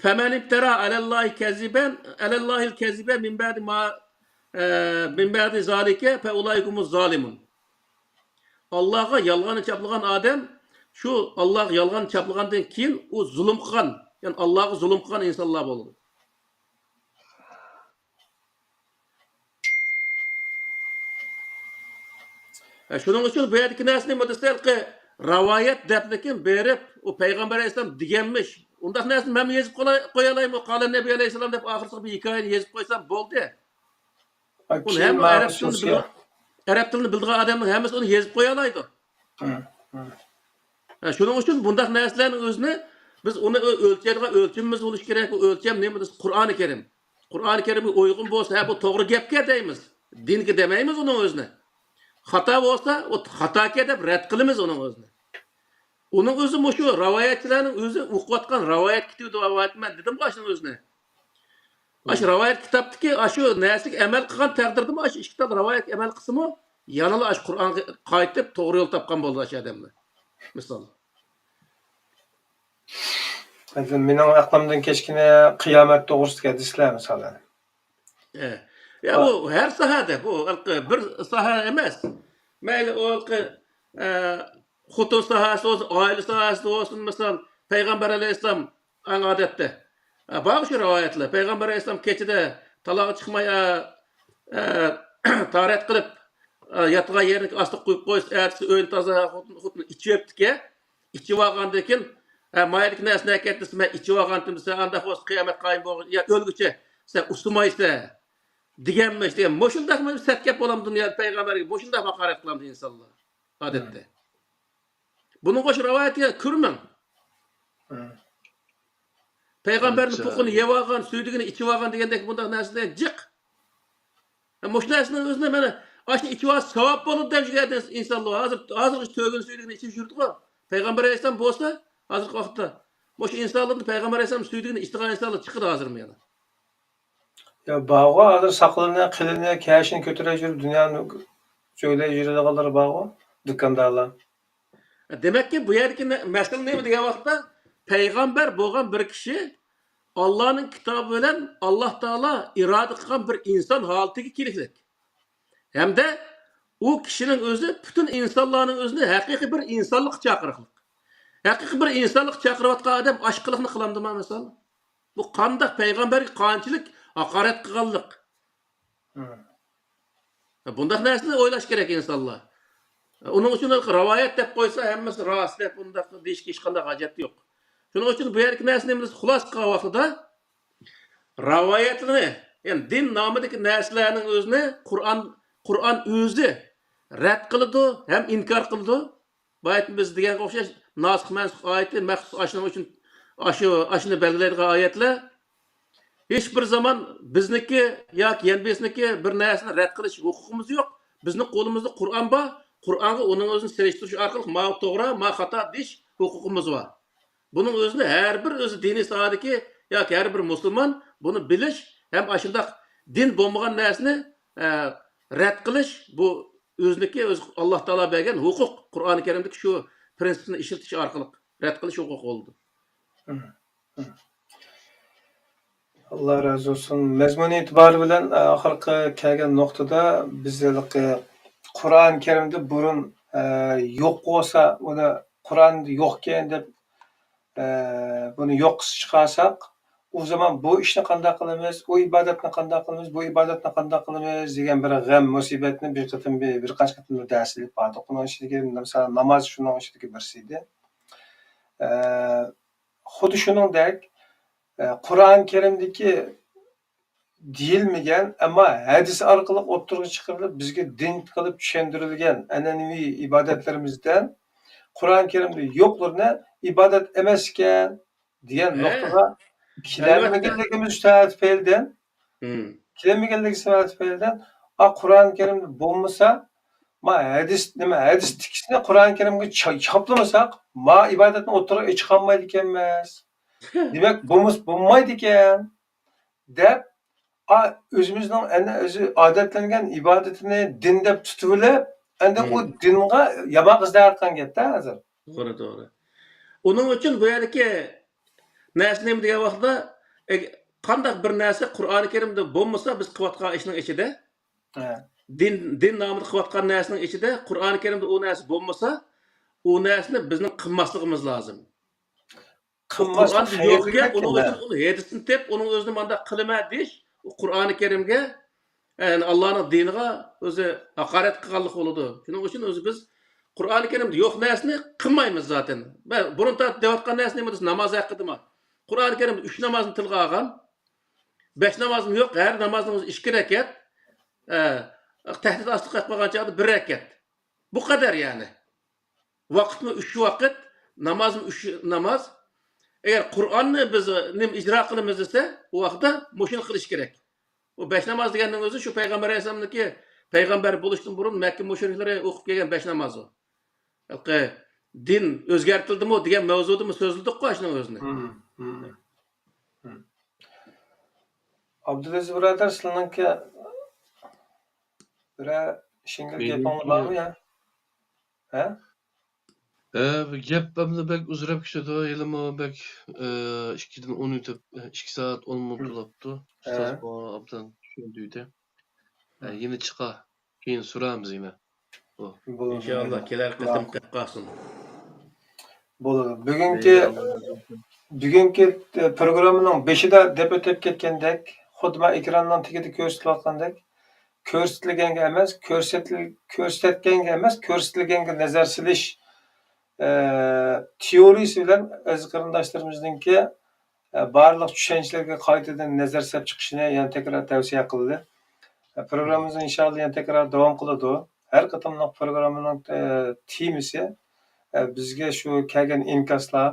فَمَنِ افْتَرَى عَلَى اللَّهِ كَذِبًا، عَلَى اللَّهِ الْكَذِبَ مِنْ بَعْدِ مَا، ئە، مِنْ بَعْدِ ذَلِكَ فَأُولَٰئِكَ هُمُ الظَّالِمُونَ. ئاللاغا يالغاننى چاپلىغان ئادەم، شۇ ئاللاغا يالغان چاپلىغاندىن كېيىن ئۇ زۇلۇم قىلغان، يەنى ئاللاغا زۇلۇم قىلغان ئىنسانلار بولىدۇ. ھە، شۇنىڭ ئۈچۈن بۇ يەردىكى نەرسە نېمە دېسە، ھېلىقى راۋايەت دەپلىكىن بېرىپ، ئۇ پەيغەمبەر ئەلەيھىسسالام دېگەنمىش. ئۇنداق نەرسىنى مەنمۇ يېزىپ قويالايمۇ؟ قالە نەبىي ئەلەيھىسسالام دەپ ئاخىرسىغا بىر ھېكايىنى يېزىپ قويسام بولدى. ئۇنى ھەممە ئەرەب تىلىنى بىلىدىغان، ئەرەب تىلىنى بىلىدىغان ئادەمنىڭ ھەممىسى ئۇنى يېزىپ قويالايدۇ. ھە، شۇنىڭ ئۈچۈن بۇنداق نەرسىلەرنىڭ ئۆزىنى بىز ئۇنى ئۆ-، ئۆلچەيدىغان ئۆلچىمىمىز بولۇشى كېرەك. ئۇ ئۆلچەم نېمە دېسە، قۇرئانى كەرىم. قۇرئانى كەرىمگە ئۇيغۇن بولسا، ھە، بۇ توغرا گەپكەن دەيمىز. دىنگە دېمەيمىز ئۇنىڭ ئۆزىنى. خاتا بولسا، ئۇ خاتاكەن دەپ رەت قىلىمىز ئۇنىڭ ئۆزىنى. ئۇنىڭ ئۆزى مۇشۇ راۋايەتچىلەرنىڭ ئۆزى ئوقۇۋاتقان راۋايەت كىتابى دەۋاتىمەن دېدىمغۇ ئاشۇنىڭ ئۆزىنى. ئاشۇ راۋايەت كىتابتىكى ئاشۇ نەرسىگە ئەمەل قىلغان تەقدىردىمۇ ئاشۇ ئىككى تال راۋايەتكە ئەمەل قىلسىمۇ، يەنىلا ئاشۇ قۇرئانغا قايتىپ توغرا يول تاپقان بولىدۇ ئاشۇ ئادەملەر. مىسال. مەسىلەن، مېنىڭ ئەقلىمدىن كەچكىنى قىيامەت توغرىسىدىكى ھەدىسلەر، مىسالەن. ئە. يا، بۇ ھەر ساھەدە، بۇ ھېلىقى بىر ساھە ئەمەس. مەيلى ئۇ ھېلىقى، ئە، خوتۇن ساھەسى بولسۇن، ئائىلە ساھەسى بولسۇن، مىسال، پەيغەمبەر ئەلەيھىسسالام ئەڭ ئادەتتە. ئە، بار شۇ رىۋايەتلەر. پەيغەمبەر ئەلەيھىسسالام كېچىدە تالاغا چىقماي، ئە، ئە، تارەت قىلىپ، ئە، ياتقان يېرىنى ئاستىغا قويۇپ قويسا، ئەتىسى ئۆينى تازا خوتۇن، خوتۇن ئىچىۋېپتىكەن. ئىچىۋالغاندىن كېيىن، ھە، مايدىكى نەرسىنى ئەكەت دېسە، مەن ئىچىۋالغانتىم دېسە، ئانداق بولسا قىيامەت قايىم بولغان، يا ئۆلگۈچە سەن ئۇسسىمايسەن دېگەنمىش دېگەن. مۇشۇنداقمۇ سەت گەپ بولامدۇ دۇنيادا پەيغەمبەرگە؟ مۇشۇنداقمۇ ھاقارەت قىلامدۇ ئىنسانلار ئادەتتە؟ بۇنىڭغا ئوخشاش رىۋايەتكە كۆرمەڭ. پەيغەمبەرنىڭ پۇقىنى يەۋالغان، سۈيدۈكىنى ئىچىۋالغان دېگەندەك بۇنداق نەرسىدىن جىق. مۇشۇ نەرسىنىڭ ئۆزىنى مانا ئاشۇنى ئىچىۋالسا ساۋاب بولىدۇ دەپ يۈرگەن ئىنسانلار. ھازىر، ھازىرغىچە تۆگىنى سۈيدۈكىنى ئىچىپ يۈرىدىغۇ. پەيغەمبەر ئەلەيھىسسالام بولسا، ھازىرقى ۋاقىتتا مۇشۇ ئىنسانلاردىن پەيغەمبەر ئەلەيھىسسالام سۈيدۈكىنى ئىچىدىغان ئىنسانلار چىقىدۇ ھازىرمۇ يەنە. يا، بارغۇ، ھازىر ساقىلىنى، قېلىنى، كەشىنى كۆتۈرۈپ يۈرۈپ، دۇنيانى جۆيلەپ يۈرىدىغانلار بارغۇ، دۇكاندارلار. دېمەككى، بۇ يەردىكى نە-، مەسىلە نېمە دېگەن ۋاقىتتا، پەيغەمبەر بولغان بىر كىشى ئاللانىڭ كىتابى بىلەن ئاللا تائالا ئىرادە قىلغان بىر ئىنسان ھالىتىگە كېلىشلىك. ھەمدە ئۇ كىشىنىڭ ئۆزى پۈتۈن ئىنسانلارنىڭ ئۆزىنى ھەقىقىي بىر ئىنسانلىققا چاقىرىقلىق. ھەقىقىي بىر ئىنسانلىققا چاقىرىۋاتقان ئادەم ئاشۇ قىلىقنى قىلامدىما، مىسال؟ بۇ قانداق پەيغەمبەرگە قانچىلىك ھاقارەت قىلغانلىق؟ بۇنداق نەرسىنى ئويلاش كېرەك ئىنسانلار. ئۇنىڭ ئۈچۈن رىۋايەت دەپ قويسا، ھەممىسى راست دەپ، ئۇنداق دېيىشكە ھېچقانداق ھاجەت يوق. شۇنىڭ ئۈچۈن بۇ يەردىكى نەرسىنى بىز خۇلاسە قىلغان ۋاقتىدا، رىۋايەتلىرىنى، يەنى دىن نامىدىكى نەرسىلەرنىڭ ئۆزىنى قۇرئان، قۇرئان ئۆزى رەت قىلىدۇ ھەم ئىنكار قىلىدۇ. بايىقى بىز دېگەنگە ئوخشاش ناسىخ مەنسۇخ ئايىتى مەخسۇس ئاشۇنىڭ ئۈچۈن، ئاشۇ، ئاشۇنى بەلگىلەيدىغان ئايەتلەر. ھېچبىر زامان بىزنىڭكى ياكى يەنە بىرسىنىڭكى بىر نەرسىنى رەت قىلىش ھوقۇقىمىز يوق. بىزنىڭ قولىمىزدا قۇرئان بار. قۇرئانغا ئۇنىڭ ئۆزىنى سېلىشتۇرۇش ئارقىلىق ماۋۇ توغرا، ماۋۇ خاتا دېيىش ھوقۇقىمىز بار. بۇنىڭ ئۆزىنى ھەر بىر ئۆزى دىنىي ساھەدىكى ياكى ھەر بىر مۇسۇلمان بۇنى بىلىش ھەم ئاشۇنداق دىن بولمىغان نەرسىنى، ئە، رەت قىلىش، بۇ ئۆزىنىڭكى، ئۆز ئاللا تائالا بەرگەن ھوقۇق. قۇرئانى كەرىمدىكى شۇ پرىنسىپنى ئىشلىتىش ئارقىلىق رەت قىلىش ھوقۇقى بولىدۇ. ئاللا رازى بولسۇن. مەزمۇن ئېتىبارى بىلەن، ئە، ئاخىرقى كەلگەن نۇقتىدا بىز ھېلىقى قۇرئان كەرىمدە بۇرۇن، ئە، يوق بولسا، ئۇنى قۇرئاندا يوقكەن دەپ، ئە، بۇنى يوققا چىقارساق، ئۇ زامان بۇ ئىشنى قانداق قىلىمىز، ئۇ ئىبادەتنى قانداق قىلىمىز، بۇ ئىبادەتنى قانداق قىلىمىز دېگەن بىر غەم، مۇسىبەتنى بىر قېتىم، بىر، بىر قانچە قېتىم بىر دەرس ئېلىپ باردۇق. ئۇنىڭ ئىچىدىكى، مىسال، ناماز شۇنىڭ ئىچىدىكى بىرسى ئىدى. ئە، خۇددى شۇنىڭدەك، ئە، قۇرئان كەرىمدىكى دېيىلمىگەن، ئەمما ھەدىس ئارقىلىق ئوتتۇرىغا چىقىرىلىپ، بىزگە دىن قىلىپ چۈشەندۈرۈلگەن ئەنئەنىۋى ئىبادەتلىرىمىزدىن قۇرئان كەرىمدە يوقلىرىنى ئىبادەت ئەمەس ئىكەن دېگەن ھە. نۇقتىغا ئەلۋەتتە. كېلەلمىگەنلىكىمىز سەۋەبىدىن، مم. كېلەلمىگەنلىكى سەۋەبىدىن، ئا، قۇرئان كەرىمدە بولمىسا، ما ھەدىس، نېمە، ھەدىستىكىسىنى قۇرئان كەرىمگە چا-، چاپلىمىساق، ما ئىبادەتنى ئوتتۇرىغا چىقارمايدىكەنمىز. دېمەك، بولمىسا بولمايدىكەن. دەپ، ئا، ئۆزىمىزنىڭ ئەنە ئۆزى ئادەتلەنگەن ئىبادىتىنى دىن دەپ تۇتۇۋېلىپ، ئەندى ئۇ مم. دىنغا ياماق ئىزدەۋاتقان گەپتە ھازىر. توغرا، توغرا. ئۇنىڭ ئۈچۈن بۇ يەردىكى نەرسە نېمە دېگەن ۋاقىتتا، ئە، قانداق بىر نەرسە قۇرئانى كەرىمدە بولمىسا، بىز قىلىۋاتقان ئىشنىڭ ئىچىدە، ھە. دىن، دىن نامىدا قىلىۋاتقان نەرسىنىڭ ئىچىدە قۇرئانى كەرىمدە ئۇ نەرسە بولمىسا، ئۇ نەرسىنى بىزنىڭ قىلماسلىقىمىز لازىم. قىلماسلىق قۇرئاندا يوق گەپ، ئۇنىڭ ئۈچۈن ئۇنى ھەدىستىن تېپىپ، ئۇنىڭ ئۆزىنى مانداق قىلىمەن دېيىش، ئۇ قۇرئانى كەرىمگە، يەنى ئاللانىڭ دىنىغا ئۆزى ھاقارەت قىلغانلىق بولىدۇ. شۇنىڭ ئۈچۈن ئۆزى بىز قۇرئانى كەرىمدە يوق نەرسىنى قىلمايمىز زاتەن. مەن بۇرۇن تارتىپ دەۋاتقان نەرسە نېمە دېسە، ناماز ھەققىدىمۇ. قۇرئانى كەرىمدە ئۈچ نامازنى تىلغا ئالغان. بەش نامازمۇ يوق، ھەر نامازنىڭ ئۆزى ئىككى رەكەت. ئە، تەھدىت ئاستىغا قويۇپ قويغان چاغدا بىر رەكەت. بۇ قەدەر يەنى. ۋاقىتمۇ ئۈچ ۋاقىت، نامازمۇ ئۈچ ناماز. ئەگەر قۇرئاننى بىز نېمە ئىجرا قىلىمىز دېسە، ئۇ ۋاقىتتا مۇشۇنى قىلىش كېرەك. ئۇ بەش ناماز دېگەننىڭ ئۆزى شۇ پەيغەمبەر ئەلەيھىسسالامنىڭكى پەيغەمبەر بولۇشتىن بۇرۇن مەككە مۇشرىكلىرى ئوقۇپ كەلگەن بەش نامازى. ھېلىقى دىن ئۆزگەرتىلدىمۇ دېگەن مەۋزۇدىمۇ سۆزلىدۇققۇ ئاشۇنىڭ ئۆزىنى. مم، مم، مم. ئابدۇلئەزىز بۇرادەر، سىلىنىڭكى بىرەر ئىشىڭىز، مېنىڭ گېپىڭىز بارمۇ يا؟ ھە؟ ئە، گەپ ئەمدى بەك ئۇزىراپ كېتىدۇ، ھېلىمۇ بەك، ئە، ئىككىدىن ئون ئۆتۈپ، ئىككى سائەت ئون مىنۇت بولاپتۇ. ھە. ئۇستاز ماڭا ئابدان چۈشەندۈردى. ئە، ھە. يەنە چىقار. كېيىن سورارمىز يەنە. بۇ. بولىدۇ، ئىنشاللا، ماقۇل. كېلەر قېتىم قىلىپ قالسۇن. بولىدۇ. بۈگۈنكى، ئەي، ئاللا رازى بولسۇن. بۈگۈنكى، ئە، پروگراممىنىڭ بېشىدا دەپ ئۆتۈپ كەتكەندەك، خۇددى مانا ئېكراننىڭ تېگىدە كۆرسىتىلىۋاتقاندەك، كۆرسىتىلگەنگە ئەمەس، كۆرسىتىل-، كۆرسەتكەنگە ئەمەس، كۆرسىتىلگەنگە نەزەر سېلىش، ئە، تېئورىيىسى بىلەن ئەزىز قېرىنداشلىرىمىزنىڭكى، ئە، بارلىق چۈشەنچىلىرىگە قايتىدىن نەزەر سېلىپ چىقىشىنى يەنە تەكرار تەۋسىيە قىلدى. ئە، پروگراممىمىزنى ئىنشاللا يەنە تەكرار داۋام قىلىدۇ. ھەر قېتىملىق پروگراممىنىڭ، ئە، تېمىسى، ئە، بىزگە شۇ كەلگەن ئىنكاسلار،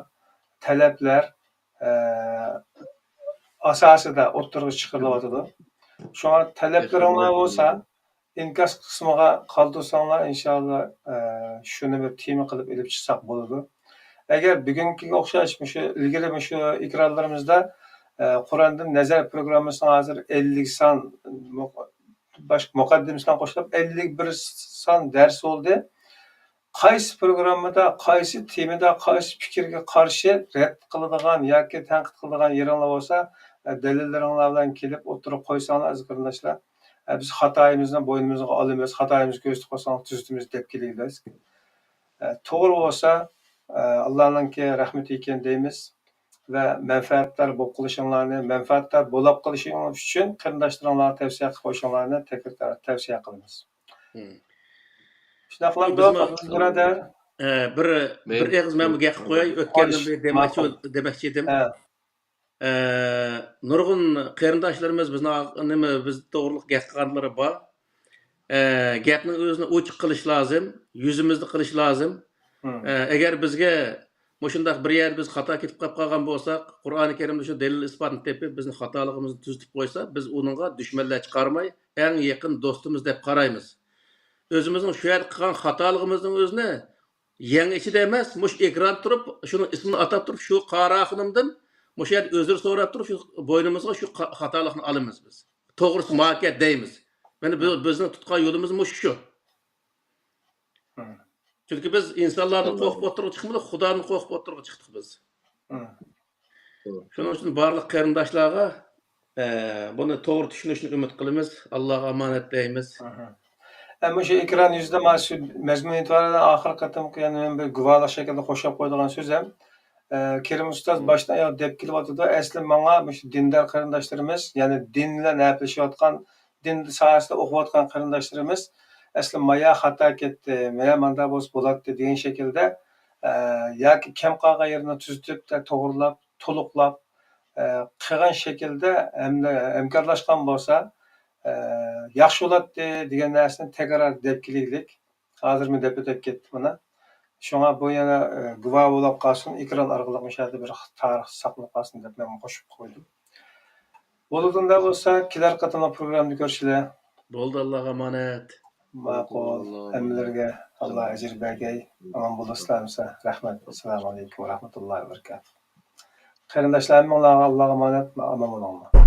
تەلەپلەر، ئە، ئاساسىدا ئوتتۇرىغا چىقىرىلىۋاتىدۇ. شۇڭا تەلەپلىرىڭلار بولسا، ئىنكاس قىسمىغا قالدۇرساڭلار، ئىنشاللا، ئە، شۇنى بىر تېما قىلىپ ئېلىپ چىقساق بولىدۇ. ئەگەر بۈگۈنكىگە ئوخشاش مۇشۇ ئىلگىرى مۇشۇ ئېكرانلىرىمىزدا، ئە، قۇراندىن نەزەر پروگراممىسىنىڭ ھازىر ئەللىك سان مۇق-، باشقا مۇقەددىمىسىنى قوشۇپ ئەللىك بىر سان دەرس بولدى. قايسى پروگراممىدا، قايسى تېمىدا، قايسى پىكىرگە قارشى رەت قىلىدىغان ياكى تەنقىد قىلىدىغان يېرىڭلار بولسا، ئە، دەلىللىرىڭلار بىلەن كېلىپ ئوتتۇرىغا قويساڭلار، ئەزىز قېرىنداشلار. ئە، بىز خاتايىمىزنى بوينىمىزغا ئالىمىز، خاتايىمىزنى كۆرسىتىپ قويساڭلار تۈزىتىمىز دەپ كېلىڭلار. ئە، توغرا بولسا، ئە، ئاللانىڭكى رەھمىتى ئىكەن دەيمىز ۋە مەنپەئەتدار بولۇپ قېلىشىڭلارنى، مەنپەئەتدار بولاپ قېلىشىڭلار ئۈچۈن قېرىنداشلىرىڭلارغا تەۋسىيە قىلىپ قويۇشۇڭلارنى تەكرار تەۋسىيە قىلىمىز. مم. شۇنداق قىلىمدۇ، بىزمۇ، بۇرادەر؟ ئە، بىر، بىر ئېغىز مەن بۇ گەپكە قوياي. ئۆتكەندىن بىر دېمەكچى، دېمەكچى ئىدىم. ھە. ئە، نۇرغۇن قېرىنداشلىرىمىز بىزنىڭ، نېمە، بىز توغرۇلۇق گەپ قىلغانلىرى بار. ئە، گەپنىڭ ئۆزىنى ئوچۇق قىلىش لازىم، يۈزىمىزدە قىلىش لازىم. مم. ئە، ئەگەر بىزگە مۇشۇنداق بىر يەردە بىز خاتا كېتىپ قاپ قالغان بولساق، قۇرئانى كەرىمدە شۇ دەلىل ئىسپاتنى تېپىپ، بىزنى خاتالىقىمىزنى تۈزىتىپ قويسا، بىز ئۇنىڭغا دۈشمەنلەرچە قارىماي، ئەڭ يېقىن دوستىمىز دەپ قارايمىز. ئۆزىمىزنىڭ شۇ يەردە قىلغان خاتالىقىمىزنىڭ ئۆزىنى يەڭ ئىچىدە ئەمەس، مۇشۇ ئېكراندا تۇرۇپ، شۇنىڭ ئىسمىنى ئاتاپ تۇرۇپ، شۇ قارا خانىمدىن مۇشۇ يەردە ئۆزرە سوراپ تۇرۇپ، شۇ بوينىمىزغا شۇ خا-، خاتالىقنى ئالىمىز بىز. توغرىسى ماكەت دەيمىز. مانا بۇ، بىزنىڭ تۇتقان يولىمىز مۇشۇ شۇ. مم. چۈنكى بىز ئىنسانلاردىن قورقۇپ ئوتتۇرىغا چىقمىدۇق، خۇدادىن قورقۇپ ئوتتۇرىغا چىقتۇق بىز. مم. شۇنىڭ ئۈچۈن بارلىق قېرىنداشلارغا، ئە، بۇنى توغرا چۈشىنىشنى ئۈمىد قىلىمىز. ئاللاغا ئامانەت دەيمىز. مم. ئە، مۇشۇ ئېكران يۈزىدە مانا شۇ مەزمۇن ئېتىبارى بىلەن ئاخىرقى قېتىمقى يەنە مەن بىر گۇۋاھلىق شەكلىدە قوشۇپ قويىدىغان سۆزۈم، ئە، كېرىم ئۇستاز مم. باشتىن ئاياغ دەپ كېلىۋاتىدۇ. ئەسلى ماڭا مۇشۇ دىندار قېرىنداشلىرىمىز، يەنى دىن بىلەن ھەپىلىشىۋاتقان، دىن ساھەسىدە ئوقۇۋاتقان قېرىنداشلىرىمىز، ئەسلى مايا خاتا كەتتى، مايا ماندا بولسا بولاتتى دېگەن شەكىلدە، ئە، ياكى كەم قالغان يېرىنى تۈزىتىپ، توغرىلاپ، تولۇقلاپ، ئە، قىلغان شەكىلدە ھەم-، ھەمكارلاشقان بولسا، ئە، ياخشى بولاتتى دېگەن نەرسىنى تەكرار دەپ كېلىگلىك. ھازىرمۇ دەپ ئۆتۈپ كەتتى مانا. شۇڭا بۇ يەنە، ئە، گۇۋاھ بولۇپ قالسۇن، ئېكران ئارقىلىق مۇشۇ يەردە بىر تارىخ ساقلىنىپ قالسۇن دەپ مەن قوشۇپ قويدۇم. بولىدۇ، ئۇنداق بولسا كېلەر قېتىملىق پروگراممىدا كۆرۈشىلى. بولدى، ئاللاغا ئامانەت. ماقۇل. ھەممىلىرىگە ئاللا ئەجىر بەرگەي. ئامان بولۇڭلار، سالامەت. رەھمەت. ئەسسالامۇ ئەلەيكۇم ۋە رەھمەتۇللاھى ۋە بەرىكاتۇھ. قېرىنداشلار، ھەممىڭلارغا ئاللاغا ئامانەت، ئامان بولۇڭلار.